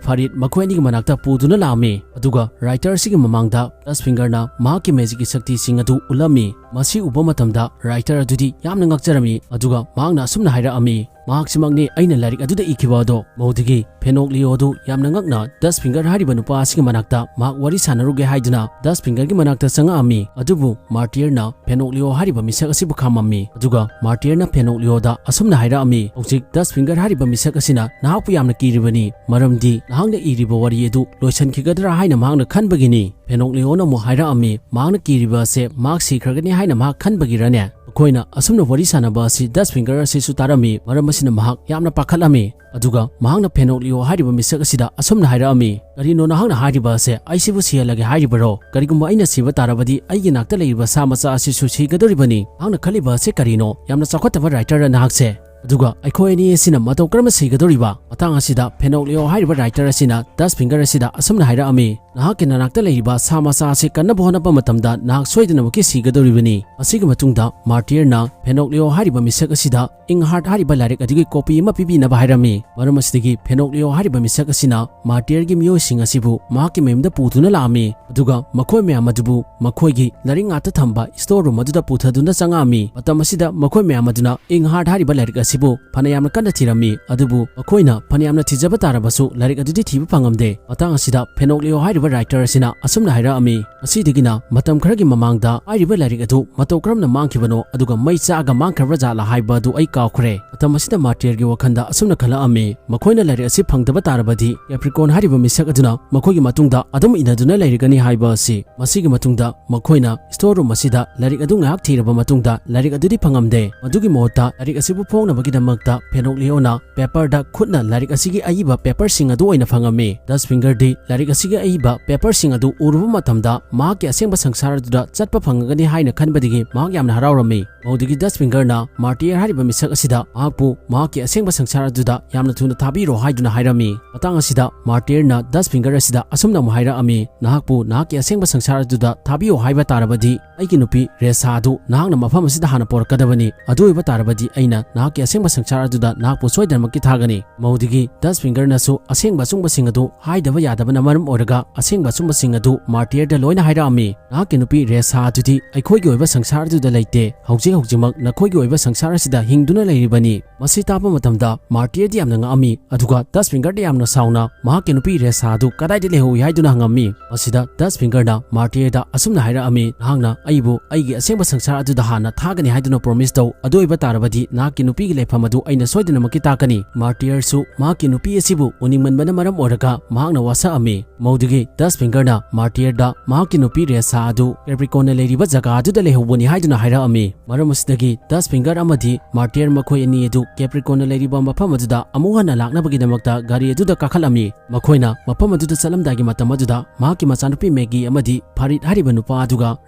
ꯐꯔꯤꯗ ꯃꯈꯣꯏ ꯑꯅꯤꯒꯤ ꯃꯅꯥꯛꯇ ꯄꯨꯗꯨꯅ ꯂꯥꯛꯑꯝꯃꯤ꯫ ꯑꯗꯨꯒ writer ꯑꯁꯤꯒꯤ ꯃꯃꯥꯡꯗ ꯗꯁ ꯐꯤꯡꯒꯔꯅ ꯃꯍꯥꯛꯀꯤ ꯃꯦꯖꯤꯛꯀꯤ ꯁꯛꯇꯤꯁꯤꯡ ꯑꯗꯨ ꯎꯠꯂꯝꯃꯤ꯫ ꯃꯁꯤ ꯎꯕ ꯃꯇꯝꯗ writer ꯑꯗꯨꯗꯤ ꯌꯥꯝꯅ ꯉꯛꯆꯔꯝꯃꯤ, ꯑꯗꯨꯒ ꯃꯍꯥꯛꯅ ꯑꯁꯨꯝꯅ ꯍꯥꯏꯔꯛꯑꯝꯃꯤ, "ꯃꯍꯥꯛꯁꯤꯃꯛꯅꯤ ꯑꯩꯅ ꯂꯥꯏꯔꯤꯛ ꯑꯗꯨꯗ ꯏꯈꯤꯕ ꯑꯗꯣ"꯫ ꯃꯧꯗꯒꯤ ꯐꯦꯅꯣꯛꯂꯤꯑꯣ ꯑꯗꯨ ꯌꯥꯝꯅ ꯉꯛꯅ ꯗꯁ ꯐꯤꯡꯒꯔ ꯍꯥꯏꯔꯤꯕ ꯅꯨꯄꯥ ꯑꯁꯤꯒꯤ ꯃꯅꯥꯛꯇ ꯃꯍꯥꯛ ꯋꯥꯔꯤ ꯁꯥꯟꯅꯔꯨꯒꯦ ꯍꯥꯏꯗꯨꯅ ꯗꯁ ꯐꯤꯡꯒꯔꯒꯤ ꯃꯅꯥꯛꯇ ꯆꯪꯉꯛꯑꯝꯃꯤ꯫ ꯑꯗꯨꯕꯨ ꯃꯥꯔꯇꯤꯌꯔꯅ ꯐꯦꯅꯣꯛꯂꯤꯑꯣ ꯍꯥꯏꯔꯤꯕ ꯃꯤꯁꯛ ꯑꯁꯤꯕꯨ ꯈꯥꯝꯃꯝꯃꯤ꯫ ꯑꯗꯨꯒ ꯃꯥꯔꯇꯤꯌꯔꯅ ꯐꯦꯅꯣꯛꯂꯤꯑꯣꯗ ꯑꯁꯨꯝꯅ ꯍꯥꯏꯔꯛꯑꯝꯃꯤ, "ꯍꯧꯖꯤꯛ ꯗꯁ ꯐꯤꯡꯒꯔ ꯍꯥꯏꯔꯤꯕ ꯃꯤꯁꯛ ꯑꯁꯤꯅ ꯅꯍꯥꯛꯄꯨ ꯌꯥꯝꯅ ꯀꯤꯔꯤꯕꯅꯤ, ꯃꯔꯝꯗꯤ ꯅꯍꯥꯛꯅ ꯏꯔꯤꯕ ꯋꯥꯔꯤ ꯑꯗꯨ ꯂꯣꯏꯁꯤꯟꯈꯤꯒꯗ꯭ꯔꯥ ꯍꯥꯏꯅ ꯃꯍꯥꯛꯅ ꯈꯟꯕꯒꯤꯅꯤ"꯫ ꯐꯦꯅꯣꯛꯂꯤꯑꯣꯅ ꯑꯃꯨꯛ ꯍꯥꯏꯔꯛꯑꯝꯃꯤ, ꯃꯍꯥꯛꯅ ꯀꯤꯔꯤꯕ ꯑꯁꯦ ꯃꯍꯥꯛ ꯁꯤꯈ꯭ꯔꯒꯅꯤ ꯍꯥꯏꯅ ꯃꯍꯥꯛ ꯈꯟꯕꯒꯤꯔꯅꯦ? ꯃꯈꯣꯏꯅ ꯑꯁꯨꯝꯅ ꯋꯥꯔꯤ ꯁꯥꯟꯅꯕ ꯑꯁꯤ ꯗꯁ ꯐꯤꯡꯒꯔ ꯑꯁꯤꯁꯨ ꯇꯥꯔꯝꯃꯤ꯫ ꯃꯔꯝ ꯑꯁꯤꯅ ꯃꯍꯥꯛ ꯌꯥꯝꯅ ꯄꯥꯈꯠꯂꯝꯃꯤ꯫ ꯑꯗꯨꯒ ꯃꯍꯥꯛꯅ ꯐꯦꯅꯣꯛꯂꯤꯑꯣ ꯍꯥꯏꯔꯤꯕ ꯃꯤꯁꯛ ꯑꯁꯤꯗ ꯑꯁꯨꯝꯅ ꯍꯥꯏꯔꯛꯑꯝꯃꯤ, "ꯀꯔꯤꯅꯣ ꯅꯍꯥꯛꯅ ꯍꯥꯏꯔꯤꯕ ꯑꯁꯦ? ꯑꯩꯁꯤꯕꯨ ꯁꯤꯍꯜꯂꯒꯦ ꯍꯥꯏꯔꯤꯕꯔꯣ? ꯀꯔꯤꯒꯨꯝꯕ ꯑꯩꯅ ꯁꯤꯕ ꯇꯥꯔꯕꯗꯤ ꯑꯩꯒꯤ ꯅꯥꯛꯇ ꯂꯩꯔꯤꯕ ꯁꯥ ꯃꯆꯥ ꯑꯁꯤꯁꯨ ꯁꯤꯒꯗꯧꯔꯤꯕꯅꯤ꯫ ꯅꯍꯥꯛꯅ ꯈꯜꯂꯤꯕ ꯑꯁꯦ ꯀꯔꯤꯅꯣ? ꯌꯥꯝꯅ ꯆꯥꯎꯈꯠꯇꯕ writer ꯅꯍꯥꯛꯁꯦ꯫ ꯑꯗꯨꯒ ꯑꯩꯈꯣꯏ ꯑꯅꯤ ꯑꯁꯤꯅ ꯃꯇꯧ ꯀꯔꯝꯅ ꯁꯤꯒꯗꯧꯔꯤꯕ?" ꯃꯇꯥꯡ ꯑꯁꯤꯗ ꯐꯦꯅꯣꯛꯂꯤꯑꯣ ꯍꯥꯏꯔꯤꯕ writer ꯑꯁꯤꯅ ꯗꯁ ꯐꯤꯡꯒꯔ ꯑꯁꯤꯗ ꯑꯁꯨꯝꯅ ꯍꯥꯏꯔꯛꯑꯝꯃꯤ, "ꯅꯍꯥꯛꯀꯤ ꯅꯅꯥꯛꯇ ꯂꯩꯔꯤꯕ ꯁꯥ ꯃꯆꯥ ꯑꯁꯤ ꯀꯟꯅꯕ ꯍꯣꯠꯅꯕ ꯃꯇꯝꯗ ꯅꯍꯥꯛ ꯁꯣꯏꯗꯅꯃꯛꯀꯤ ꯁꯤꯒꯗꯧꯔꯤꯕꯅꯤ"꯫ ꯑꯁꯤꯒꯤ ꯃꯇꯨꯡꯗ ꯃꯥꯔꯇꯤꯌꯔꯅ ꯐꯦꯅꯣꯛꯂꯤꯑꯣ ꯍꯥꯏꯔꯤꯕ ꯃꯤꯁꯛ ꯑꯁꯤꯗ ꯏꯪ ꯍꯥꯔꯠ ꯍꯥꯏꯔꯤꯕ ꯂꯥꯏꯔꯤꯛ ꯑꯗꯨꯒꯤ ꯀꯣꯄꯤ ꯑꯃ ꯄꯤꯕꯤꯅꯕ ꯍꯥꯏꯔꯝꯃꯤ꯫ ꯃꯔꯝ ꯑꯁꯤꯗꯒꯤ ꯐꯦꯅꯣꯛꯂꯤꯑꯣ ꯍꯥꯏꯔꯤꯕ ꯃꯤꯁꯛ ꯑꯁꯤꯅ ꯃꯥꯔꯇꯤꯌꯔꯒꯤ ꯃꯤꯑꯣꯏꯁꯤꯡ ꯑꯁꯤꯕꯨ ꯃꯍꯥꯛꯀꯤ ꯃꯌꯨꯝꯗ ꯄꯨꯗꯨꯅ ꯂꯥꯛꯑꯝꯃꯤ꯫ ꯑꯗꯨꯒ ꯃꯈꯣꯏ ꯃꯌꯥꯝ ꯑꯗꯨꯕꯨ ꯃꯈꯣꯏꯒꯤ ꯂꯥꯏꯔꯤꯛ ꯉꯥꯛꯇ ꯊꯝꯕ store room ꯑꯗꯨꯗ ꯄꯨꯊꯗꯨꯅ ꯆꯪꯉꯛꯑꯝꯃꯤ꯫ ꯃꯇꯝ ꯑꯁꯤꯗ ꯃꯈꯣꯏ ꯃꯌꯥꯝ ꯑꯗꯨꯅ ꯏꯪ ꯍꯥꯔꯠ ꯍꯥꯏꯔꯤꯕ ꯂꯥꯏꯔꯤꯛ ꯑꯁꯤꯕꯨ ꯐꯅ ꯌꯥꯝꯅ ꯀꯟꯅ ꯊꯤꯔꯝꯃꯤ, ꯑꯗꯨꯕꯨ ꯃꯈꯣꯏꯅ ꯐꯅ ꯌꯥꯝꯅ ꯊꯤꯖꯕ ꯇꯥꯔꯕꯁꯨ ꯂꯥꯏꯔꯤꯛ ꯑꯗꯨꯗꯤ ꯊꯤꯕ ꯐꯪꯉꯝꯗꯦ꯫ ꯃꯇꯥꯡ ꯑꯁꯤꯗ ꯐꯦꯅꯣꯛꯂꯤꯑꯣ ꯍꯥꯏꯔꯤꯕ writer ꯑꯁꯤꯅ ꯑꯁꯨꯝꯅ ꯍꯥꯏꯔꯛꯑꯝꯃꯤ, "ꯉꯁꯤꯗꯒꯤꯅ ꯃꯇꯝ ꯈꯔꯒꯤ ꯃꯃꯥꯡꯗ ꯍꯥꯏꯔꯤꯕ ꯂꯥꯏꯔꯤꯛ ꯑꯗꯨ ꯃꯇꯧ ꯀꯔꯝꯅ ꯃꯥꯡꯈꯤꯕꯅꯣ ꯑꯗꯨꯒ ꯃꯩ ꯆꯥꯛꯑꯒ ꯃꯥꯡꯈ꯭ꯔꯕ ꯖꯥꯠꯂꯥ ꯍꯥꯏꯕ ꯑꯗꯨ ꯑꯩ ꯀꯥꯎꯈ꯭ꯔꯦ"꯫ ꯃꯇꯝ ꯑꯁꯤꯗ ꯃꯥꯔꯇꯤꯌꯔꯒꯤ ꯋꯥꯈꯜꯗ ꯑꯁꯨꯝꯅ ꯈꯜꯂꯛꯑꯝꯃꯤ, ꯃꯈꯣꯏꯅ ꯂꯥꯏꯔꯤꯛ ꯑꯁꯤ ꯐꯪꯗꯕ ꯇꯥꯔꯕꯗꯤ ꯀꯦꯄ꯭ꯔꯤꯀꯣꯟ ꯍꯥꯏꯔꯤꯕ ꯃꯤꯁꯛ ꯑꯗꯨꯅ ꯃꯈꯣꯏꯒꯤ ꯃꯇꯨꯡꯗ ꯑꯗꯨꯝ ꯏꯟꯅꯗꯨꯅ ꯂꯩꯔꯒꯅꯤ ꯍꯥꯏꯕ ꯑꯁꯤ꯫ ꯃꯁꯤꯒꯤ ꯃꯇꯨꯡꯗ ꯃꯈꯣꯏꯅ store room ꯑꯁꯤꯗ ꯂꯥꯏꯔꯤꯛ ꯑꯗꯨ ꯉꯥꯏꯍꯥꯛ ꯊꯤꯔꯕ ꯃꯇꯨꯡꯗ ꯂꯥꯏꯔꯤꯛ ꯑꯗꯨꯗꯤ ꯐꯪꯉꯝꯗꯦ꯫ ꯃꯗꯨꯒꯤ ꯃꯍꯨꯠꯇ ꯂꯥꯏꯔꯤꯛ ꯑꯁꯤꯕꯨ ꯐꯣꯡꯅꯕ ꯒꯤꯗꯃꯛꯇ ꯐꯦꯅꯣꯛ ꯂꯤꯑꯣꯅ ꯄꯦꯄꯔꯗ ꯈꯨꯠꯅ ꯂꯥꯏꯔꯤꯛ ꯑꯁꯤꯒꯤ ꯑꯏꯕ ꯄꯦꯄꯔꯁꯤꯡ ꯑꯗꯨ ꯑꯣꯏꯅ ꯐꯪꯉꯝꯃꯤ꯫ ꯗꯁ ꯐꯤꯡꯒꯔꯗꯤ ꯂꯥꯏꯔꯤꯛ ꯑꯁꯤꯒꯤ ꯑꯏꯕ ꯄꯦꯄꯔꯁꯤꯡ ꯑꯗꯨ ꯎꯔꯨꯕ ꯃꯇꯝꯗ ꯃꯍꯥꯛꯀꯤ ꯑꯁꯦꯡꯕ ꯁꯪꯁꯥꯔ ꯑꯗꯨꯗ ꯆꯠꯄ ꯐꯪꯉꯒꯅꯤ ꯍꯥꯏꯅ ꯈꯟꯕꯗꯒꯤ ꯃꯍꯥꯛ ꯌꯥꯝꯅ ꯍꯔꯥꯎꯔꯝꯃꯤ꯫ ꯃꯗꯨꯗꯒꯤ ꯗꯁ ꯐꯤꯡꯒꯔꯅ ꯃꯥꯔꯇꯤꯌꯔ ꯍꯥꯏꯔꯤꯕ ꯃꯤꯁꯛ ꯑꯁꯤꯗ ꯃꯍꯥꯛꯄꯨ ꯃꯍꯥꯛꯀꯤ ꯑꯁꯦꯡꯕ ꯁꯪꯁꯥꯔ ꯑꯗꯨꯗ ꯌꯥꯝꯅ ꯊꯨꯅ ꯊꯥꯕꯤꯔꯣ ꯍꯥꯏꯗꯨꯅ ꯍꯥꯏꯔꯝꯃꯤ꯫ ꯃꯇꯥꯡ ꯑꯁꯤꯗ ꯃꯥꯔꯇꯤꯌꯔꯅ ꯗꯁ ꯐꯤꯡꯒꯔ ꯑꯁꯤꯗ ꯑꯁꯨꯝꯅ ꯑꯃꯨꯛ ꯍꯥꯏꯔꯛꯑꯝꯃꯤ, "ꯅꯍꯥꯛꯄꯨ ꯅꯍꯥꯛꯀꯤ ꯑꯁꯦꯡꯕ ꯁꯪꯁꯥꯔ ꯑꯗꯨꯗ ꯊꯥꯕꯤꯌꯣ ꯍꯥꯏꯕ ꯇꯥꯔꯕꯗꯤ ꯑꯩꯒꯤ ꯅꯨꯄꯤ ꯔꯦꯁꯥ ꯑꯗꯨ ꯅꯍꯥꯛꯅ ꯃꯐꯝ ꯑꯁꯤꯗ ꯍꯥꯟꯅ ꯄꯣꯔꯛꯀꯗꯕꯅꯤ꯫ ꯑꯗꯨ ꯑꯣꯏꯕ ꯇꯥꯔꯕꯗꯤ ꯑꯩꯅ ꯅꯍꯥꯛꯀꯤ ꯑꯁꯦꯡꯕ ꯁꯪꯁꯥꯔ ꯑꯗꯨꯗ ꯅꯍꯥꯛꯄꯨ ꯁꯣꯏꯗꯅꯃꯛꯀꯤ ꯊꯥꯒꯅꯤ"꯫ ꯃꯗꯨꯗꯒꯤ ꯗꯁ ꯐꯤꯡꯒꯔꯅꯁꯨ ꯑꯁꯦꯡꯕ ꯑꯆꯨꯝꯕꯁꯤꯡ ꯑꯗꯨ ꯍꯥꯏꯗꯕ ꯌꯥꯗꯕꯅ ꯃꯔꯝ ꯑꯣꯏꯔꯒ ꯑꯁꯦꯡꯕ ꯑꯆꯨꯝꯕꯁꯤꯡ ꯑꯗꯨ ꯃꯥꯔꯇꯤꯌꯔꯗ ꯂꯣꯏꯅ ꯍꯥꯏꯔꯛꯑꯝꯃꯤ꯫ "ꯅꯍꯥꯛꯀꯤ ꯅꯨꯄꯤ ꯔꯦꯁꯥ ꯑꯗꯨꯗꯤ ꯑꯩꯈꯣꯏꯒꯤ ꯑꯣꯏꯕ ꯁꯪꯁꯥꯔ ꯑꯗꯨꯗ ꯂꯩꯇꯦ꯫ ꯍꯧꯖꯤꯛ ꯍꯧꯖꯤꯛꯃꯛ ꯅꯈꯣꯏꯒꯤ ꯑꯣꯏꯕ ꯁꯪꯁꯥꯔ ꯑꯁꯤꯗ ꯍꯤꯡꯗꯨꯅ ꯂꯩꯔꯤꯕꯅꯤ"꯫ ꯃꯁꯤ ꯇꯥꯕ ꯃꯇꯝꯗ ꯃꯥꯔꯇꯤꯌꯔꯗꯤ ꯌꯥꯝꯅ ꯉꯛꯑꯝꯃꯤ, ꯑꯗꯨꯒ ꯗꯁ ꯐꯤꯡꯒꯔꯗꯤ ꯌꯥꯝꯅ ꯁꯥꯎꯅ ꯃꯍꯥꯛꯀꯤ ꯅꯨꯄꯤ ꯔꯦꯁꯥ ꯑꯗꯨ ꯀꯗꯥꯏꯗ ꯂꯩꯍꯧꯏ ꯍꯥꯏꯗꯨꯅ ꯍꯪꯉꯝꯃꯤ꯫ ꯃꯁꯤꯗ ꯗꯁ ꯐꯤꯡꯒꯔꯅ ꯃꯥꯔꯇꯤꯌꯔꯗ ꯑꯁꯨꯝꯅ ꯍꯥꯏꯔꯛꯑꯝꯃꯤ, "ꯅꯍꯥꯛꯅ ꯑꯩꯕꯨ ꯑꯩꯒꯤ ꯑꯁꯦꯡꯕ ꯁꯪꯁꯥꯔ ꯑꯗꯨꯗ ꯍꯥꯟꯅ ꯊꯥꯒꯅꯤ ꯍꯥꯏꯗꯨꯅ ꯄ꯭ꯔꯣꯃꯤꯁ ꯇꯧ, ꯑꯗꯨ ꯑꯣꯏꯕ ꯇꯥꯔꯕꯗꯤ ꯅꯍꯥꯛꯀꯤ ꯅꯨꯄꯤꯒꯤ ꯂꯩꯐꯝ ꯑꯗꯨ ꯑꯩꯅ ꯁꯣꯏꯗꯅꯃꯛꯀꯤ ꯇꯥꯛꯀꯅꯤ"꯫ ꯃꯥꯔꯇꯤꯌꯔꯁꯨ ꯃꯍꯥꯛꯀꯤ ꯅꯨꯄꯤ ꯑꯁꯤꯕꯨ ꯎꯅꯤꯡꯃꯟꯕꯅ ꯃꯔꯝ ꯑꯣꯏꯔꯒ ꯃꯍꯥꯛꯅ ꯋꯥꯁꯛꯑꯝꯃꯤ꯫ ꯃꯗꯨꯗꯒꯤ ꯗꯁ ꯐꯤꯡꯒꯔꯅ ꯃꯥꯔꯇꯤꯌꯔꯗ ꯃꯍꯥꯛꯀꯤ ꯅꯨꯄꯤ ꯔꯦꯁꯥ ꯑꯗꯨ ꯀꯦꯄ꯭ꯔꯤꯀꯣꯟꯅ ꯂꯩꯔꯤꯕ ꯖꯒꯥ ꯑꯗꯨꯗ ꯂꯩꯍꯧꯕꯅꯤ ꯍꯥꯏꯗꯨꯅ ꯍꯥꯏꯔꯛꯑꯝꯃꯤ꯫ ꯃꯔꯝ ꯑꯁꯤꯗꯒꯤ ꯗꯁ ꯐꯤꯡꯒꯔ ꯑꯃꯗꯤ ꯃꯥꯔꯇꯤꯌꯔ ꯃꯈꯣꯏ ꯑꯅꯤ ꯑꯗꯨ ꯀꯦꯄ꯭ꯔꯤꯀꯣꯟꯅ ꯂꯩꯔꯤꯕ ꯃꯐꯝ ꯑꯗꯨꯗ ꯑꯃꯨꯛ ꯍꯟꯅ ꯂꯥꯛꯅꯕꯒꯤꯗꯃꯛꯇ ꯒꯥꯔꯤ ꯑꯗꯨꯗ ꯀꯥꯈꯠꯂꯝꯃꯤ꯫ ꯃꯈꯣꯏꯅ ꯃꯐꯝ ꯑꯗꯨꯗ ꯆꯠꯂꯝꯗꯥꯏꯒꯤ ꯃꯇꯝ ꯑꯗꯨꯗ ꯃꯍꯥꯛꯀꯤ ꯃꯆꯥꯅꯨꯄꯤ ꯃꯦꯒꯤ ꯑꯃꯗꯤ ꯐꯥꯔꯤꯠ ꯍꯥꯏꯔꯤꯕ ꯅꯨꯄꯥ ꯑꯗꯨꯒ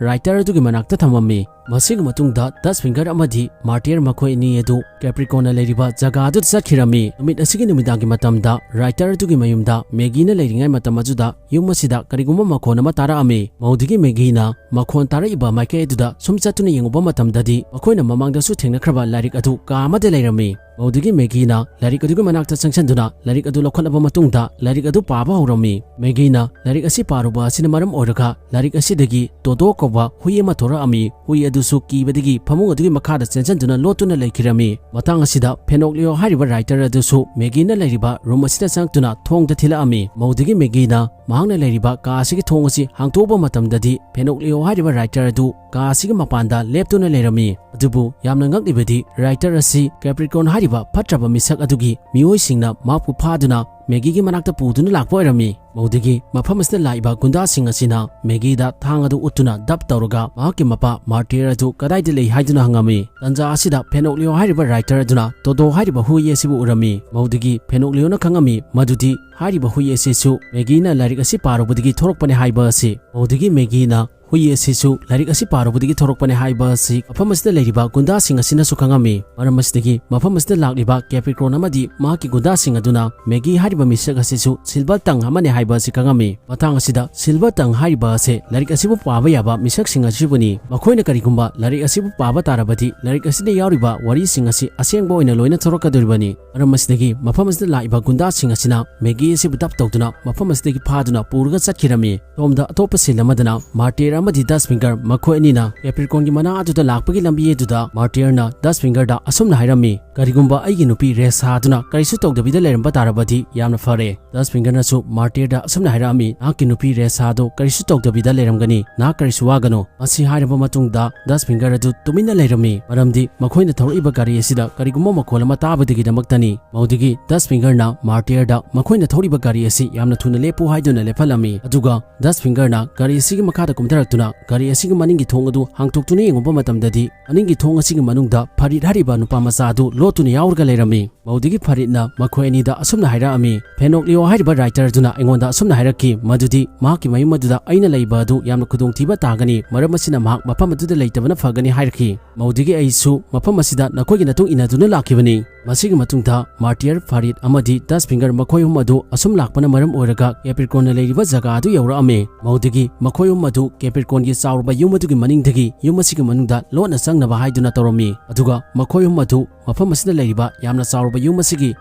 ꯔꯥꯏꯇꯔ ꯑꯗꯨꯒꯤ ꯃꯅꯥꯛꯇ ꯊꯝꯃꯝꯃꯤ꯫ ꯃꯁꯤꯒꯤ ꯃꯇꯨꯡꯗ ꯗꯁ ꯐꯤꯡꯒꯔ ꯑꯃꯗꯤ ꯃꯥꯔꯇꯤꯌꯔ ꯃꯈꯣꯏ ꯑꯅꯤ ꯑꯗꯨ ꯀꯦꯄ꯭ꯔꯤꯀꯣꯟꯅ ꯂꯩꯔꯤꯕ ꯖꯒꯥ ꯑꯗꯨꯗ ꯆꯠꯈꯤꯔꯝꯃꯤ꯫ ꯅꯨꯃꯤꯠ ꯑꯁꯤꯒꯤ ꯅꯨꯃꯤꯗꯥꯡꯒꯤ ꯃꯇꯝꯗ ꯔꯥꯏꯇꯔ ꯑꯗꯨꯒꯤ ꯃꯌꯨꯝꯗ ꯃꯦꯒꯤꯅ ꯂꯩꯔꯤꯉꯩ ꯃꯇꯝ ꯑꯗꯨꯗ ꯌꯨꯝ ꯑꯁꯤꯗ ꯀꯔꯤꯒꯨꯝꯕ ꯃꯈꯣꯟ ꯑꯃ ꯇꯥꯔꯛꯑꯝꯃꯤ꯫ ꯃꯗꯨꯗꯒꯤ ꯃꯦꯒꯤꯅ ꯃꯈꯣꯟ ꯇꯥꯔꯛꯏꯕ ꯃꯥꯏꯀꯩ ꯑꯗꯨꯗ ꯁꯨꯝ ꯆꯠꯇꯨꯅ ꯌꯦꯡꯉꯨꯕ ꯃꯇꯝꯗꯗꯤ ꯃꯈꯣꯏꯅ ꯃꯃꯥꯡꯗꯁꯨ ꯊꯦꯡꯅꯈ꯭ꯔꯕ ꯂꯥꯏꯔꯤꯛ ꯑꯗꯨ ꯀꯥ ꯑꯃꯗ ꯂꯩꯔꯝꯃꯤ꯫ ꯃꯗꯨꯗꯒꯤ ꯃꯦꯒꯤꯅ ꯂꯥꯏꯔꯤꯛ ꯑꯗꯨꯒꯤ ꯃꯅꯥꯛꯇ ꯆꯪꯁꯤꯟꯗꯨꯅ ꯂꯥꯏꯔꯤꯛ ꯑꯗꯨ ꯂꯧꯈꯠꯂꯕ ꯃꯇꯨꯡꯗ ꯂꯥꯏꯔꯤꯛ ꯑꯗꯨ ꯄꯥꯕ ꯍꯧꯔꯝꯃꯤ꯫ ꯃꯦꯒꯤꯅ ꯂꯥꯏꯔꯤꯛ ꯑꯁꯤ ꯄꯥꯔꯨꯕ ꯑꯁꯤꯅ ꯃꯔꯝ ꯑꯣꯏꯔꯒ ꯂꯥꯏꯔꯤꯛ ꯑꯁꯤꯗꯒꯤ ꯇꯣꯗꯣ ꯀꯧꯕ ꯍꯨꯏ ꯑꯃ ꯊꯣꯔꯛꯑꯝꯃꯤ꯫ ꯍꯨꯏ ꯑꯗꯨꯁꯨ ꯀꯤꯕꯗꯒꯤ ꯐꯃꯨꯡ ꯑꯗꯨꯒꯤ ꯃꯈꯥꯗ ꯆꯦꯟꯁꯤꯟꯗꯨꯅ ꯂꯣꯠꯇꯨꯅ ꯂꯩꯈꯤꯔꯝꯃꯤ꯫ ꯃꯇꯥꯡ ꯑꯁꯤꯗ ꯐꯦꯅꯣꯛꯂꯤꯌꯣ ꯍꯥꯏꯔꯤꯕ ꯔꯥꯏꯇꯔ ꯑꯗꯨꯁꯨ ꯃꯦꯒꯤꯅ ꯂꯩꯔꯤꯕ ꯔꯨꯝ ꯑꯁꯤꯗ ꯆꯪꯂꯛꯇꯨꯅ ꯊꯣꯡꯗ ꯊꯤꯜꯂꯛꯑꯝꯃꯤ꯫ ꯃꯗꯨꯗꯒꯤ ꯃꯦꯒꯤꯅ ꯃꯍꯥꯛꯅ ꯂꯩꯔꯤꯕ ꯀꯥ ꯑꯁꯤꯒꯤ ꯊꯣꯡ ꯑꯁꯤ ꯍꯥꯡꯇꯣꯛꯎꯕ ꯃꯇꯝꯗꯗꯤ ꯐꯦꯅꯣꯛꯂꯤꯌꯣ ꯍꯥꯏꯔꯤꯕ ꯔꯥꯏꯇꯔ ꯑꯗꯨ ꯀꯥ ꯑꯁꯤꯒꯤ ꯃꯄꯥꯟꯗ ꯂꯦꯞꯇꯨꯅ ꯂꯩꯔꯝꯃꯤ꯫ ꯑꯗꯨꯕꯨ ꯌꯥꯝꯅ ꯉꯛꯂꯤꯕꯗꯤ ꯔꯥꯏꯇꯔ ꯑꯁꯤ ꯀꯦꯄ꯭ꯔꯤꯀꯣꯟ ꯍꯥꯏꯔꯤꯕ ꯐꯠꯇ꯭ꯔꯕ ꯃꯤꯁꯛ ꯑꯗꯨꯒꯤ ꯃꯤꯑꯣꯏꯁꯤꯡꯅ ꯃꯍꯥꯛꯄꯨ ꯐꯥꯗꯨꯅ ꯃꯦꯒꯤꯒꯤ ꯃꯅꯥꯛꯇ ꯄꯨꯗꯨꯅ ꯂꯥꯛꯄ ꯑꯣꯏꯔꯝꯃꯤ꯫ ꯃꯧꯗꯒꯤ ꯃꯐꯝ ꯑꯁꯤꯗ ꯂꯥꯛꯏꯕ ꯒꯨꯟꯗꯥꯁꯤꯡ ꯑꯁꯤꯅ ꯃꯦꯒꯤꯗ ꯊꯥꯡ ꯑꯗꯨ ꯎꯠꯇꯨꯅ ꯗꯞ ꯇꯧꯔꯒ ꯃꯍꯥꯛꯀꯤ ꯃꯄꯥ ꯃꯥꯔꯇꯤꯌꯔ ꯑꯗꯨ ꯀꯗꯥꯏꯗ ꯂꯩ ꯍꯥꯏꯗꯨꯅ ꯍꯪꯉꯝꯃꯤ꯫ ꯇꯟꯖꯥ ꯑꯁꯤꯗ ꯐꯦꯅꯣꯛꯂꯤꯌꯣ ꯍꯥꯏꯔꯤꯕ ꯔꯥꯏꯇꯔ ꯑꯗꯨꯅ ꯇꯣꯗꯣ ꯍꯥꯏꯔꯤꯕ ꯍꯨꯏ ꯑꯁꯤꯕꯨ ꯎꯔꯝꯃꯤ꯫ ꯃꯧꯗꯒꯤ ꯐꯦꯅꯣꯛꯂꯤꯌꯣꯅ ꯈꯪꯉꯝꯃꯤ ꯃꯗꯨꯗꯤ ꯍꯥꯏꯔꯤꯕ ꯍꯨꯏ ꯑꯁꯤꯁꯨ ꯃꯦꯒꯤꯅ ꯂꯥꯏꯔꯤꯛ ꯑꯁꯤ ꯄꯥꯔꯨꯕꯗꯒꯤ ꯊꯣꯔꯛꯄꯅꯦ ꯍꯥꯏꯕ ꯑꯁꯤ꯫ ꯃꯧꯗꯒꯤ ꯃꯦꯒꯤꯅ ꯍꯨꯏ ꯑꯁꯤꯁꯨ ꯂꯥꯏꯔꯤꯛ ꯑꯁꯤ ꯄꯥꯔꯨꯕꯗꯒꯤ ꯊꯣꯔꯛꯄꯅꯦ ꯍꯥꯏꯕ ꯑꯁꯤ ꯃꯐꯝ ꯑꯁꯤꯗ ꯂꯩꯔꯤꯕ ꯒꯨꯟꯗꯥꯁꯤꯡ ꯑꯁꯤꯅꯁꯨ ꯈꯪꯉꯝꯃꯤ꯫ ꯃꯔꯝ ꯑꯁꯤꯗꯒꯤ ꯃꯐꯝ ꯑꯁꯤꯗ ꯂꯥꯛꯂꯤꯕ ꯀꯦꯄ꯭ꯔꯤꯀꯣꯟ ꯑꯃꯗꯤ ꯃꯍꯥꯛꯀꯤ ꯒꯨꯟꯗꯥꯁꯤꯡ ꯑꯗꯨꯅ ꯃꯦꯒꯤ ꯍꯥꯏꯔꯤꯕ ꯃꯤꯁꯛ ꯑꯁꯤꯁꯨ ꯁꯤꯜꯚꯔ ꯇꯪ ꯑꯃꯅꯦ ꯍꯥꯏꯕ ꯑꯁꯤ ꯈꯪꯉꯝꯃꯤ꯫ ꯃꯇꯥꯡ ꯑꯁꯤꯗ ꯁꯤꯜꯚꯔ ꯇꯪ ꯍꯥꯏꯔꯤꯕ ꯑꯁꯤ ꯂꯥꯏꯔꯤꯛ ꯑꯁꯤꯕꯨ ꯄꯥꯕ ꯌꯥꯕ ꯃꯤꯁꯛꯁꯤꯡ ꯑꯁꯤꯕꯨꯅꯤ꯫ ꯃꯈꯣꯏꯅ ꯀꯔꯤꯒꯨꯝꯕ ꯂꯥꯏꯔꯤꯛ ꯑꯁꯤꯕꯨ ꯄꯥꯕ ꯇꯥꯔꯕꯗꯤ ꯂꯥꯏꯔꯤꯛ ꯑꯁꯤꯗ ꯌꯥꯎꯔꯤꯕ ꯋꯥꯔꯤꯁꯤꯡ ꯑꯁꯤ ꯑꯁꯦꯡꯕ ꯑꯣꯏꯅ ꯂꯣꯏꯅ ꯊꯣꯔꯛꯀꯗꯧꯔꯤꯕꯅꯤ꯫ ꯃꯔꯝ ꯑꯁꯤꯗꯒꯤ ꯃꯐꯝ ꯑꯁꯤꯗ ꯂꯥꯛꯏꯕ ꯒꯨꯟꯗꯥꯁꯤꯡ ꯑꯁꯤꯅ ꯃꯦꯒꯤ ꯑꯁꯤꯕꯨ ꯗꯞ ꯇꯧꯗꯨꯅ ꯃꯐꯝ ꯑꯁꯤꯗꯒꯤ ꯐꯥꯗꯨꯅ ꯄꯨꯔꯒ ꯆꯠꯈꯤꯔꯝꯃꯤ꯫ ꯁꯣꯝꯗ ꯑꯇꯣꯞꯄ ꯁꯤꯟ ꯑꯃꯗꯅ ꯃꯥꯔꯇꯤꯌꯔ ꯑꯃꯗꯤ ꯗꯁ ꯐꯤꯡꯒꯔ ꯃꯈꯣꯏ ꯑꯅꯤꯅ ꯀꯦꯄ꯭ꯔꯤꯀꯣꯟꯒꯤ ꯃꯅꯥ ꯑꯗꯨꯗ ꯂꯥꯛꯄꯒꯤ ꯂꯝꯕꯤ ꯑꯗꯨꯗ ꯃꯥꯔꯇꯤꯌꯔꯅ ꯗꯁ ꯐꯤꯡꯒꯔꯗ ꯑꯁꯨꯝꯅ ꯍꯥꯏꯔꯝꯃꯤ, "ꯀꯔꯤꯒꯨꯝꯕ ꯑꯩꯒꯤ ꯅꯨꯄꯤ ꯔꯦꯁꯥꯗꯨꯅ ꯀꯔꯤꯁꯨ ꯇꯧꯗꯕꯤꯗ ꯂꯩꯔꯝꯕ ꯇꯥꯔꯕꯗꯤ ꯌꯥꯝꯅ ꯐꯔꯦ꯫" ꯗꯁ ꯐꯤꯡꯒꯔꯅꯁꯨ ꯃꯥꯔꯇꯤꯌꯔꯗ ꯑꯁꯨꯝꯅ ꯍꯥꯏꯔꯛꯑꯝꯃꯤ, "ꯅꯍꯥꯛꯀꯤ ꯅꯨꯄꯤ ꯔꯦꯁꯥꯗꯣ ꯀꯔꯤꯁꯨ ꯇꯧꯗꯕꯤꯗ ꯂꯩꯔꯝꯒꯅꯤ, ꯅꯍꯥꯛ ꯀꯔꯤꯁꯨ ꯋꯥꯒꯅꯨ꯫" ꯃꯁꯤ ꯍꯥꯏꯔꯕ ꯃꯇꯨꯡꯗ ꯗꯁ ꯐꯤꯡꯒꯔ ꯑꯗꯨ ꯇꯨꯃꯤꯟꯅ ꯂꯩꯔꯝꯃꯤ, ꯃꯔꯝꯗꯤ ꯃꯈꯣꯏꯅ ꯊꯧꯔꯛꯏꯕ ꯒꯥꯔꯤ ꯑꯁꯤꯗ ꯀꯔꯤꯒꯨꯝꯕ ꯃꯈꯣꯜ ꯑꯃ ꯇꯥꯕꯗꯒꯤꯗꯃꯛꯇꯅꯤ꯫ ꯃꯧꯗꯒꯤ ꯗꯁ ꯐꯤꯡꯒꯔꯅ ꯃꯥꯔꯇꯤꯌꯔꯗ ꯃꯈꯣꯏꯅ ꯊꯧꯔꯤꯕ ꯒꯥꯔꯤ ꯑꯁꯤ ꯌꯥꯝꯅ ꯊꯨꯅ ꯂꯦꯞꯄꯨ ꯍꯥꯏꯗꯨꯅ ꯂꯦꯞꯍꯜꯂꯝꯃꯤ꯫ ꯑꯗꯨꯒ ꯗꯁ ꯐꯤꯡꯒꯔꯅ ꯒꯥꯔꯤ ꯑꯁꯤꯒꯤ ꯃꯈꯥꯗ ꯀꯨꯝꯊꯔꯛꯇꯨꯅ ꯒꯥꯔꯤ ꯑꯁꯤꯒꯤ ꯃꯅꯤꯡꯒꯤ ꯊꯣꯡ ꯑꯗꯨ ꯍꯥꯡꯇꯣꯛꯇꯨꯅ ꯌꯦꯡꯉꯨꯕ ꯃꯇꯝꯗꯗꯤ ꯃꯅꯤꯡꯒꯤ ꯊꯣꯡ ꯑꯁꯤꯒꯤ ꯃꯅꯨꯡꯗ ꯐꯔꯤꯠ ꯍꯥꯏꯔꯤꯕ ꯅꯨꯄꯥ ꯃꯆꯥ ꯑꯗꯨ ꯂꯣꯠꯇꯨꯅ ꯌꯥꯎꯔꯒ ꯂꯩꯔꯝꯃꯤ꯫ ꯃꯧꯗꯒꯤ ꯐꯔꯤꯠꯅ ꯃꯈꯣꯏ ꯑꯅꯤꯗ ꯑꯁꯨꯝꯅ ꯍꯥꯏꯔꯛꯑꯝꯃꯤ, "ꯐꯦꯅꯣꯛꯂꯤꯌꯣ ꯍꯥꯏꯔꯤꯕ ꯔꯥꯏꯇꯔ ꯑꯗꯨꯅ ꯑꯩꯉꯣꯟꯗ ꯑꯁꯨꯝꯅ ꯍꯥꯏꯔꯛꯈꯤ ꯃꯗꯨꯗꯤ ꯃꯍꯥꯛꯀꯤ ꯃꯌꯨꯝ ꯑꯗꯨꯗ ꯑꯩꯅ ꯂꯩꯕ ꯑꯗꯨ ꯌꯥꯝꯅ ꯈꯨꯗꯣꯡꯊꯤꯕ ꯇꯥꯒꯅꯤ, ꯃꯔꯝ ꯑꯁꯤꯅ ꯃꯍꯥꯛ ꯃꯐꯝ ꯑꯗꯨꯗ ꯂꯩꯇꯕꯅ ꯐꯒꯅꯤ ꯍꯥꯏꯔꯛꯈꯤ꯫" ꯃꯧꯗꯒꯤ ꯑꯩꯁꯨ ꯃꯐꯝ ꯑꯁꯤꯗ ꯅꯈꯣꯏꯒꯤ ꯃꯇꯨꯡ ꯏꯟꯅꯗꯨꯅ ꯂꯥꯛꯈꯤꯕꯅꯤ꯫ ꯃꯁꯤꯒꯤ ꯃꯇꯨꯡꯗ ꯃꯥꯔꯇꯤꯌꯔ, ꯐꯔꯤꯠ ꯑꯃꯗꯤ ꯗꯁ ꯐꯤꯡꯒꯔ ꯃꯈꯣꯏ ꯑꯍꯨꯝ ꯑꯗꯨ ꯑꯁꯨꯝ ꯂꯥꯛꯄꯅ ꯃꯔꯝ ꯑꯣꯏꯔꯒ ꯀꯦꯄ꯭ꯔꯤꯀꯣꯟꯅ ꯂꯩꯔꯤꯕ ꯖꯒꯥ ꯑꯗꯨ ꯌꯧꯔꯛꯑꯝꯃꯤ꯫ ꯃꯧꯗꯒꯤ ꯃꯈꯣꯏ ꯑꯍꯨꯝ ꯑꯗꯨ ꯀꯦꯄ꯭ꯔꯤꯀꯣꯟꯒꯤ ꯆꯥꯎꯔꯕ ꯌꯨꯝ ꯑꯗꯨꯒꯤ ꯃꯅꯤꯡꯗꯒꯤ ꯌꯨꯝ ꯑꯁꯤꯒꯤ ꯃꯅꯨꯡꯗ ꯂꯣꯟꯅ ꯆꯪꯅꯕ ꯍꯥꯏꯗꯨꯅ ꯇꯧꯔꯝꯃꯤ꯫ ꯑꯗꯨꯒ ꯃꯈꯣꯏ ꯑꯍꯨꯝ ꯑꯗꯨ ꯃꯐꯝ ꯑꯁꯤꯗ ꯂꯩꯔꯤꯕ ꯌꯥꯝꯅ ꯆꯥꯎꯔꯕ ꯌꯨꯝ ꯑꯁꯤꯒꯤ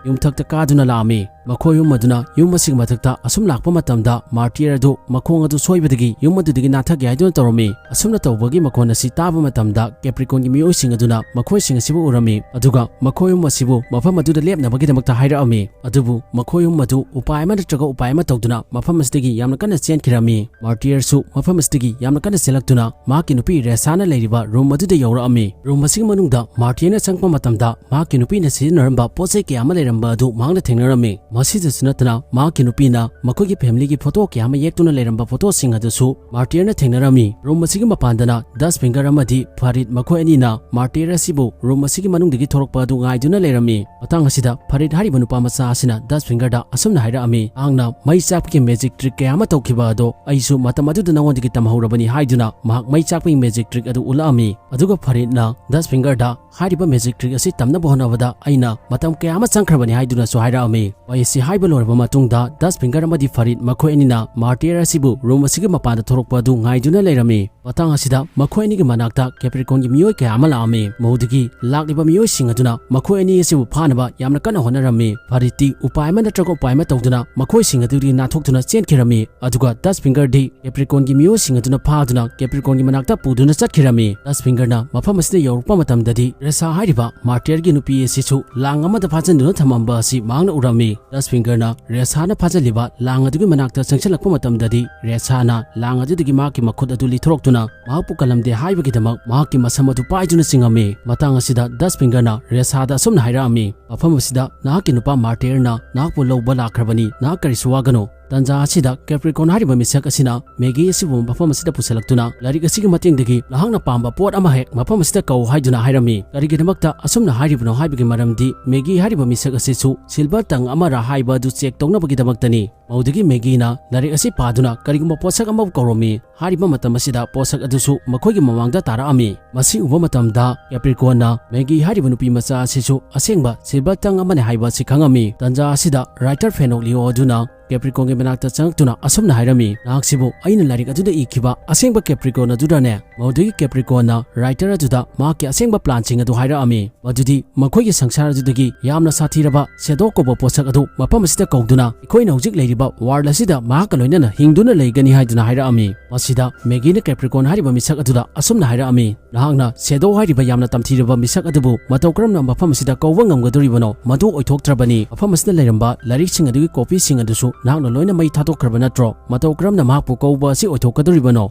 ꯌꯨꯝꯊꯛꯇ ꯀꯥꯗꯨꯅ ꯂꯥꯛꯑꯝꯃꯤ꯫ ꯃꯈꯣꯏ ꯑꯍꯨꯝ ꯑꯗꯨꯅ ꯌꯨꯝ ꯑꯁꯤꯒꯤ ꯃꯊꯛꯇ ꯑꯁꯨꯝ ꯂꯥꯛꯄ ꯃꯇꯝꯗ ꯃꯥꯔꯇꯤꯌꯔ ꯑꯗꯨ ꯃꯈꯣꯡ ꯑꯗꯨ ꯁꯣꯏꯕꯗꯒꯤ ꯌꯨꯝ ꯑꯗꯨꯗꯒꯤ ꯅꯥꯟꯊꯒꯦ ꯍꯥꯏꯗꯨꯅ ꯇꯧꯔꯝꯃꯤ꯫ ꯑꯁꯨꯝꯅ ꯇꯧꯕꯒꯤ ꯃꯈꯣꯟ ꯑꯁꯤ ꯇꯥꯕ ꯃꯇꯝꯗ ꯀꯦꯄ꯭ꯔꯤꯀꯣꯟꯒꯤ ꯃꯤꯑꯣꯏꯁꯤꯡ ꯑꯗꯨꯅ ꯃꯈꯣꯏꯁꯤꯡ ꯑꯁꯤꯕꯨ ꯎꯔꯝꯃꯤ, ꯑꯗꯨꯒ ꯃꯈꯣꯏ ꯑꯍꯨꯝ ꯑꯁꯤꯕꯨ ꯃꯐꯝ ꯑꯗꯨꯗ ꯂꯦꯞꯅꯕꯒꯤꯗꯃꯛꯇ ꯍꯥꯏꯔꯛꯑꯝꯃꯤ꯫ ꯑꯗꯨꯕꯨ ꯃꯈꯣꯏ ꯑꯍꯨꯝ ꯑꯗꯨ ꯎꯄꯥꯏ ꯑꯃ ꯅꯠꯇ꯭ꯔꯒ ꯎꯄꯥꯏ ꯑꯃ ꯇꯧꯗꯨꯅ ꯃꯐꯝ ꯑꯁꯤꯗꯒꯤ ꯌꯥꯝꯅ ꯀꯟꯅ ꯆꯦꯟꯈꯤꯔꯝꯃꯤ꯫ ꯃꯥꯔꯇꯤꯌꯔꯁꯨ ꯃꯐꯝ ꯑꯁꯤꯗꯒꯤ ꯌꯥꯝꯅ ꯀꯟꯅ ꯆꯦꯜꯂꯛꯇꯨꯅ ꯃꯍꯥꯛꯀꯤ ꯅꯨꯄꯤ ꯔꯦꯁꯥꯅ ꯂꯩꯔꯤꯕ ꯔꯨꯝ ꯑꯗꯨꯗ ꯌꯧꯔꯛꯑꯝꯃꯤ꯫ ꯔꯨꯝ ꯑꯁꯤꯒꯤ ꯃꯅꯨꯡꯗ ꯃꯥꯔꯇꯤꯌꯔꯅ ꯆꯪꯂꯛꯄ ꯃꯇꯝꯗ ꯃꯍꯥꯛꯀꯤ ꯅꯨꯄꯤꯅ ꯁꯤꯖꯤꯟꯅꯔꯝꯕ ꯄꯣꯠ ꯆꯩ ꯀꯌꯥ ꯑꯃ ꯂꯩꯔꯝꯕ ꯑꯗꯨ ꯃꯍꯥꯛꯅ ꯊꯦꯡꯅꯔꯝꯃꯤ꯫ ꯃꯁꯤꯗꯁꯨ ꯅꯠꯇꯅ ꯃꯍꯥꯛꯀꯤ ꯅꯨꯄꯤꯅ ꯃꯈꯣꯏꯒꯤ ꯐꯦꯃꯤꯂꯤꯒꯤ ꯐꯣꯇꯣ ꯀꯌꯥ ꯑꯃ ꯌꯦꯛꯇꯨꯅ ꯂꯩꯔꯝꯕ ꯐꯣꯇꯣꯁꯤꯡ ꯑꯗꯨꯁꯨ ꯃꯥꯔꯇꯤꯌꯔꯅ ꯊꯦꯡꯅꯔꯝꯃꯤ꯫ ꯔꯨꯝ ꯑꯁꯤꯒꯤ ꯃꯄꯥꯟꯗꯅ ꯗꯁ ꯐꯤꯡꯒꯔ ꯑꯃꯗꯤ ꯐꯔꯤꯗ ꯃꯈꯣꯏ ꯑꯅꯤꯅ ꯃꯥꯔꯇꯤꯌꯔ ꯑꯁꯤꯕꯨ ꯔꯨꯝ ꯑꯁꯤꯒꯤ ꯃꯅꯨꯡꯗꯒꯤ ꯊꯣꯔꯛꯄ ꯑꯗꯨ ꯉꯥꯏꯗꯨꯅ ꯂꯩꯔꯝꯃꯤ꯫ ꯃꯇꯥꯡ ꯑꯁꯤꯗ ꯐꯔꯤꯗ ꯍꯥꯏꯔꯤꯕ ꯅꯨꯄꯥ ꯃꯆꯥ ꯑꯁꯤꯅ ꯗꯁ ꯐꯤꯡꯒꯔꯗ ꯑꯁꯨꯝꯅ ꯍꯥꯏꯔꯛꯑꯝꯃꯤ, "ꯅꯍꯥꯛꯅ ꯃꯩ ꯆꯥꯛꯄꯒꯤ ꯃꯦꯖꯤꯛ ꯇ꯭ꯔꯤꯛ ꯀꯌꯥ ꯑꯃ ꯇꯧꯈꯤꯕ ꯑꯗꯣ ꯑꯩꯁꯨ ꯃꯇꯝ ꯑꯗꯨꯗ ꯅꯉꯣꯟꯗꯒꯤ ꯇꯝꯍꯧꯔꯕꯅꯤ" ꯍꯥꯏꯗꯨꯅ ꯃꯍꯥꯛ ꯃꯩ ꯆꯥꯛꯄꯒꯤ ꯃꯦꯖꯤꯛ ꯇ꯭ꯔꯤꯛ ꯑꯗꯨ ꯎꯠꯂꯛꯑꯝꯃꯤ꯫ ꯑꯗꯨꯒ ꯐꯔꯤꯗꯅ ꯗꯁ ꯐꯤꯡꯒꯔꯗ ꯍꯥꯏꯔꯤꯕ ꯃꯦꯖꯤꯛ ꯇ꯭ꯔꯤꯛ ꯑꯁꯤ ꯇꯝꯅꯕ ꯍꯣꯠꯅꯕꯗ ꯑꯩꯅ ꯃꯇꯝ ꯀꯌꯥ ꯑꯃ ꯆꯪꯈ꯭ꯔꯕꯅꯤ ꯍꯥꯏꯗꯨꯅꯁꯨ ꯍꯥꯏꯔꯛꯑꯝꯃꯤ꯫ ꯋꯥꯔꯤ ꯑꯁꯤ ꯍꯥꯏꯕ ꯂꯣꯏꯔꯕ ꯃꯇꯨꯡꯗ ꯗꯁ ꯐꯤꯡꯒꯔ ꯑꯃꯗꯤ ꯐꯔꯤꯗ ꯃꯈꯣꯏ ꯑꯅꯤꯅ ꯃꯥꯔꯇꯤꯌꯔ ꯑꯁꯤꯕꯨ ꯔꯨꯝ ꯑꯁꯤꯒꯤ ꯃꯄꯥꯟꯗ ꯊꯣꯔꯛꯄ ꯑꯗꯨ ꯉꯥꯏꯗꯨꯅ ꯂꯩꯔꯝꯃꯤ꯫ ꯃꯇꯥꯡ ꯑꯁꯤꯗ ꯃꯈꯣꯏ ꯑꯅꯤꯒꯤ ꯃꯅꯥꯛꯇ ꯀꯦꯄ꯭ꯔꯤꯀꯣꯟꯒꯤ ꯃꯤꯑꯣꯏ ꯀꯌꯥ ꯑꯃ ꯂꯥꯛꯑꯝꯃꯤ꯫ ꯃꯗꯨꯗꯒꯤ ꯂꯥꯛꯂꯤꯕ ꯃꯤꯑꯣꯏꯁꯤꯡ ꯑꯗꯨꯅ ꯃꯈꯣꯏ ꯑꯅꯤ ꯑꯁꯤꯕꯨ ꯐꯥꯅꯕ ꯌꯥꯝꯅ ꯀꯟꯅ ꯍꯣꯠꯅꯔꯝꯃꯤ꯫ ꯐꯔꯤꯗꯇꯤ ꯎꯄꯥꯏ ꯑꯃ ꯅꯠꯇ꯭ꯔꯒ ꯎꯄꯥꯏ ꯑꯃ ꯇꯧꯗꯨꯅ ꯃꯈꯣꯏꯁꯤꯡ ꯑꯗꯨꯗꯒꯤ ꯅꯥꯟꯊꯣꯛꯇꯨꯅ ꯆꯦꯟꯈꯤꯔꯝꯃꯤ꯫ ꯑꯗꯨꯒ ꯗꯁ ꯐꯤꯡꯒꯔꯗꯤ ꯀꯦꯄ꯭ꯔꯤꯀꯣꯟꯒꯤ ꯃꯤꯑꯣꯏꯁꯤꯡ ꯑꯗꯨꯅ ꯐꯥꯗꯨꯅ ꯀꯦꯄ꯭ꯔꯤꯀꯣꯟꯒꯤ ꯃꯅꯥꯛꯇ ꯄꯨꯗꯨꯅ ꯆꯠꯈꯤꯔꯝꯃꯤ꯫ ꯗꯁ ꯐꯤꯡꯒꯔꯅ ꯃꯐꯝ ꯑꯁꯤꯗ ꯌꯧꯔꯛꯄ ꯃꯇꯝꯗꯗꯤ ꯔꯦꯁꯥ ꯍꯥꯏꯔꯤꯕ ꯃꯥꯔꯇꯤꯌꯔꯒꯤ ꯅꯨꯄꯤ ꯑꯁꯤꯁꯨ ꯂꯥꯡ ꯑꯃꯗ ꯐꯥꯖꯤꯟꯗꯨꯅ ꯊꯝꯃꯝꯕ ꯑꯁꯤ ꯃꯍꯥꯛꯅ ꯎꯔꯝꯃꯤ꯫ ꯗꯁ ꯐꯤꯡꯒꯔꯅ ꯔꯦꯁꯥꯅ ꯐꯥꯖꯤꯜꯂꯤꯕ ꯂꯥꯡ ꯑꯗꯨꯒꯤ ꯃꯅꯥꯛꯇ ꯆꯪꯁꯤꯜꯂꯛꯄ ꯃꯇꯝꯗꯗꯤ ꯔꯦꯁꯥꯅ ꯂꯥꯡ ꯑꯗꯨꯗꯒꯤ ꯃꯍꯥꯛꯀꯤ ꯃꯈꯨꯠ ꯑꯗꯨ ꯂꯤꯊꯣꯔꯛꯇꯨꯅ ꯃꯍꯥꯛꯄꯨ ꯀꯜꯂꯝꯗꯦ ꯍꯥꯏꯕꯒꯤꯗꯃꯛ ꯃꯍꯥꯛꯀꯤ ꯃꯁꯝ ꯑꯗꯨ ꯄꯥꯏꯗꯨꯅ ꯆꯤꯡꯉꯝꯃꯤ꯫ ꯃꯇꯥꯡ ꯑꯁꯤꯗ ꯗꯁ ꯐꯤꯡꯒꯔꯅ ꯔꯦꯁꯥꯗ ꯑꯁꯨꯝꯅ ꯍꯥꯏꯔꯛꯑꯝꯃꯤ, "ꯃꯐꯝ ꯑꯁꯤꯗ ꯅꯍꯥꯛꯀꯤ ꯅꯨꯄꯥ ꯃꯥꯔꯇꯤꯌꯔꯅ ꯅꯍꯥꯛꯄꯨ ꯂꯧꯕ ꯂꯥꯛꯈ꯭ꯔꯕꯅꯤ, ꯅꯍꯥꯛ ꯀꯔꯤꯁꯨ ꯋꯥꯒꯅꯨ"꯫ ꯇꯟꯖꯥ ꯑꯁꯤꯗ ꯀꯦꯄ꯭ꯔꯤꯀꯣꯟ ꯍꯥꯏꯔꯤꯕ ꯃꯤꯁꯛ ꯑꯁꯤꯅ ꯃꯦꯒꯤ ꯑꯁꯤꯕꯨ ꯃꯐꯝ ꯑꯁꯤꯗ ꯄꯨꯁꯤꯜꯂꯛꯇꯨꯅ ꯂꯥꯏꯔꯤꯛ ꯑꯁꯤꯒꯤ ꯃꯇꯦꯡꯗꯒꯤ ꯅꯍꯥꯛꯅ ꯄꯥꯝꯕ ꯄꯣꯠ ꯑꯃ ꯍꯦꯛ ꯃꯐꯝ ꯑꯁꯤꯗ ꯀꯧ ꯍꯥꯏꯗꯨꯅ ꯍꯥꯏꯔꯝꯃꯤ꯫ ꯀꯔꯤꯒꯤꯗꯃꯛꯇ ꯑꯁꯨꯝꯅ ꯍꯥꯏꯔꯤꯕꯅꯣ ꯍꯥꯏꯕꯒꯤ ꯃꯔꯝꯗꯤ ꯃꯦꯒꯤ ꯍꯥꯏꯔꯤꯕ ꯃꯤꯁꯛ ꯑꯁꯤꯁꯨ ꯁꯤꯜꯚꯔ ꯇꯪ ꯑꯃꯔ ꯍꯥꯏꯕ ꯑꯗꯨ ꯆꯦꯛ ꯇꯧꯅꯕꯒꯤꯗꯃꯛꯇꯅꯤ꯫ ꯃꯗꯨꯗꯒꯤ ꯃꯦꯒꯤꯅ ꯂꯥꯏꯔꯤꯛ ꯑꯁꯤ ꯄꯥꯗꯨꯅ ꯀꯔꯤꯒꯨꯝꯕ ꯄꯣꯠꯁꯛ ꯑꯃꯕꯨ ꯀꯧꯔꯝꯃꯤ꯫ ꯍꯥꯏꯔꯤꯕ ꯃꯇꯝ ꯑꯁꯤꯗ ꯄꯣꯠꯁꯛ ꯑꯗꯨꯁꯨ ꯃꯈꯣꯏꯒꯤ ꯃꯃꯥꯡꯗ ꯇꯥꯔꯛꯑꯝꯃꯤ꯫ ꯃꯁꯤ ꯎꯕ ꯃꯇꯝꯗ ꯀꯦꯄ꯭ꯔꯤꯀꯣꯟꯅ ꯃꯦꯒꯤ ꯍꯥꯏꯔꯤꯕ ꯅꯨꯄꯤ ꯃꯆꯥ ꯑꯁꯤꯁꯨ ꯑꯁꯦꯡꯕ ꯁꯤꯜꯚꯔ ꯇꯪ ꯑꯃꯅꯤ ꯍꯥꯏꯕ ꯑꯁꯤ ꯈꯪꯉꯝꯃꯤ꯫ ꯇꯟꯖꯥ ꯑꯁꯤꯗ ꯔꯥꯏꯇꯔ ꯐꯦꯅꯣꯛ ꯂꯤꯑꯣ ꯑꯗꯨꯅ ꯀꯦꯄ꯭ꯔꯤꯀꯣꯟꯒꯤ ꯃꯅꯥꯛꯇ ꯆꯪꯉꯛꯇꯨꯅ ꯑꯁꯨꯝꯅ ꯍꯥꯏꯔꯝꯃꯤ, "ꯅꯍꯥꯛꯁꯤꯕꯨ ꯑꯩꯅ ꯂꯥꯏꯔꯤꯛ ꯑꯗꯨꯗ ꯏꯈꯤꯕ ꯑꯁꯦꯡꯕ ꯀꯦꯄ꯭ꯔꯤꯀꯣꯟ ꯑꯗꯨꯔꯅꯦ?" ꯃꯗꯨꯗꯒꯤ ꯀꯦꯄ꯭ꯔꯤꯀꯣꯟꯅ ꯔꯥꯏꯇꯔ ꯑꯗꯨꯗ ꯃꯍꯥꯛꯀꯤ ꯑꯁꯦꯡꯕ ꯄ꯭ꯂꯥꯟꯁꯤꯡ ꯑꯗꯨ ꯍꯥꯏꯔꯛꯑꯝꯃꯤ, ꯃꯗꯨꯗꯤ ꯃꯈꯣꯏꯒꯤ ꯁꯪꯁꯥꯔ ꯑꯗꯨꯗꯒꯤ ꯌꯥꯝꯅ ꯁꯥꯊꯤꯔꯕ ꯁꯦꯗꯣ ꯀꯧꯕ ꯄꯣꯠꯁꯛ ꯑꯗꯨ ꯃꯐꯝ ꯑꯁꯤꯗ ꯀꯧꯗꯨꯅ ꯑꯩꯈꯣꯏꯅ ꯍꯧꯖꯤꯛ ꯂꯩꯔꯤꯕ ꯋꯥꯔꯜ ꯑꯁꯤꯗ ꯃꯍꯥꯛꯀ ꯂꯣꯏꯅꯅ ꯍꯤꯡꯗꯨꯅ ꯂꯩꯒꯅꯤ ꯍꯥꯏꯗꯨꯅ ꯍꯥꯏꯔꯛꯑꯝꯃꯤ꯫ ꯃꯁꯤꯗ ꯃꯦꯒꯤꯅ ꯀꯦꯄ꯭ꯔꯤꯀꯣꯟ ꯍꯥꯏꯔꯤꯕ ꯃꯤꯁꯛ ꯑꯗꯨꯗ ꯑꯁꯨꯝꯅ ꯍꯥꯏꯔꯛꯑꯝꯃꯤ, "ꯅꯍꯥꯛꯅ ꯁꯦꯗꯣ ꯍꯥꯏꯔꯤꯕ ꯌꯥꯝꯅ ꯇꯝꯊꯤꯔꯕ ꯃꯤꯁꯛ ꯑꯗꯨꯕꯨ ꯃꯇꯧ ꯀꯔꯝꯅ ꯃꯐꯝ ꯑꯁꯤꯗ ꯀꯧꯕ ꯉꯝꯒꯗꯧꯔꯤꯕꯅꯣ? ꯃꯗꯨ ꯑꯣꯏꯊꯣꯛꯇ꯭ꯔꯕꯅꯤ꯫ ꯃꯐꯝ ꯑꯁꯤꯗ ꯂꯩꯔꯝꯕ ꯂꯥꯏꯔꯤꯛꯁꯤꯡ ꯑꯗꯨꯒꯤ ꯀꯣꯄꯤꯁꯤꯡ ꯑꯗꯨꯁꯨ ꯅꯍꯥꯛꯅ ꯂꯣꯏꯅ ꯃꯩ ꯊꯥꯗꯣꯛꯈ꯭ꯔꯕ ꯅꯠꯇ꯭ꯔꯣ? ꯃꯇꯧ ꯀꯔꯝꯅ ꯃꯍꯥꯛꯄꯨ ꯀꯧꯕ ꯑꯁꯤ ꯑꯣꯏꯊꯣꯛꯀꯗꯧꯔꯤꯕꯅꯣ?"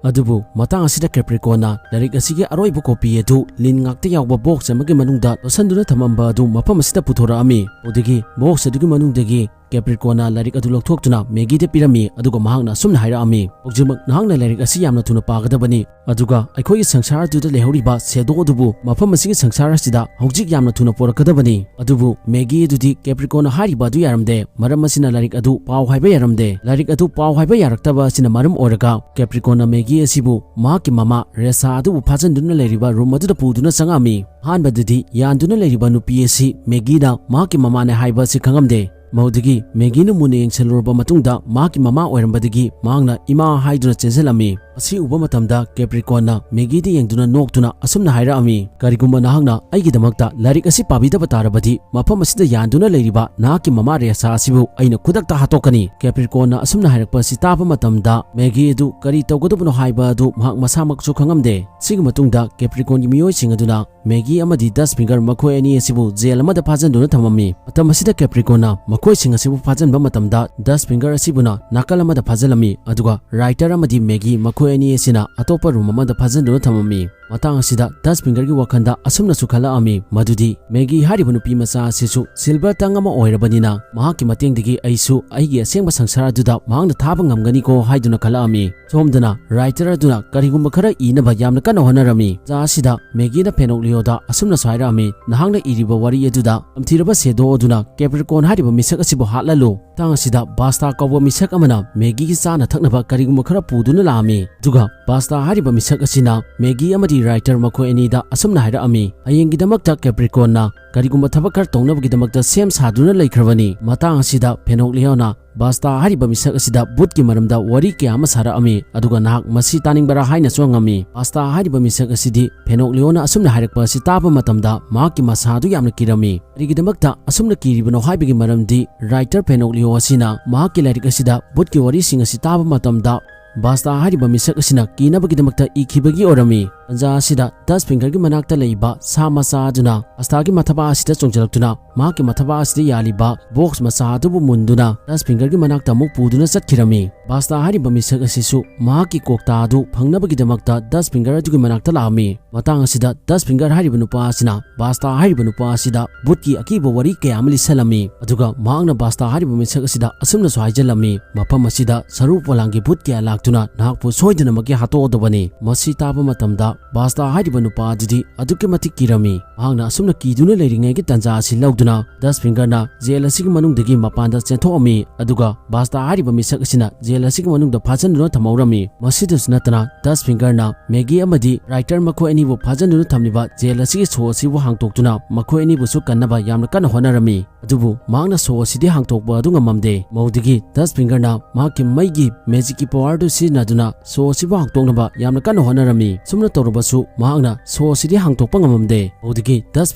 ꯑꯗꯨꯕꯨ ꯃꯇꯥꯡ ꯑꯁꯤꯗ ꯀꯦꯄ꯭ꯔꯤꯀꯣꯟꯅ ꯂꯥꯏꯔꯤꯛ ꯑꯁꯤꯒꯤ ꯑꯔꯣꯏꯕ ꯀꯣꯄꯤ ꯑꯗꯨ ꯂꯤꯟ ꯉꯥꯛꯇ ꯌꯥꯎꯕ ꯕꯣꯛꯁ ꯑꯃꯒꯤ ꯃꯅꯨꯡꯗ ꯂꯣꯠꯁꯤꯟꯗꯨꯅ ꯊꯝꯃꯝꯕ ꯑꯗꯨ ꯃꯐꯝ ꯑꯁꯤꯗ ꯄꯨꯊꯣꯔꯛꯑꯝꯃꯤ꯫ ꯑꯗꯨꯗꯒꯤ ꯕꯣꯛꯁ ꯑꯗꯨꯒꯤ ꯃꯅꯨꯡꯗꯒꯤ ꯀꯦꯄ꯭ꯔꯤꯀꯣꯟꯅ ꯂꯥꯏꯔꯤꯛ ꯑꯗꯨ ꯂꯧꯊꯣꯛꯇꯨꯅ ꯃꯦꯒꯤꯗ ꯄꯤꯔꯝꯃꯤ, ꯑꯗꯨꯒ ꯃꯍꯥꯛꯅ ꯑꯁꯨꯝꯅ ꯍꯥꯏꯔꯛꯑꯝꯃꯤ, "ꯍꯧꯖꯤꯛꯃꯛ ꯅꯍꯥꯛꯅ ꯂꯥꯏꯔꯤꯛ ꯑꯁꯤ ꯌꯥꯝꯅ ꯊꯨꯅ ꯄꯥꯒꯗꯕꯅꯤ, ꯑꯗꯨꯒ ꯑꯩꯈꯣꯏꯒꯤ ꯁꯪꯁꯥꯔ ꯑꯗꯨꯗ ꯂꯩꯍꯧꯔꯤꯕ ꯁꯦꯗꯣ ꯑꯗꯨꯕꯨ ꯃꯐꯝ ꯑꯁꯤꯒꯤ ꯁꯪꯁꯥꯔ ꯑꯁꯤꯗ ꯍꯧꯖꯤꯛ ꯌꯥꯝꯅ ꯊꯨꯅ ꯄꯣꯔꯛꯀꯗꯕꯅꯤ"꯫ ꯑꯗꯨꯕꯨ ꯃꯦꯒꯤ ꯑꯗꯨꯗꯤ ꯀꯦꯄ꯭ꯔꯤꯀꯣꯟꯅ ꯍꯥꯏꯔꯤꯕ ꯑꯗꯨ ꯌꯥꯔꯝꯗꯦ꯫ ꯃꯔꯝ ꯑꯁꯤꯅ ꯂꯥꯏꯔꯤꯛ ꯑꯗꯨ ꯄꯥꯎ ꯍꯥꯏꯕ ꯌꯥꯔꯝꯗꯦ꯫ ꯂꯥꯏꯔꯤꯛ ꯑꯗꯨ ꯄꯥꯎ ꯍꯥꯏꯕ ꯌꯥꯔꯛꯇꯕ ꯑꯁꯤꯅ ꯃꯔꯝ ꯑꯣꯏꯔꯒ ꯀꯦꯄ꯭ꯔꯤꯀꯣꯟꯅ ꯃꯦꯒꯤ ꯑꯁꯤꯕꯨ ꯃꯍꯥꯛꯀꯤ ꯃꯃꯥ ꯔꯦꯁꯥ ꯑꯗꯨꯕꯨ ꯐꯥꯖꯤꯟꯗꯨꯅ ꯂꯩꯔꯤꯕ ꯔꯨꯝ ꯑꯗꯨꯗ ꯄꯨꯗꯨꯅ ꯆꯪꯉꯛꯑꯝꯃꯤ꯫ ꯑꯍꯥꯟꯕꯗꯗꯤ ꯌꯥꯟꯗꯨꯅ ꯂꯩꯔꯤꯕ ꯅꯨꯄꯤ ꯑꯁꯤ ꯃꯦꯒꯤꯅ ꯃꯍꯥꯛꯀꯤ ꯃꯃꯥꯅꯦ ꯍꯥꯏꯕ ꯑꯁꯤ ꯈꯪꯉꯝꯗꯦ꯫ ꯃꯗꯨꯗꯒꯤ ꯃꯦꯒꯤꯅ ꯃꯨꯟꯅ ꯌꯦꯡꯁꯤꯜꯂꯨꯔꯕ ꯃꯇꯨꯡꯗ ꯃꯍꯥꯛꯀꯤ ꯃꯃꯥ ꯑꯣꯏꯔꯝꯕꯗꯒꯤ ꯃꯍꯥꯛꯅ "ꯏꯃꯥ" ꯍꯥꯏꯗꯨꯅ ꯆꯦꯟꯁꯤꯜꯂꯝꯃꯤ꯫ ꯑꯁꯤ ꯎꯕ ꯃꯇꯝꯗ ꯀꯦꯄ꯭ꯔꯤꯀꯣꯟꯅ ꯃꯦꯒꯤꯗ ꯌꯦꯡꯗꯨꯅ ꯅꯣꯛꯇꯨꯅ ꯑꯁꯨꯝꯅ ꯍꯥꯏꯔꯛꯑꯝꯃꯤ, "ꯀꯔꯤꯒꯨꯝꯕ ꯅꯍꯥꯛꯅ ꯑꯩꯒꯤꯗꯃꯛꯇ ꯂꯥꯏꯔꯤꯛ ꯑꯁꯤ ꯄꯥꯕꯤꯗꯕ ꯇꯥꯔꯕꯗꯤ, ꯃꯐꯝ ꯑꯁꯤꯗ ꯌꯥꯟꯗꯨꯅ ꯂꯩꯔꯤꯕ ꯅꯍꯥꯛꯀꯤ ꯃꯃꯥ ꯔꯦꯁꯥ ꯑꯁꯤꯕꯨ ꯑꯩꯅ ꯈꯨꯗꯛꯇ ꯍꯥꯠꯇꯣꯛꯀꯅꯤ"꯫ ꯀꯦꯄ꯭ꯔꯤꯀꯣꯟꯅ ꯑꯁꯨꯝꯅ ꯍꯥꯏꯔꯛꯄ ꯑꯁꯤ ꯇꯥꯕ ꯃꯇꯝꯗ ꯃꯦꯒꯤ ꯑꯗꯨ ꯀꯔꯤ ꯇꯧꯒꯗꯕꯅꯣ ꯍꯥꯏꯕ ꯑꯗꯨ ꯃꯍꯥꯛ ꯃꯁꯥꯃꯛꯁꯨ ꯈꯪꯉꯝꯗꯦ꯫ ꯁꯤꯒꯤ ꯃꯇꯨꯡꯗ ꯀꯦꯄ꯭ꯔꯤꯀꯣꯟꯒꯤ ꯃꯤꯑꯣꯏꯁꯤꯡ ꯑꯗꯨꯅ ꯃꯦꯒꯤ ꯑꯃꯗꯤ ꯗꯁ ꯐꯤꯡꯒꯔ ꯃꯈꯣꯏ ꯑꯅꯤ ꯑꯁꯤꯕꯨ ꯖꯦꯜ ꯑꯃꯗ ꯐꯥꯖꯤꯟꯗꯨꯅ ꯊꯝꯃꯝꯃꯤ꯫ ꯃꯇꯝ ꯑꯁꯤꯗ ꯀꯦꯄ꯭ꯔꯤꯀꯣꯟꯅ ꯃꯈꯣꯏꯁꯤꯡ ꯑꯁꯤꯕꯨ ꯐꯥꯖꯤꯟꯕ ꯃꯇꯝꯗ ꯗꯁ ꯐꯤꯡꯒꯔ ꯑꯁꯤꯕꯨꯅ ꯅꯥꯀꯜ ꯑꯃꯗ ꯐꯥꯖꯤꯜꯂꯝꯃꯤ, ꯑꯗꯨꯒ ꯔꯥꯏꯇꯔ ꯑꯃꯗꯤ ꯃꯦꯒꯤ ꯃꯈꯣꯏ ꯑꯅꯤ ꯑꯁꯤꯅ ꯑꯇꯣꯞꯄ ꯔꯨꯝ ꯑꯃꯗ ꯐꯥꯖꯤꯟꯗꯨꯅ ꯊꯝꯃꯝꯃꯤ꯫ ꯃꯇꯥꯡ ꯑꯁꯤꯗ ꯗꯁ ꯐꯤꯡꯒꯔꯒꯤ ꯋꯥꯈꯜꯗ ꯑꯁꯨꯝꯅꯁꯨ ꯈꯜꯂꯛꯑꯝꯃꯤ, ꯃꯗꯨꯗꯤ ꯃꯦꯒꯤ ꯍꯥꯏꯔꯤꯕ ꯅꯨꯄꯤ ꯃꯆꯥ ꯑꯁꯤꯁꯨ ꯁꯤꯜꯚꯔ ꯇꯪ ꯑꯃ ꯑꯣꯏꯔꯕꯅꯤꯅ ꯃꯍꯥꯛꯀꯤ ꯃꯇꯦꯡꯗꯒꯤ ꯑꯩꯁꯨ ꯑꯩꯒꯤ ꯑꯁꯦꯡꯕ ꯁꯪꯁꯥꯔ ꯑꯗꯨꯗ ꯃꯍꯥꯛꯅ ꯊꯥꯕ ꯉꯝꯒꯅꯤꯀꯣ ꯍꯥꯏꯗꯨꯅ ꯈꯜꯂꯛꯑꯝꯃꯤ꯫ ꯁꯣꯝꯗꯅ ꯔꯥꯏꯇꯔ ꯑꯗꯨꯅ ꯀꯔꯤꯒꯨꯝꯕ ꯈꯔ ꯏꯅꯕ ꯌꯥꯝꯅ ꯀꯟꯅ ꯍꯣꯠꯅꯔꯝꯃꯤ꯫ ꯇꯥꯟꯖꯥ ꯑꯁꯤꯗ ꯃꯦꯒꯤꯅ ꯐꯦꯅꯣꯛ ꯂꯤꯑꯣꯗ ꯑꯁꯨꯝꯅꯁꯨ ꯍꯥꯏꯔꯛꯑꯝꯃꯤ, "ꯅꯍꯥꯛꯅ ꯏꯔꯤꯕ ꯋꯥꯔꯤ ꯑꯗꯨꯗ ꯇꯝꯊꯤꯔꯕ ꯁꯦꯗꯣ ꯑꯗꯨꯅ ꯀꯦꯄ꯭ꯔꯤꯀꯣꯟ ꯍꯥꯏꯔꯤꯕ ꯃꯤꯁꯛ ꯑꯁꯤꯕꯨ ꯍꯥꯠꯍꯜꯂꯨ"꯫ ꯃꯇꯥꯡ ꯑꯁꯤꯗ ꯕꯥꯁꯇꯥ ꯀꯧꯕ ꯃꯤꯁꯛ ꯑꯃꯅ ꯃꯦꯒꯤꯒꯤ ꯆꯥꯅ ꯊꯛꯅꯕ ꯀꯔꯤꯒꯨꯝꯕ ꯈꯔ ꯄꯨꯗꯨꯅ ꯂꯥꯛꯑꯝꯃꯤ꯫ ꯑꯗꯨꯒ ꯕꯥꯁꯇꯥ ꯍꯥꯏꯔꯤꯕ ꯃꯤꯁꯛ ꯑꯁꯤꯅ ꯃꯦꯒꯤ ꯑꯃꯗꯤ ꯔꯥꯏꯇꯔ ꯃꯈꯣꯏ ꯑꯅꯤꯗ ꯑꯁꯨꯝꯅ ꯍꯥꯏꯔꯛꯑꯝꯃꯤ, "ꯍꯌꯦꯡꯒꯤꯗꯃꯛꯇ ꯀꯦꯄ꯭ꯔꯤꯀꯣꯟꯅ ꯀꯔꯤꯒꯨꯝꯕ ꯊꯕꯛ ꯈꯔ ꯇꯧꯅꯕꯒꯤꯗꯃꯛꯇ ꯁꯦꯝ ꯁꯥꯗꯨꯅ ꯂꯩꯈ꯭ꯔꯕꯅꯤ"꯫ ꯃꯇꯥꯡ ꯑꯁꯤꯗ ꯐꯦꯅꯣꯛ ꯂꯤꯑꯣꯅ ꯕꯥꯁꯇꯥ ꯍꯥꯏꯔꯤꯕ ꯃꯤꯁꯛ ꯑꯁꯤꯗ ꯚꯨꯠꯀꯤ ꯃꯔꯝꯗ ꯋꯥꯔꯤ ꯀꯌꯥ ꯑꯃ ꯁꯥꯔꯛꯑꯝꯃꯤ, ꯑꯗꯨꯒ ꯅꯍꯥꯛ ꯃꯁꯤ ꯇꯥꯅꯤꯡꯕꯔꯥ ꯍꯥꯏꯅꯁꯨ ꯍꯪꯉꯝꯃꯤ꯫ ꯕꯥꯁꯇꯥ ꯍꯥꯏꯔꯤꯕ ꯃꯤꯁꯛ ꯑꯁꯤꯗꯤ ꯐꯦꯅꯣꯛ ꯂꯤꯑꯣꯅ ꯑꯁꯨꯝꯅ ꯍꯥꯏꯔꯛꯄ ꯑꯁꯤ ꯇꯥꯕ ꯃꯇꯝꯗ ꯃꯍꯥꯛꯀꯤ ꯃꯁꯥ ꯑꯗꯨ ꯌꯥꯝꯅ ꯀꯤꯔꯝꯃꯤ꯫ ꯀꯔꯤꯒꯤꯗꯃꯛꯇ ꯑꯁꯨꯝꯅ ꯀꯤꯔꯤꯕꯅꯣ ꯍꯥꯏꯕꯒꯤ ꯃꯔꯝꯗꯤ ꯔꯥꯏꯇꯔ ꯐꯦꯅꯣꯛ ꯂꯤꯑꯣ ꯑꯁꯤꯅ ꯃꯍꯥꯛꯀꯤ ꯂꯥꯏꯔꯤꯛ ꯑꯁꯤꯗ ꯚꯨꯠꯀꯤ ꯋꯥꯔꯤꯁꯤꯡ ꯑꯁꯤ ꯇꯥꯕ ꯃꯇꯝꯗ ꯕꯥꯁꯇꯥ ꯍꯥꯏꯔꯤꯕ ꯃꯤꯁꯛ ꯑꯁꯤꯅ ꯀꯤꯅꯕꯒꯤꯗꯃꯛꯇ ꯏꯈꯤꯕꯒꯤ ꯑꯣꯏꯔꯝꯃꯤ꯫ ꯇꯟꯖꯥ ꯑꯁꯤꯗ ꯗꯁ ꯐꯤꯡꯒꯔꯒꯤ ꯃꯅꯥꯛꯇ ꯂꯩꯕ ꯁꯥ ꯃꯆꯥ ꯑꯗꯨꯅ ꯕꯥꯁꯇꯥꯒꯤ ꯃꯊꯕꯥꯛ ꯑꯁꯤꯗ ꯆꯣꯡꯁꯤꯜꯂꯛꯇꯨꯅ ꯃꯍꯥꯛꯀꯤ ꯃꯊꯕꯥꯛ ꯑꯁꯤꯗ ꯌꯥꯜꯂꯤꯕ ꯕꯣꯛꯁ ꯃꯆꯥ ꯑꯗꯨꯕꯨ ꯃꯨꯟꯗꯨꯅ ꯗꯁ ꯐꯤꯡꯒꯔꯒꯤ ꯃꯅꯥꯛꯇ ꯑꯃꯨꯛ ꯄꯨꯗꯨꯅ ꯆꯠꯈꯤꯔꯝꯃꯤ꯫ ꯕꯥꯁꯇꯥ ꯍꯥꯏꯔꯤꯕ ꯃꯤꯁꯛ ꯑꯁꯤꯁꯨ ꯃꯍꯥꯛꯀꯤ ꯀꯣꯛꯇꯥ ꯑꯗꯨ ꯐꯪꯅꯕꯒꯤꯗꯃꯛꯇ ꯗꯁ ꯐꯤꯡꯒꯔ ꯑꯗꯨꯒꯤ ꯃꯅꯥꯛꯇ ꯂꯥꯛꯑꯝꯃꯤ꯫ ꯃꯇꯥꯡ ꯑꯁꯤꯗ ꯗꯁ ꯐꯤꯡꯒꯔ ꯍꯥꯏꯔꯤꯕ ꯅꯨꯄꯥ ꯑꯁꯤꯅ ꯕꯥꯁꯇꯥ ꯍꯥꯏꯔꯤꯕ ꯅꯨꯄꯥ ꯑꯁꯤꯗ ꯚꯨꯠꯀꯤ ꯑꯀꯤꯕ ꯋꯥꯔꯤ ꯀꯌꯥ ꯑꯃ ꯂꯤꯁꯜꯂꯝꯃꯤ꯫ ꯑꯗꯨꯒ ꯃꯍꯥꯛꯅ ꯕꯥꯁꯇꯥ ꯍꯥꯏꯔꯤꯕ ꯃꯤꯁꯛ ꯑꯁꯤꯗ ꯑꯁꯨꯝꯅꯁꯨ ꯍꯥꯏꯖꯜꯂꯝꯃꯤ, "ꯃꯐꯝ ꯑꯁꯤꯗ ꯁꯔꯨ ꯄꯣꯂꯥꯡꯒꯤ ꯚꯨꯠ ꯀꯌꯥ ꯂꯥꯛꯇꯨꯅ ꯅꯍꯥꯛꯄꯨ ꯁꯣꯏꯗꯅꯃꯛꯀꯤ ꯍꯥꯠꯇꯣꯛꯑꯗꯕꯅꯤ"꯫ ꯃꯁꯤ ꯇꯥꯕ ꯃꯇꯝꯗ ꯕꯥꯁꯇꯥ ꯍꯥꯏꯔꯤꯕ ꯅꯨꯄꯥ ꯑꯗꯨꯗꯤ ꯑꯗꯨꯛꯀꯤ ꯃꯇꯤꯛ ꯀꯤꯔꯝꯃꯤ꯫ ꯃꯍꯥꯛꯅ ꯑꯁꯨꯝꯅ ꯀꯤꯗꯨꯅ ꯂꯩꯔꯤꯉꯩꯒꯤ ꯇꯥꯟꯖꯥ ꯑꯁꯤ ꯂꯧꯗꯨꯅ ꯗꯁ ꯐꯤꯡꯒꯔꯅ ꯖꯦꯜ ꯑꯁꯤꯒꯤ ꯃꯅꯨꯡꯗꯒꯤ ꯃꯄꯥꯟꯗ ꯆꯦꯟꯊꯣꯛꯑꯝꯃꯤ꯫ ꯑꯗꯨꯒ ꯕꯥꯁꯇꯥ ꯍꯥꯏꯔꯤꯕ ꯃꯤꯁꯛ ꯑꯁꯤꯅ ꯖꯦꯜ ꯑꯁꯤꯒꯤ ꯃꯅꯨꯡꯗ ꯐꯥꯖꯤꯟꯗꯨꯅ ꯊꯝꯍꯧꯔꯝꯃꯤ꯫ ꯃꯁꯤꯗꯁꯨ ꯅꯠꯇꯅ ꯗꯁ ꯐꯤꯡꯒꯔꯅ ꯃꯦꯒꯤ ꯑꯃꯗꯤ ꯔꯥꯏꯇꯔ ꯃꯈꯣꯏ ꯑꯅꯤꯕꯨ ꯐꯥꯖꯤꯟꯗꯨꯅ ꯊꯝꯂꯤꯕ ꯖꯦꯜ ꯑꯁꯤꯒꯤ ꯁꯣ ꯑꯁꯤꯕꯨ ꯍꯥꯡꯗꯣꯛꯇꯨꯅ ꯃꯈꯣꯏ ꯑꯅꯤꯕꯨꯁꯨ ꯀꯟꯅꯕ ꯌꯥꯝꯅ ꯀꯟꯅ ꯍꯣꯠꯅꯔꯝꯃꯤ꯫ ꯑꯗꯨꯕꯨ ꯃꯍꯥꯛꯅ ꯁꯣ ꯑꯁꯤꯗꯤ ꯍꯥꯡꯗꯣꯛꯄ ꯑꯗꯨ ꯉꯝꯃꯝꯗꯦ꯫ ꯃꯧꯗꯒꯤ ꯗꯁ ꯐꯤꯡꯒꯔꯅ ꯃꯍꯥꯛꯀꯤ ꯃꯩꯒꯤ ꯃꯦꯖꯤꯛꯀꯤ ꯄꯋꯥꯔꯗꯨ ꯁꯤꯖꯤꯟꯅꯗꯨꯅ ꯁꯣ ꯑꯁꯤꯕꯨ ꯍꯥꯡꯗꯣꯛꯅꯕ ꯌꯥꯝꯅ ꯀꯟꯅ ꯍꯣꯠꯅꯔꯝꯃꯤ꯫ ꯁꯨꯝꯅ ꯇꯧꯔꯕꯁꯨ ꯃꯍꯥꯛꯅ ꯁꯣ ꯑꯁꯤꯗꯤ ꯍꯥꯡꯗꯣꯛꯄ ꯉꯝꯃꯝꯗꯦ꯫ ꯃꯧꯗꯒꯤ ꯗꯁ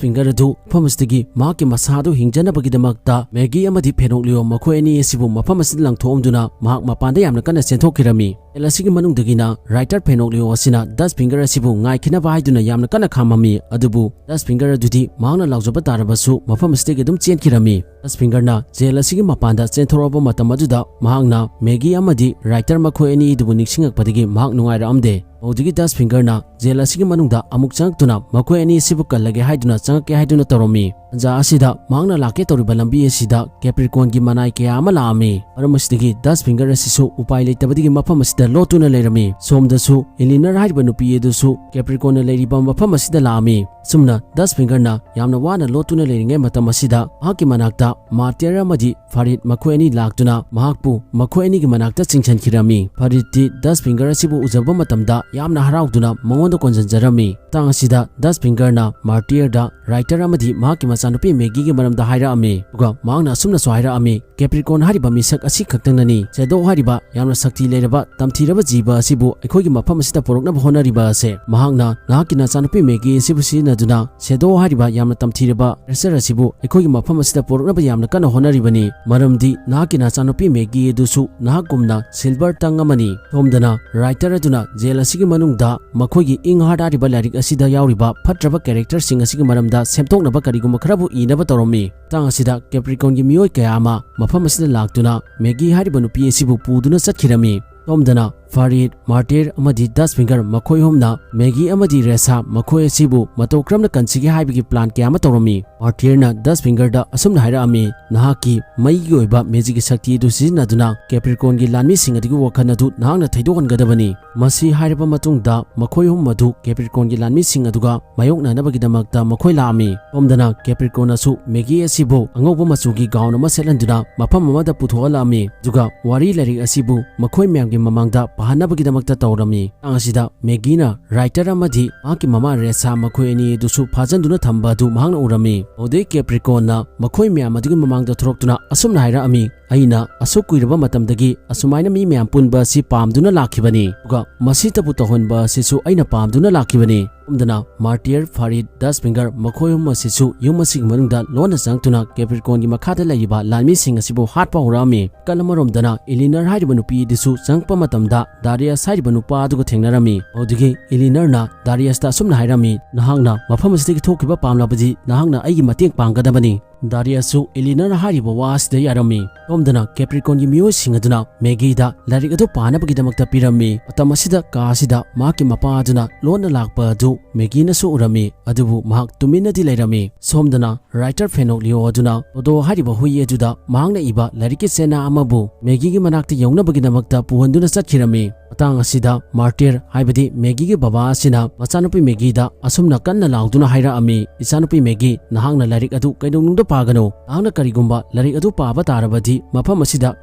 ꯐꯤꯡꯒꯔ ꯑꯗꯨ ꯃꯐꯝ ꯑꯁꯤꯗꯒꯤ ꯃꯍꯥꯛꯀꯤ ꯃꯁꯥꯗꯨ ꯍꯤꯡꯖꯅꯕꯒꯤꯗꯃꯛꯇ ꯃꯦꯒꯤ ꯑꯃꯗꯤ ꯐꯦꯅꯣꯛꯂꯤꯑꯣ ꯃꯈꯣꯏ ꯑꯅꯤ ꯑꯁꯤꯕꯨ ꯃꯐꯝ ꯑꯁꯤꯗ ꯂꯪꯊꯣꯛꯑꯝꯗꯨꯅ ꯃꯍꯥꯛ ꯃꯄꯥꯟꯗ ꯌꯥꯝꯅ ꯀꯟꯅ ꯆꯦꯟꯊꯣꯛꯈꯤꯔꯝꯃꯤ꯫ ꯖꯦꯜ ꯑꯁꯤꯒꯤ ꯃꯅꯨꯡꯗꯒꯤꯅ ꯔꯥꯏꯇꯔ ꯐꯦꯅꯣꯛꯂꯤꯑꯣ ꯑꯁꯤꯅ ꯗꯁ ꯐꯤꯡꯒꯔ ꯑꯁꯤꯕꯨ ꯉꯥꯏꯈꯤꯅꯕ ꯍꯥꯏꯗꯨꯅ ꯌꯥꯝꯅ ꯀꯟꯅ ꯈꯥꯝꯃꯝꯃꯤ꯫ ꯑꯗꯨꯕꯨ ꯗꯁ ꯐꯤꯡꯒꯔ ꯑꯗꯨꯗꯤ ꯃꯍꯥꯛꯅ ꯂꯥꯎꯖꯕ ꯇꯥꯔꯕꯁꯨ ꯃꯐꯝ ꯑꯁꯤꯗꯒꯤ ꯑꯗꯨꯝ ꯆꯦꯟꯈꯤꯔꯝꯃꯤ꯫ ꯗꯁ ꯐꯤꯡꯒꯔꯅ ꯖꯦꯜ ꯑꯁꯤꯒꯤ ꯃꯄꯥꯟꯗ ꯆꯦꯟꯊꯣꯔꯛꯄ ꯃꯇꯝ ꯑꯗꯨꯗ ꯃꯍꯥꯛꯅ ꯃꯦꯒꯤ ꯑꯃꯗꯤ ꯔꯥꯏꯇꯔ ꯃꯈꯣꯏ ꯑꯅꯤ ꯑꯗꯨꯕꯨ ꯅꯤꯡꯁꯤꯡꯉꯛꯄꯗꯒꯤ ꯃꯍꯥꯛ ꯅꯨꯡꯉꯥꯏꯔꯛꯑꯝꯗꯦ꯫ ꯃꯧꯗꯒꯤ ꯗꯁ ꯐꯤꯡꯒꯔꯅ ꯖꯦꯜ ꯑꯁꯤꯒꯤ ꯃꯅꯨꯡꯗ ꯑꯃꯨꯛ ꯆꯪꯉꯛꯇꯨꯅ ꯃꯈꯣꯏ ꯑꯅꯤ ꯑꯁꯤꯕꯨ ꯀꯜꯂꯒꯦ ꯍꯥꯏꯗꯨꯅ ꯆꯪꯉꯛꯀꯦ ꯍꯥꯏꯗꯨꯅ ꯇꯧꯔꯝꯃꯤ꯫ ꯇꯟꯖꯥ ꯑꯁꯤꯗ ꯃꯍꯥꯛꯅ ꯂꯥꯛꯀꯦ ꯇꯧꯔꯤꯕ ꯂꯝꯕꯤ ꯑꯁꯤꯗ ꯀꯦꯄ꯭ꯔꯤꯀꯣꯟꯒꯤ ꯃꯅꯥꯏ ꯀꯌꯥ ꯑꯃ ꯂꯥꯛꯑꯝꯃꯤ꯫ ꯃꯔꯝ ꯑꯁꯤꯗꯒꯤ ꯗꯁ ꯐꯤꯡꯒꯔ ꯑꯁꯤꯁꯨ ꯎꯄꯥꯏ ꯂꯩꯇꯕꯗꯒꯤ ꯃꯐꯝ ꯑꯁꯤꯗ ꯂꯣꯠꯇꯨꯅ ꯂꯩꯔꯝꯃꯤ꯫ ꯁꯣꯝꯗꯁꯨ ꯏꯂꯤꯅꯔ ꯍꯥꯏꯔꯤꯕ ꯅꯨꯄꯤ ꯑꯗꯨꯁꯨ ꯀꯦꯄ꯭ꯔꯤꯀꯣꯟꯅ ꯂꯩꯔꯤꯕ ꯃꯐꯝ ꯑꯁꯤꯗ ꯂꯥꯛꯑꯝꯃꯤ꯫ ꯁꯨꯝꯅ ꯗꯁ ꯐꯤꯡꯒꯔꯅ ꯌꯥꯝꯅ ꯋꯥꯅ ꯂꯣꯠꯇꯨꯅ ꯂꯩꯔꯤꯉꯩ ꯃꯇꯝ ꯑꯁꯤꯗ ꯃꯍꯥꯛꯀꯤ ꯃꯅꯥꯛꯇ ꯃꯥꯔꯇꯤꯌꯔ ꯑꯃꯗꯤ ꯐꯔꯤꯗ ꯃꯈꯣꯏ ꯑꯅꯤ ꯂꯥꯛꯇꯨꯅ ꯃꯍꯥꯛꯄꯨ ꯃꯈꯣꯏ ꯑꯅꯤꯒꯤ ꯃꯅꯥꯛꯇ ꯆꯤꯡꯁꯤꯟꯈꯤꯔꯝꯃꯤ꯫ ꯐꯔꯤꯗꯇꯤ ꯗꯁ ꯐꯤꯡꯒꯔ ꯑꯁꯤꯕꯨ ꯎꯖꯕ ꯃꯇꯝꯗ ꯌꯥꯝꯅ ꯍꯔꯥꯎꯗꯨꯅ ꯃꯉꯣꯟꯗ ꯀꯣꯟꯁꯤꯟꯖꯔꯝꯃꯤ꯫ ꯃꯇꯥꯡ ꯑꯁꯤꯗ ꯗꯁ ꯐꯤꯡꯒꯔꯅ ꯃꯥꯔꯇꯤꯌꯔꯗ ꯔꯥꯏꯇꯔ ꯑꯃꯗꯤ ꯃꯍꯥꯛꯀꯤ ꯃꯆꯥ ꯃꯆꯥꯅꯨꯄꯤ ꯃꯦꯒꯤꯒꯤ ꯃꯔꯝꯗ ꯍꯥꯏꯔꯛꯑꯝꯃꯤ꯫ ꯑꯗꯨꯒ ꯃꯍꯥꯛꯅ ꯑꯁꯨꯝꯅꯁꯨ ꯍꯥꯏꯔꯛꯑꯝꯃꯤ, "ꯀꯦꯄ꯭ꯔꯤꯀꯣꯟ ꯍꯥꯏꯔꯤꯕ ꯃꯤꯁꯛ ꯑꯁꯤ ꯈꯛꯇꯪꯅꯅꯤ ꯁꯦꯗꯣ ꯍꯥꯏꯔꯤꯕ ꯌꯥꯝꯅ ꯁꯛꯇꯤ ꯂꯩꯔꯕ ꯇꯝꯊꯤꯔꯕ ꯖꯤꯕ ꯑꯁꯤꯕꯨ ꯑꯩꯈꯣꯏꯒꯤ ꯃꯐꯝ ꯑꯁꯤꯗ ꯄꯨꯔꯛꯅꯕ ꯍꯣꯠꯅꯔꯤꯕ ꯑꯁꯦ꯫ ꯃꯍꯥꯛꯅ ꯅꯍꯥꯛꯀꯤ ꯅꯆꯥꯅꯨꯄꯤ ꯃꯦꯒꯤ ꯑꯁꯤꯕꯨ ꯁꯤꯖꯤꯟꯅꯗꯨꯅ ꯁꯦꯗꯣ ꯍꯥꯏꯔꯤꯕ ꯌꯥꯝꯅ ꯇꯝꯊꯤꯔꯕ ꯀ꯭ꯔꯦꯆꯔ ꯑꯁꯤꯕꯨ ꯑꯩꯈꯣꯏꯒꯤ ꯃꯐꯝ ꯑꯁꯤꯗ ꯄꯨꯔꯛꯅꯕ ꯌꯥꯝꯅ ꯀꯟꯅ ꯍꯣꯠꯅꯔꯤꯕꯅꯤ, ꯃꯔꯝꯗꯤ ꯅꯍꯥꯛꯀꯤ ꯅꯆꯥꯅꯨꯄꯤ ꯃꯦꯒꯤ ꯑꯗꯨꯁꯨ ꯅꯍꯥꯛꯀꯨꯝꯅ ꯁꯤꯜꯚꯔ ꯇꯪ ꯑꯃꯅꯤ"꯫ ꯁꯣꯝꯗꯅ ꯔꯥꯏꯇꯔ ꯑꯗꯨꯅ ꯖꯦꯜ ꯑꯁꯤꯒꯤ ꯃꯅꯨꯡꯗ ꯃꯈꯣꯏꯒꯤ ꯏꯪ ꯍꯥꯔꯠ ꯍꯥꯏꯔꯤꯕ ꯂꯥꯏꯔꯤꯛ ꯑꯁꯤꯗ ꯌꯥꯎꯔꯤꯕ ꯐꯠꯇ꯭ꯔꯕ ꯀꯦꯔꯦꯛꯇꯔꯁꯤꯡ ꯑꯁꯤꯒꯤ ꯃꯔꯝꯗ ꯁꯦꯝꯗꯣꯛꯅꯕ ꯀꯔꯤꯒꯨꯝꯕ ꯈꯔꯕꯨ ꯏꯅꯕ ꯇꯧꯔꯝꯃꯤ꯫ ꯃꯇꯥꯡ ꯑꯁꯤꯗ ꯀꯦꯄ꯭ꯔꯤꯀꯣꯟꯒꯤ ꯃꯤꯑꯣꯏ ꯀꯌꯥ ꯑꯃ ꯃꯐꯝ ꯑꯁꯤꯗ ꯂꯥꯛꯇꯨꯅ ꯃꯦꯒꯤ ꯍꯥꯏꯔꯤꯕ ꯅꯨꯄꯤ ꯑꯁꯤꯕꯨ ꯄꯨꯗꯨꯅ ꯆꯠꯈꯤꯔꯝꯃꯤ꯫ ꯁꯣꯝꯗꯅ ꯐꯔꯤꯗ, ꯃꯥꯔꯇꯤꯔ ꯑꯃꯗꯤ ꯗꯁ ꯐꯤꯡꯒꯔ ꯃꯈꯣꯏ ꯑꯍꯨꯝꯅ ꯃꯦꯒꯤ ꯑꯃꯗꯤ ꯔꯦꯁꯥ ꯃꯈꯣꯏ ꯑꯁꯤꯕꯨ ꯃꯇꯧ ꯀꯔꯝꯅ ꯀꯟꯁꯤꯒꯦ ꯍꯥꯏꯕꯒꯤ ꯄ꯭ꯂꯥꯟ ꯀꯌꯥ ꯑꯃ ꯇꯧꯔꯝꯃꯤ꯫ ꯃꯥꯔꯇꯤꯔꯅ ꯗꯁ ꯐꯤꯡꯒꯔꯗ ꯑꯁꯨꯝꯅ ꯍꯥꯏꯔꯛꯑꯝꯃꯤ, "ꯅꯍꯥꯛꯀꯤ ꯃꯩꯒꯤ ꯑꯣꯏꯕ ꯃꯦꯖꯤꯛꯀꯤ ꯁꯛꯇꯤ ꯑꯗꯨ ꯁꯤꯖꯤꯟꯅꯗꯨꯅ ꯀꯦꯄ꯭ꯔꯤꯀꯣꯟꯒꯤ ꯂꯥꯟꯃꯤꯁꯤꯡ ꯑꯗꯨꯒꯤ ꯋꯥꯈꯜ ꯑꯗꯨ ꯅꯍꯥꯛꯅ ꯊꯩꯗꯣꯛꯍꯟꯒꯗꯕꯅꯤ"꯫ ꯃꯁꯤ ꯍꯥꯏꯔꯕ ꯃꯇꯨꯡꯗ ꯃꯈꯣꯏ ꯑꯍꯨꯝ ꯑꯗꯨ ꯀꯦꯄ꯭ꯔꯤꯀꯣꯟꯒꯤ ꯂꯥꯟꯃꯤꯁꯤꯡ ꯑꯗꯨꯒ ꯃꯥꯌꯣꯛꯅꯅꯕꯒꯤꯗꯃꯛꯇ ꯃꯈꯣꯏ ꯂꯥꯛꯑꯝꯃꯤ꯫ ꯁꯣꯝꯗꯅ ꯀꯦꯄ꯭ꯔꯤꯀꯣꯟꯅꯁꯨ ꯃꯦꯒꯤ ꯑꯁꯤꯕꯨ ꯑꯉꯧꯕ ꯃꯆꯨꯒꯤ ꯒꯥꯎꯟ ꯑꯃ ꯁꯦꯠꯍꯟꯗꯨꯅ ꯃꯐꯝ ꯑꯃꯗ ꯄꯨꯊꯣꯛꯍꯜꯂꯛꯑꯝꯃꯤ, ꯑꯗꯨꯒ ꯋꯥꯔꯤ ꯂꯥꯏꯔꯤꯛ ꯑꯁꯤꯕꯨ ꯃꯈꯣꯏ ꯃꯌꯥꯝꯒꯤ ꯃꯃꯥꯡꯗ ꯄꯥꯍꯟꯅꯕꯒꯤꯗꯃꯛꯇ ꯇꯧꯔꯝꯃꯤ꯫ ꯃꯇꯥꯡ ꯑꯁꯤꯗ ꯃꯦꯒꯤꯅ ꯔꯥꯏꯇꯔ ꯑꯃꯗꯤ ꯃꯍꯥꯛꯀꯤ ꯃꯃꯥ ꯔꯦꯁꯥ ꯃꯈꯣꯏ ꯑꯅꯤ ꯑꯗꯨꯁꯨ ꯐꯥꯖꯟꯗꯨꯅ ꯊꯝꯕ ꯑꯗꯨ ꯃꯍꯥꯛꯅ ꯎꯔꯝꯃꯤ꯫ ꯑꯗꯨꯗꯩ ꯀꯦꯄ꯭ꯔꯤꯀꯣꯟꯅ ꯃꯈꯣꯏ ꯃꯌꯥꯝ ꯑꯗꯨꯒꯤ ꯃꯃꯥꯡꯗ ꯊꯣꯔꯛꯇꯨꯅ ꯑꯁꯨꯝꯅ ꯍꯥꯏꯔꯛꯑꯝꯃꯤ, "ꯑꯩꯅ ꯑꯁꯨꯛ ꯀꯨꯏꯔꯕ ꯃꯇꯝꯗꯒꯤ ꯑꯁꯨꯃꯥꯏꯅ ꯃꯤ ꯃꯌꯥꯝ ꯄꯨꯟꯕ ꯑꯁꯤ ꯄꯥꯝꯗꯨꯅ ꯂꯥꯛꯈꯤꯕꯅꯤ, ꯑꯗꯨꯒ ꯃꯁꯤꯇꯕꯨ ꯇꯧꯍꯟꯕ ꯑꯁꯤꯁꯨ ꯑꯩꯅ ꯄꯥꯝꯗꯨꯅ ꯂꯥꯛꯈꯤꯕꯅꯤ"꯫ ꯑꯁꯣꯝꯗꯅ ꯃꯥꯔꯇꯤꯌꯔ, ꯐꯥꯔꯤꯗ, ꯗꯁ ꯐꯤꯡꯒꯔ ꯃꯈꯣꯏ ꯑꯍꯨꯝ ꯑꯁꯤꯁꯨ ꯌꯨꯝ ꯑꯁꯤꯒꯤ ꯃꯅꯨꯡꯗ ꯂꯣꯟꯅ ꯆꯪꯂꯛꯇꯨꯅ ꯀꯦꯄ꯭ꯔꯤꯀꯣꯟꯒꯤ ꯃꯈꯥꯗ ꯂꯩꯔꯤꯕ ꯂꯥꯟꯃꯤꯁꯤꯡ ꯑꯁꯤꯕꯨ ꯍꯥꯠꯄ ꯍꯧꯔꯛꯑꯝꯃꯤ꯫ ꯅꯥꯀꯜ ꯑꯃꯔꯣꯝꯗꯅ ꯏꯂꯤꯅꯔ ꯍꯥꯏꯔꯤꯕ ꯅꯨꯄꯤ ꯑꯗꯨꯁꯨ ꯆꯪꯂꯛꯄ ꯃꯇꯝꯗ ꯗꯥꯔꯤꯌꯁ ꯍꯥꯏꯔꯤꯕ ꯅꯨꯄꯥ ꯑꯗꯨꯒ ꯊꯦꯡꯅꯔꯝꯃꯤ꯫ ꯑꯗꯨꯗꯒꯤ ꯏꯂꯤꯅꯔꯅ ꯗꯥꯔꯤꯌꯁꯇ ꯑꯁꯨꯝꯅ ꯍꯥꯏꯔꯝꯃꯤ, "ꯅꯍꯥꯛꯅ ꯃꯐꯝ ꯑꯁꯤꯗꯒꯤ ꯊꯣꯛꯈꯤꯕ ꯄꯥꯝꯂꯕꯗꯤ ꯅꯍꯥꯛꯅ ꯑꯩꯒꯤ ꯃꯇꯦꯡ ꯄꯥꯡꯒꯗꯕꯅꯤ"꯫ ꯗꯥꯔꯤꯌꯁꯁꯨ ꯏꯂꯤꯅꯔꯅ ꯍꯥꯏꯔꯤꯕ ꯋꯥ ꯑꯁꯤꯗ ꯌꯥꯔꯝꯃꯤ꯫ ꯁꯣꯝꯗꯅ ꯀꯦꯄ꯭ꯔꯤꯀꯣꯟꯒꯤ ꯃꯤꯑꯣꯏꯁꯤꯡ ꯑꯗꯨꯅ ꯃꯦꯒꯤꯗ ꯂꯥꯏꯔꯤꯛ ꯑꯗꯨ ꯄꯥꯅꯕꯒꯤꯗꯃꯛꯇ ꯄꯤꯔꯝꯃꯤ꯫ ꯃꯇꯝ ꯑꯁꯤꯗ ꯀꯥ ꯑꯁꯤꯗ ꯃꯍꯥꯛꯀꯤ ꯃꯄꯥ ꯑꯗꯨꯅ ꯂꯣꯟꯅ ꯂꯥꯛꯄ ꯑꯗꯨ ꯃꯦꯒꯤꯅꯁꯨ ꯎꯔꯝꯃꯤ, ꯑꯗꯨꯕꯨ ꯃꯍꯥꯛ ꯇꯨꯃꯤꯟꯅꯗꯤ ꯂꯩꯔꯝꯃꯤ꯫ ꯁꯣꯝꯗꯅ ꯔꯥꯏꯇꯔ ꯐꯦꯅꯣꯛ ꯂꯤꯑꯣ ꯑꯗꯨꯅ ꯇꯣꯗꯣ ꯍꯥꯏꯔꯤꯕ ꯍꯨꯏ ꯑꯗꯨꯗ ꯃꯍꯥꯛꯅ ꯏꯕ ꯂꯥꯏꯔꯤꯛꯀꯤ ꯆꯦꯅꯥ ꯑꯃꯕꯨ ꯃꯦꯒꯤꯒꯤ ꯃꯅꯥꯛꯇ ꯌꯧꯅꯕꯒꯤꯗꯃꯛꯇ ꯄꯨꯍꯟꯗꯨꯅ ꯆꯠꯈꯤꯔꯝꯃꯤ꯫ ꯃꯇꯥꯡ ꯑꯁꯤꯗ ꯃꯥꯔꯇꯤꯔ, ꯍꯥꯏꯕꯗꯤ ꯃꯦꯒꯤꯒꯤ ꯕꯕꯥ ꯑꯁꯤꯅ ꯃꯆꯥꯅꯨꯄꯤ ꯃꯦꯒꯤꯗ ꯑꯁꯨꯝꯅ ꯀꯟꯅ ꯂꯥꯎꯗꯨꯅ ꯍꯥꯏꯔꯛꯑꯝꯃꯤ, "ꯏꯆꯥꯅꯨꯄꯤ ꯃꯦꯒꯤ, ꯅꯍꯥꯛꯅ ꯂꯥꯏꯔꯤꯛ ꯑꯗꯨ ꯀꯩꯗꯧꯅꯨꯡꯗ ꯄꯥꯒꯅꯨ꯫ ꯅꯍꯥꯛꯅ ꯀꯔꯤꯒꯨꯝꯕ ꯂꯥꯏꯔꯤꯛ ꯑꯗꯨ ꯄꯥꯕ ꯇꯥꯔꯕꯗꯤ, ꯃꯐꯝ ꯑꯁꯤꯗ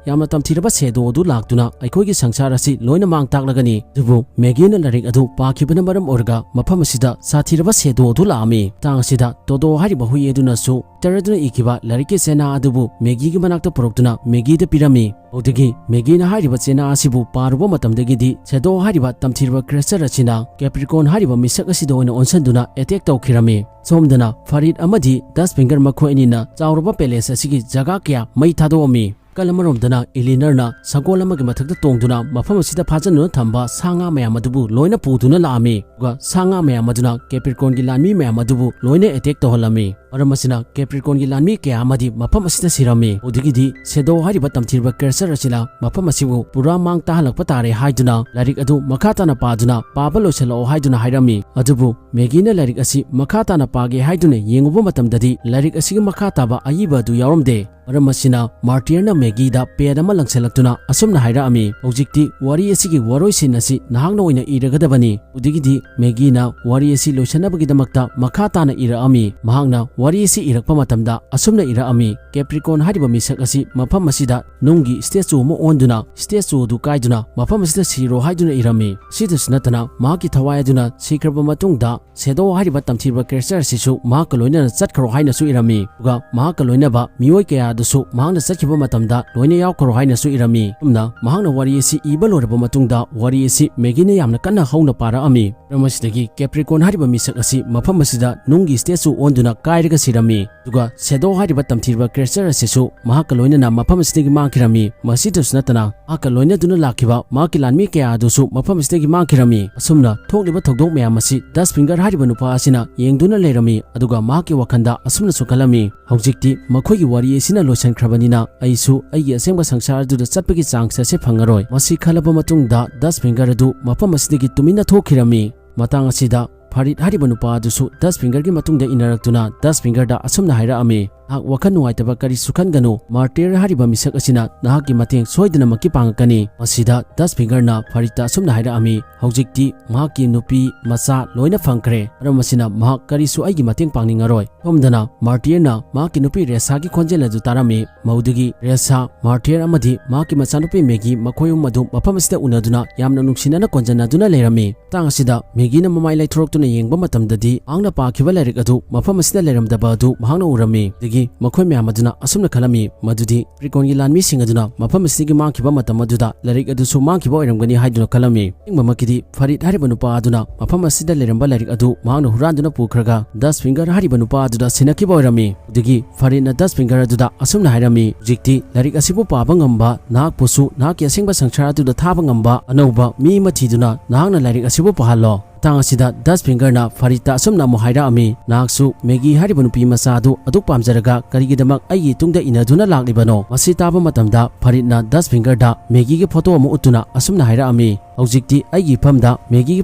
ꯌꯥꯝꯅ ꯇꯝꯊꯤꯔꯕ ꯁꯦꯗꯣ ꯑꯗꯨ ꯂꯥꯛꯇꯨꯅ ꯑꯩꯈꯣꯏꯒꯤ ꯁꯪꯁꯥꯔ ꯑꯁꯤ ꯂꯣꯏꯅ ꯃꯥꯡ ꯇꯥꯛꯂꯒꯅꯤ꯫ ꯑꯗꯨꯕꯨ ꯃꯦꯒꯤꯅ ꯂꯥꯏꯔꯤꯛ ꯑꯗꯨ ꯄꯥꯈꯤꯕꯅ ꯃꯔꯝ ꯑꯣꯏꯔꯒ ꯃꯐꯝ ꯑꯁꯤꯗ ꯁꯥꯊꯤꯔꯕ ꯁꯦꯗꯣ ꯑꯗꯨ ꯂꯥꯛꯑꯝꯃꯤ꯫ ꯃꯇꯥꯡ ꯑꯁꯤꯗ ꯇꯣꯗꯣ ꯍꯥꯏꯔꯤꯕ ꯍꯨꯏ ꯑꯗꯨꯅꯁꯨ ꯇꯔ ꯑꯗꯨꯅ ꯏꯈꯤꯕ ꯂꯥꯏꯔꯤꯛꯀꯤ ꯆꯦꯅꯥ ꯑꯗꯨꯕꯨ ꯃꯦꯒꯤꯒꯤ ꯃꯅꯥꯛꯇ ꯄꯨꯔꯛꯇꯨꯅ ꯃꯦꯒꯤꯗ ꯄꯤꯔꯝꯃꯤ꯫ ꯑꯗꯨꯗꯒꯤ ꯃꯦꯒꯤꯅ ꯍꯥꯏꯔꯤꯕ ꯆꯦꯅꯥ ꯑꯁꯤꯕꯨ ꯄꯥꯔꯨꯕ ꯃꯇꯝꯗꯒꯤꯗꯤ ꯁꯦꯗꯣ ꯍꯥꯏꯔꯤꯕ ꯇꯝꯊꯤꯔꯕ ꯀ꯭ꯔꯦꯆꯔ ꯑꯁꯤꯅ ꯀꯦꯄ꯭ꯔꯤꯀꯣꯟ ꯍꯥꯏꯔꯤꯕ ꯃꯤꯁꯛ ꯑꯁꯤꯗ ꯑꯣꯏꯅ ꯑꯣꯟꯁꯤꯟꯗꯨꯅ ꯑꯦꯇꯦꯛ ꯇꯧꯈꯤꯔꯝꯃꯤ꯫ ꯁꯣꯝꯗꯅ ꯐꯔꯤꯠ ꯑꯃꯗꯤ ꯗꯁ ꯐꯤꯡꯒꯔ ꯃꯈꯣꯏ ꯑꯅꯤꯅ ꯆꯥꯎꯔꯕ ꯄꯦꯂꯦꯁ ꯑꯁꯤꯒꯤ ꯖꯒꯥ ꯀꯌꯥ ꯃꯩ ꯊꯥꯗꯣꯛꯑꯝꯃꯤ꯫ ꯅꯥꯀꯜ ꯑꯃꯔꯣꯝꯗꯅ ꯏꯂꯤꯅꯔꯅ ꯁꯒꯣꯜ ꯑꯃꯒꯤ ꯃꯊꯛꯇ ꯇꯣꯡꯗꯨꯅ ꯃꯐꯝ ꯑꯁꯤꯗ ꯐꯥꯖꯤꯟꯗꯨꯅ ꯊꯝꯕ ꯁꯥ ꯉꯥ ꯃꯌꯥꯝ ꯑꯗꯨꯕꯨ ꯂꯣꯏꯅ ꯄꯨꯗꯨꯅ ꯂꯥꯛꯑꯝꯃꯤ꯫ ꯑꯗꯨꯒ ꯁꯥ ꯉꯥ ꯃꯌꯥꯝ ꯑꯗꯨꯅ ꯀꯦꯄ꯭ꯔꯤꯀꯣꯟꯒꯤ ꯂꯥꯟꯃꯤ ꯃꯌꯥꯝ ꯑꯗꯨꯕꯨ ꯂꯣꯏꯅ ꯑꯦꯇꯦꯛ ꯇꯧꯍꯜꯂꯝꯃꯤ꯫ ꯃꯔꯝ ꯑꯁꯤꯅ ꯀꯦꯄ꯭ꯔꯤꯀꯣꯟꯒꯤ ꯂꯥꯟꯃꯤ ꯀꯌꯥ ꯑꯃꯗꯤ ꯃꯐꯝ ꯑꯁꯤꯗ ꯁꯤꯔꯝꯃꯤ꯫ ꯑꯗꯨꯗꯒꯤꯗꯤ ꯁꯦꯗꯣ ꯍꯥꯏꯔꯤꯕ ꯇꯝꯊꯤꯔꯕ ꯀ꯭ꯔꯦꯆꯔ ꯑꯁꯤꯅ ꯃꯐꯝ ꯑꯁꯤꯕꯨ ꯄꯨꯔꯥ ꯃꯥꯡ ꯇꯥꯍꯜꯂꯛꯄ ꯇꯥꯔꯦ ꯍꯥꯏꯗꯨꯅ ꯂꯥꯏꯔꯤꯛ ꯑꯗꯨ ꯃꯈꯥ ꯇꯥꯅ ꯄꯥꯗꯨꯅ ꯄꯥꯕ ꯂꯣꯏꯁꯤꯜꯂꯛꯑꯣ ꯍꯥꯏꯗꯨꯅ ꯍꯥꯏꯔꯝꯃꯤ꯫ ꯑꯗꯨꯕꯨ ꯃꯦꯒꯤꯅ ꯂꯥꯏꯔꯤꯛ ꯑꯁꯤ ꯃꯈꯥ ꯇꯥꯅ ꯄꯥꯒꯦ ꯍꯥꯏꯗꯨꯅ ꯌꯦꯡꯉꯨꯕ ꯃꯇꯝꯗꯗꯤ ꯂꯥꯏꯔꯤꯛ ꯑꯁꯤꯒꯤ ꯃꯈꯥ ꯇꯥꯕ ꯑꯏꯕ ꯑꯗꯨ ꯌꯥꯎꯔꯝꯗꯦ꯫ ꯃꯔꯝ ꯑꯁꯤꯅ ꯃꯥꯔꯇꯤꯌꯔꯅ ꯃꯦꯒꯤꯗ ꯄꯦꯟ ꯑꯃ ꯂꯪꯁꯤꯜꯂꯛꯇꯨꯅ ꯑꯁꯨꯝꯅ ꯍꯥꯏꯔꯛꯑꯝꯃꯤ, "ꯍꯧꯖꯤꯛꯇꯤ ꯋꯥꯔꯤ ꯑꯁꯤꯒꯤ ꯋꯥꯔꯣꯏꯁꯤꯟ ꯑꯁꯤ ꯅꯍꯥꯛꯅ ꯑꯣꯏꯅ ꯏꯔꯒꯗꯕꯅꯤ꯫" ꯑꯗꯨꯗꯒꯤꯗꯤ ꯃꯦꯒꯤꯅ ꯋꯥꯔꯤ ꯑꯁꯤ ꯂꯣꯏꯁꯤꯟꯅꯕꯒꯤꯗꯃꯛꯇ ꯃꯈꯥ ꯇꯥꯅ ꯏꯔꯛꯑꯝꯃꯤ꯫ ꯃꯍꯥꯛꯅ ꯋꯥꯔꯤ ꯑꯁꯤ ꯏꯔꯛꯄ ꯃꯇꯝꯗ ꯑꯁꯨꯝꯅ ꯏꯔꯛꯑꯝꯃꯤ, "ꯀꯦꯄ꯭ꯔꯤꯀꯣꯟ ꯍꯥꯏꯔꯤꯕ ꯃꯤꯁꯛ ꯑꯁꯤ ꯃꯐꯝ ꯑꯁꯤꯗ ꯅꯨꯡꯒꯤ ꯁ꯭ꯇꯦꯆꯨ ꯑꯃ ꯑꯣꯟꯗꯨꯅ ꯁ꯭ꯇꯦꯆꯨ ꯑꯗꯨ ꯀꯥꯏꯗꯨꯅ ꯃꯐꯝ ꯑꯁꯤꯗ ꯁꯤꯔꯣ ꯍꯥꯏꯗꯨꯅ ꯏꯔꯝꯃꯤ꯫ ꯁꯤꯗꯁꯨ ꯅꯠꯇꯅ ꯃꯍꯥꯛꯀꯤ ꯊꯋꯥꯏ ꯑꯗꯨꯅ ꯁꯤꯈ꯭ꯔꯕ ꯃꯇꯨꯡꯗ ꯁꯦꯗꯣ ꯍꯥꯏꯔꯤꯕ ꯇꯝꯊꯤꯕ ꯀ꯭ꯔꯦꯆꯔ ꯑꯁꯤꯁꯨ ꯃꯍꯥꯛꯀ ꯂꯣꯏꯅꯅ ꯆꯠꯈ꯭ꯔꯣ ꯍꯥꯏꯅꯁꯨ ꯏꯔꯝꯃꯤ꯫ ꯑꯗꯨꯒ ꯃꯍꯥꯛꯀ ꯂꯣꯏꯅꯕ ꯃꯤꯑꯣꯏ ꯀꯌꯥ ꯑꯗꯨꯁꯨ ꯃꯍꯥꯛꯅ ꯆꯠꯈꯤꯕ ꯃꯇꯝꯗ ꯂꯣꯏꯅ ꯌꯥꯎꯈ꯭ꯔꯣ ꯍꯥꯏꯅꯁꯨ ꯏꯔꯝꯃꯤ꯫ ꯑꯁꯨꯝꯅ ꯃꯍꯥꯛꯅ ꯋꯥꯔꯤ ꯑꯁꯤ ꯏꯕ ꯂꯣꯏꯔꯕ ꯃꯇꯨꯡꯗ ꯋꯥꯔꯤ ꯑꯁꯤ ꯃꯦꯒꯤꯅ ꯌꯥꯝꯅ ꯀꯟꯅ ꯍꯧꯅ ꯄꯥꯔꯛꯑꯝꯃꯤ꯫ ꯃꯔꯝ ꯑꯁꯤꯗꯒꯤ ꯀꯦꯄ꯭ꯔꯤꯀꯣꯟ ꯍꯥꯏꯔꯤꯕ ꯃꯤꯁꯛ ꯑꯁꯤ ꯃꯐꯝ ꯑꯁꯤꯗ ꯅꯨꯡꯒꯤ ꯁ꯭ꯇꯦꯆꯨ ꯑꯣꯟꯗꯨꯅ ꯀꯥꯏꯔꯒ ꯁꯤꯔꯝꯃꯤ꯫ ꯑꯗꯨꯒ ꯁꯦꯗꯣ ꯍꯥꯏꯔꯤꯕ ꯇꯝꯊꯤꯔꯕ ꯀ꯭ꯔꯦꯆꯔ ꯑꯁꯤꯁꯨ ꯃꯍꯥꯛꯀ ꯂꯣꯏꯅꯅ ꯃꯐꯝ ꯑꯁꯤꯗꯒꯤ ꯃꯥꯡꯈꯤꯔꯝꯃꯤ꯫ ꯃꯁꯤꯗꯁꯨ ꯅꯠꯇꯅ ꯃꯍꯥꯛꯀ ꯂꯣꯏꯅꯗꯨꯅ ꯂꯥꯛꯈꯤꯕ ꯃꯍꯥꯛꯀꯤ ꯂꯥꯟꯃꯤ ꯀꯌꯥ ꯑꯗꯨꯁꯨ ꯃꯐꯝ ꯑꯁꯤꯗꯒꯤ ꯃꯥꯡꯈꯤꯔꯝꯃꯤ꯫ ꯑꯁꯨꯝꯅ ꯊꯣꯛꯂꯤꯕ ꯊꯧꯗꯣꯛ ꯃꯌꯥꯝ ꯑꯁꯤ ꯗꯁ ꯐꯤꯡꯒꯔ ꯍꯥꯏꯔꯤꯕ ꯅꯨꯄꯥ ꯑꯁꯤꯅ ꯌꯦꯡꯗꯨꯅ ꯂꯩꯔꯝꯃꯤ꯫ ꯑꯗꯨꯒ ꯃꯍꯥꯛꯀꯤ ꯋꯥꯈꯜꯗ ꯑꯁꯨꯝꯅꯁꯨ ꯈꯜꯂꯝꯃꯤ, "ꯍꯧꯖꯤꯛꯇꯤ ꯃꯈꯣꯏꯒꯤ ꯋꯥꯔꯤ ꯑꯁꯤꯅ ꯂꯣꯏꯁꯤꯟꯈ꯭ꯔꯕꯅꯤꯅ ꯑꯩꯁꯨ ꯑꯩꯒꯤ ꯑꯁꯦꯡꯕ ꯁꯪꯁꯥꯔ ꯑꯗꯨꯗ ꯆꯠꯄꯒꯤ ꯆꯥꯟꯁ ꯑꯁꯤ ꯐꯪꯉꯔꯣꯏ꯫" ꯃꯁꯤ ꯈꯜꯂꯕ ꯃꯇꯨꯡꯗ ꯗꯁ ꯐꯤꯡꯒꯔ ꯑꯗꯨ ꯃꯐꯝ ꯑꯁꯤꯗꯒꯤ ꯇꯨꯃꯤꯟꯅ ꯊꯣꯛꯈꯤꯔꯝꯃꯤ꯫ ꯃꯇꯥꯡ ꯑꯁꯤꯗ ꯐꯔꯤꯠ ꯍꯥꯏꯔꯤꯕ ꯅꯨꯄꯥ ꯑꯗꯨꯁꯨ ꯗꯁ ꯐꯤꯡꯒꯔꯒꯤ ꯃꯇꯨꯡꯗ ꯏꯟꯅꯔꯛꯇꯨꯅ ꯗꯁ ꯐꯤꯡꯒꯔꯗ ꯑꯁꯨꯝꯅ ꯍꯥꯏꯔꯛꯑꯝꯃꯤ, ꯅꯍꯥꯛ ꯋꯥꯈꯜ ꯅꯨꯡꯉꯥꯏꯇꯕ ꯀꯔꯤꯁꯨ ꯈꯟꯒꯅꯨ, ꯃꯥꯔꯇꯤꯌꯔ ꯍꯥꯏꯔꯤꯕ ꯃꯤꯁꯛ ꯑꯁꯤꯅ ꯅꯍꯥꯛꯀꯤ ꯃꯇꯦꯡ ꯁꯣꯏꯗꯅꯃꯛꯀꯤ ꯄꯥꯡꯉꯛꯀꯅꯤ꯫ ꯃꯁꯤꯗ ꯗꯁ ꯐꯤꯡꯒꯔꯅ ꯐꯔꯤꯗꯇ ꯑꯁꯨꯝꯅ ꯍꯥꯏꯔꯛꯑꯝꯃꯤ, "ꯍꯧꯖꯤꯛꯇꯤ ꯃꯍꯥꯛꯀꯤ ꯅꯨꯄꯤ ꯃꯆꯥ ꯂꯣꯏꯅ ꯐꯪꯈ꯭ꯔꯦ, ꯃꯔꯝ ꯑꯁꯤꯅ ꯃꯍꯥꯛ ꯀꯔꯤꯁꯨ ꯑꯩꯒꯤ ꯃꯇꯦꯡ ꯄꯥꯡꯅꯤꯡꯉꯔꯣꯏ"꯫ ꯁꯣꯝꯗꯅ ꯃꯥꯔꯇꯤꯌꯔꯅ ꯃꯍꯥꯛꯀꯤ ꯅꯨꯄꯤ ꯔꯦꯁꯥꯒꯤ ꯈꯣꯟꯖꯦꯜ ꯑꯗꯨ ꯇꯥꯔꯝꯃꯤ꯫ ꯃꯗꯨꯗꯒꯤ ꯔꯦꯁꯥ, ꯃꯥꯔꯇꯤꯌꯔ ꯑꯃꯗꯤ ꯃꯍꯥꯛꯀꯤ ꯃꯆꯥꯅꯨꯄꯤ ꯃꯦꯒꯤ, ꯃꯈꯣꯏ ꯑꯍꯨꯝ ꯑꯗꯨ ꯃꯐꯝ ꯑꯁꯤꯗ ꯎꯅꯗꯨꯅ ꯌꯥꯝꯅ ꯅꯨꯡꯁꯤꯅꯅ ꯀꯣꯟꯖꯟꯅꯗꯨꯅ ꯂꯩꯔꯝꯃꯤ꯫ ꯃꯇꯥꯡ ꯑꯁꯤꯗ ꯃꯦꯒꯤꯅ ꯃꯃꯥꯏ ꯂꯩꯊꯣꯔꯛꯇꯨꯅ ꯌꯦꯡꯕ ꯃꯇꯝꯗꯗꯤ ꯃꯍꯥꯛꯅ ꯄꯥꯈꯤꯕ ꯂꯥꯏꯔꯤꯛ ꯑꯗꯨ ꯃꯐꯝ ꯑꯁꯤꯗ ꯂꯩꯔꯝꯗꯕ ꯑꯗꯨ ꯃꯍꯥꯛꯅ ꯎꯔꯝꯃꯤ꯫ ꯑꯗꯒꯤ ꯃꯈꯣꯏ ꯃꯌꯥꯝ ꯑꯗꯨꯅ ꯑꯁꯨꯝꯅ ꯈꯜꯂꯝꯃꯤ, ꯃꯗꯨꯗꯤ ꯄ꯭ꯔꯤꯀꯣꯟꯒꯤ ꯂꯥꯟꯃꯤꯁꯤꯡ ꯑꯗꯨꯅ ꯃꯐꯝ ꯑꯁꯤꯗꯒꯤ ꯃꯥꯡꯈꯤꯕ ꯃꯇꯝ ꯑꯗꯨꯗ ꯂꯥꯏꯔꯤꯛ ꯑꯗꯨꯁꯨ ꯃꯥꯡꯈꯤꯕ ꯑꯣꯏꯔꯝꯒꯅꯤ ꯍꯥꯏꯗꯨꯅ ꯈꯜꯂꯝꯃꯤ꯫ ꯑꯁꯦꯡꯕꯃꯛꯀꯤꯗꯤ ꯐꯔꯤꯗ ꯍꯥꯏꯔꯤꯕ ꯅꯨꯄꯥ ꯑꯗꯨꯅ ꯃꯐꯝ ꯑꯁꯤꯗ ꯂꯩꯔꯝꯕ ꯂꯥꯏꯔꯤꯛ ꯑꯗꯨ ꯃꯍꯥꯛꯅ ꯍꯨꯔꯥꯟꯗꯨꯅ ꯄꯨꯈ꯭ꯔꯒ ꯗꯁ ꯐꯤꯡꯒꯔ ꯍꯥꯏꯔꯤꯕ ꯅꯨꯄꯥ ꯑꯗꯨꯗ ꯁꯤꯟꯅꯈꯤꯕ ꯑꯣꯏꯔꯝꯃꯤ꯫ ꯑꯗꯨꯗꯒꯤ ꯐꯔꯤꯗꯅ ꯗꯁ ꯐꯤꯡꯒꯔ ꯑꯗꯨꯗ ꯑꯁꯨꯝꯅ ꯍꯥꯏꯔꯝꯃꯤ, "ꯍꯧꯖꯤꯛꯇꯤ ꯂꯥꯏꯔꯤꯛ ꯑꯁꯤꯕꯨ ꯄꯥꯕ ꯉꯝꯕ ꯅꯍꯥꯛꯄꯨꯁꯨ ꯅꯍꯥꯛꯀꯤ ꯑꯁꯦꯡꯕ ꯁꯪꯁꯥꯔ ꯑꯗꯨꯗ ꯊꯥꯕ ꯉꯝꯕ ꯑꯅꯧꯕ ꯃꯤ ꯑꯃ ꯊꯤꯗꯨꯅ ꯅꯍꯥꯛꯅ ꯂꯥꯏꯔꯤꯛ ꯑꯁꯤꯕꯨ ꯄꯥꯍꯜꯂꯣ"꯫ ꯃꯇꯥꯡ ꯑꯁꯤꯗ ꯗꯁ ꯐꯤꯡꯒꯔꯅ ꯐꯔꯤꯗꯇ ꯑꯁꯨꯝꯅ ꯑꯃꯨꯛ ꯍꯥꯏꯔꯛꯑꯝꯃꯤ, "ꯅꯍꯥꯛꯁꯨ ꯃꯦꯒꯤ ꯍꯥꯏꯔꯤꯕ ꯅꯨꯄꯤ ꯃꯆꯥ ꯑꯗꯨ ꯑꯗꯨꯛ ꯄꯥꯝꯖꯔꯒ ꯀꯔꯤꯒꯤꯗꯃꯛ ꯑꯩꯒꯤ ꯇꯨꯡꯗ ꯏꯟꯅꯗꯨꯅ ꯂꯥꯛꯂꯤꯕꯅꯣ?" ꯃꯁꯤ ꯇꯥꯕ ꯃꯇꯝꯗ ꯐꯔꯤꯗꯅ ꯗꯁ ꯐꯤꯡꯒꯔꯗ ꯃꯦꯒꯤꯒꯤ ꯐꯣꯇꯣ ꯑꯃ ꯎꯠꯇꯨꯅ ꯑꯁꯨꯝꯅ ꯍꯥꯏꯔꯛꯑꯝꯃꯤ, "ꯍꯧꯖꯤꯛꯇꯤ ꯑꯩꯒꯤ ꯏꯐꯝꯗ ꯃꯦꯒꯤꯒꯤ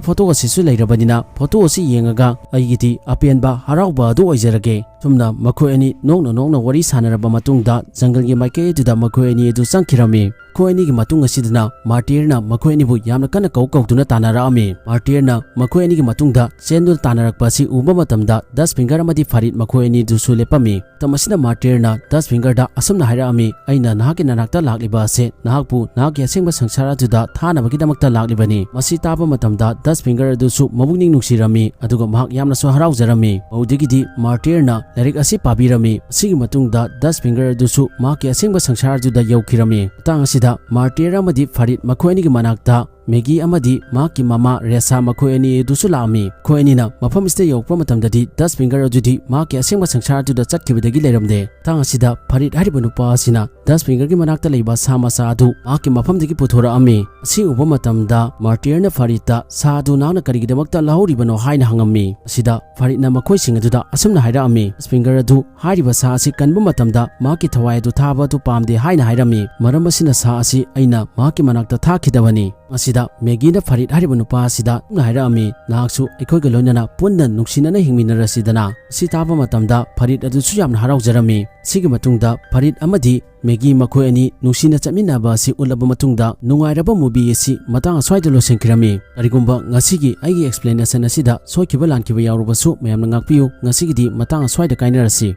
ꯐꯣꯇꯣ ꯑꯁꯤꯁꯨ ꯂꯩꯔꯕꯅꯤꯅ ꯐꯣꯇꯣ ꯑꯁꯤ ꯌꯦꯡꯉꯒ ꯑꯩꯒꯤꯗꯤ ꯑꯄꯦꯟꯕ ꯍꯔꯥꯎꯕ ꯑꯗꯨ ꯑꯣꯏꯖꯔꯒꯦ"꯫ ꯁꯨꯝꯅ ꯃꯈꯣꯏ ꯑꯅꯤ ꯅꯣꯛꯅ ꯅꯣꯛꯅ ꯋꯥꯔꯤ ꯁꯥꯟꯅꯔꯕ ꯃꯇꯨꯡꯗ ꯖꯪꯒꯜꯒꯤ ꯃꯥꯏꯀꯩ ꯑꯗꯨꯗ ꯃꯈꯣꯏ ꯑꯅꯤ ꯑꯗꯨ ꯆꯪꯈꯤꯔꯝꯃꯤ꯫ ꯃꯈꯣꯏ ꯑꯅꯤꯒꯤ ꯃꯇꯨꯡ ꯑꯁꯤꯗꯅ ꯃꯥꯔꯇꯤꯌꯔꯅ ꯃꯈꯣꯏ ꯑꯅꯤꯕꯨ ꯌꯥꯝꯅ ꯀꯟꯅ ꯀꯧ ꯀꯧꯗꯨꯅ ꯇꯥꯟꯅꯔꯛꯑꯝꯃꯤ꯫ ꯃꯥꯔꯇꯤꯌꯔꯅ ꯃꯈꯣꯏ ꯑꯅꯤꯒꯤ ꯃꯇꯨꯡꯗ ꯆꯦꯟꯗꯨꯅ ꯇꯥꯟꯅꯔꯛꯄ ꯑꯁꯤ ꯎꯕ ꯃꯇꯝꯗ ꯗꯁ ꯐꯤꯡꯒꯔ ꯑꯃꯗꯤ ꯐꯔꯤꯗ ꯃꯈꯣꯏ ꯑꯅꯤꯗꯨꯁꯨ ꯂꯦꯞꯄꯝꯃꯤ꯫ ꯃꯇꯝ ꯑꯁꯤꯗ ꯃꯥꯔꯇꯤꯌꯔꯅ ꯗꯁ ꯐꯤꯡꯒꯔꯗ ꯑꯁꯨꯝꯅ ꯍꯥꯏꯔꯛꯑꯝꯃꯤ, "ꯑꯩꯅ ꯅꯍꯥꯛꯀꯤ ꯅꯅꯥꯛꯇ ꯂꯥꯛꯂꯤꯕ ꯑꯁꯦ ꯅꯍꯥꯛꯄꯨ ꯅꯍꯥꯛꯀꯤ ꯑꯁꯦꯡꯕ ꯁꯪꯁꯥꯔ ꯑꯗꯨꯗ ꯊꯥꯅꯕꯒꯤꯗꯃꯛꯇ ꯂꯥꯛꯂꯤꯕꯅꯤ"꯫ ꯃꯁꯤ ꯇꯥꯕ ꯃꯇꯝꯗ ꯗꯁ ꯐꯤꯡꯒꯔ ꯑꯗꯨꯁꯨ ꯃꯕꯨꯛꯅꯤꯡ ꯅꯨꯡꯁꯤꯔꯝꯃꯤ, ꯑꯗꯨꯒ ꯃꯍꯥꯛ ꯌꯥꯝꯅꯁꯨ ꯍꯔꯥꯎꯖꯔꯝꯃꯤ꯫ ꯃꯗꯨꯗꯒꯤꯗꯤ ꯃꯥꯔꯇꯤꯌꯔꯅ ꯂꯥꯏꯔꯤꯛ ꯑꯁꯤ ꯄꯥꯕꯤꯔꯝꯃꯤ꯫ ꯑꯁꯤꯒꯤ ꯃꯇꯨꯡꯗ ꯗꯁ ꯐꯤꯡꯒꯔ ꯑꯗꯨꯁꯨ ꯃꯍꯥꯛꯀꯤ ꯑꯁꯦꯡꯕ ꯁꯪꯁꯥꯔ ꯑꯗꯨꯗ ꯌꯧꯈꯤꯔꯝꯃꯤ꯫ ꯃꯇꯥꯡ ꯑꯁꯤꯗ ꯃꯥꯔꯇꯤꯌꯔ ꯑꯃꯗꯤ ꯐꯔꯤꯗ ꯃꯈꯣꯏ ꯑꯅꯤꯒꯤ ꯃꯅꯥꯛꯇ ꯃꯦꯒꯤ ꯑꯃꯗꯤ ꯃꯍꯥꯛꯀꯤ ꯃꯃꯥ ꯔꯦꯁꯥ ꯃꯈꯣꯏ ꯑꯅꯤ ꯑꯗꯨꯁꯨ ꯂꯥꯛꯑꯝꯃꯤ꯫ ꯃꯈꯣꯏ ꯑꯅꯤꯅ ꯃꯐꯝ ꯑꯁꯤꯗ ꯌꯧꯔꯛꯄ ꯃꯇꯝꯗꯗꯤ ꯗꯁ ꯐꯤꯡꯒꯔ ꯑꯗꯨꯗꯤ ꯃꯍꯥꯛꯀꯤ ꯑꯁꯦꯡꯕ ꯁꯪꯁꯥꯔ ꯑꯗꯨꯗ ꯆꯠꯈꯤꯕꯗꯒꯤ ꯂꯩꯔꯝꯗꯦ꯫ ꯃꯇꯥꯡ ꯑꯁꯤꯗ ꯐꯔꯤꯗ ꯍꯥꯏꯔꯤꯕ ꯅꯨꯄꯥ ꯑꯁꯤꯅ ꯗꯁ ꯐꯤꯡꯒꯔꯒꯤ ꯃꯅꯥꯛꯇ ꯂꯩꯕ ꯁꯥ ꯃꯆꯥ ꯑꯗꯨ ꯃꯍꯥꯛꯀꯤ ꯃꯐꯝꯗꯒꯤ ꯄꯨꯊꯣꯔꯛꯑꯝꯃꯤ꯫ ꯑꯁꯤ ꯎꯕ ꯃꯇꯝꯗ ꯃꯥꯔꯇꯤꯌꯔꯅ ꯐꯔꯤꯗꯇ, "ꯁꯥ ꯑꯗꯨ ꯅꯍꯥꯛꯅ ꯀꯔꯤꯒꯤꯗꯃꯛꯇ ꯂꯧꯍꯧꯔꯤꯕꯅꯣ?" ꯍꯥꯏꯅ ꯍꯪꯉꯝꯃꯤ꯫ ꯑꯁꯤꯗ ꯐꯔꯤꯗꯅ ꯃꯈꯣꯏꯁꯤꯡ ꯑꯗꯨꯗ ꯑꯁꯨꯝꯅ ꯍꯥꯏꯔꯛꯑꯝꯃꯤ, "ꯗꯁ ꯐꯤꯡꯒꯔ ꯑꯗꯨ ꯍꯥꯏꯔꯤꯕ ꯁꯥ ꯑꯁꯤ ꯀꯟꯕ ꯃꯇꯝꯗ ꯃꯍꯥꯛꯀꯤ ꯊꯋꯥꯏ ꯑꯗꯨ ꯊꯥꯕ ꯑꯗꯨ ꯄꯥꯝꯗꯦ ꯍꯥꯏꯅ ꯍꯥꯏꯔꯝꯃꯤ꯫ ꯃꯔꯝ ꯑꯁꯤꯅ ꯁꯥ ꯑꯁꯤ ꯑꯩꯅ ꯃꯍꯥꯛꯀꯤ ꯃꯅꯥꯛꯇ ꯊꯥꯈꯤꯗꯕꯅꯤ"꯫ ꯑꯁꯤꯗ ꯃꯦꯒꯤꯅ ꯐꯔꯤꯗ ꯍꯥꯏꯔꯤꯕ ꯅꯨꯄꯥ ꯑꯁꯤꯗ ꯑꯁꯨꯝꯅ ꯍꯥꯏꯔꯛꯑꯝꯃꯤ, "ꯅꯍꯥꯛꯁꯨ ꯑꯩꯈꯣꯏꯒ ꯂꯣꯏꯅꯅ ꯄꯨꯟꯅ ꯅꯨꯡꯁꯤꯅꯅ ꯍꯤꯡꯃꯤꯟꯅꯔꯁꯤꯗꯅ?" ꯁꯤ ꯇꯥꯕ ꯃꯇꯝꯗ ꯐꯔꯤꯗ ꯑꯗꯨꯁꯨ ꯌꯥꯝꯅ ꯍꯔꯥꯎꯖꯔꯝꯃꯤ꯫ ꯁꯤꯒꯤ ꯃꯇꯨꯡꯗ ꯐꯔꯤꯗ ꯑꯃꯗꯤ ꯃꯦꯒꯤ ꯃꯈꯣꯏ ꯑꯅꯤ ꯅꯨꯡꯁꯤꯅ ꯆꯠꯃꯤꯟꯅꯕ ꯑꯁꯤ ꯎꯠꯂꯕ ꯃꯇꯨꯡꯗ ꯅꯨꯡꯉꯥꯏꯔꯕ movie ꯑꯁꯤ ꯃꯇꯥꯡ ꯑꯁ꯭ꯋꯥꯏꯗ ꯂꯣꯏꯁꯤꯟꯈꯤꯔꯝꯃꯤ꯫ ꯀꯔꯤꯒꯨꯝꯕ ꯉꯁꯤꯒꯤ ꯑꯩꯒꯤ explanation ꯑꯁꯤꯗ ꯁꯣꯏꯈꯤꯕ ꯂꯥꯟꯈꯤꯕ ꯌꯥꯎꯔꯕꯁꯨ ꯃꯌꯥꯝꯅ ꯉꯥꯛꯄꯤꯌꯨ꯫ ꯉꯁꯤꯒꯤꯗꯤ ꯃꯇꯥꯡ ꯑꯁ꯭ꯋꯥꯏꯗ ꯀꯥꯏꯅꯔꯁꯤ꯫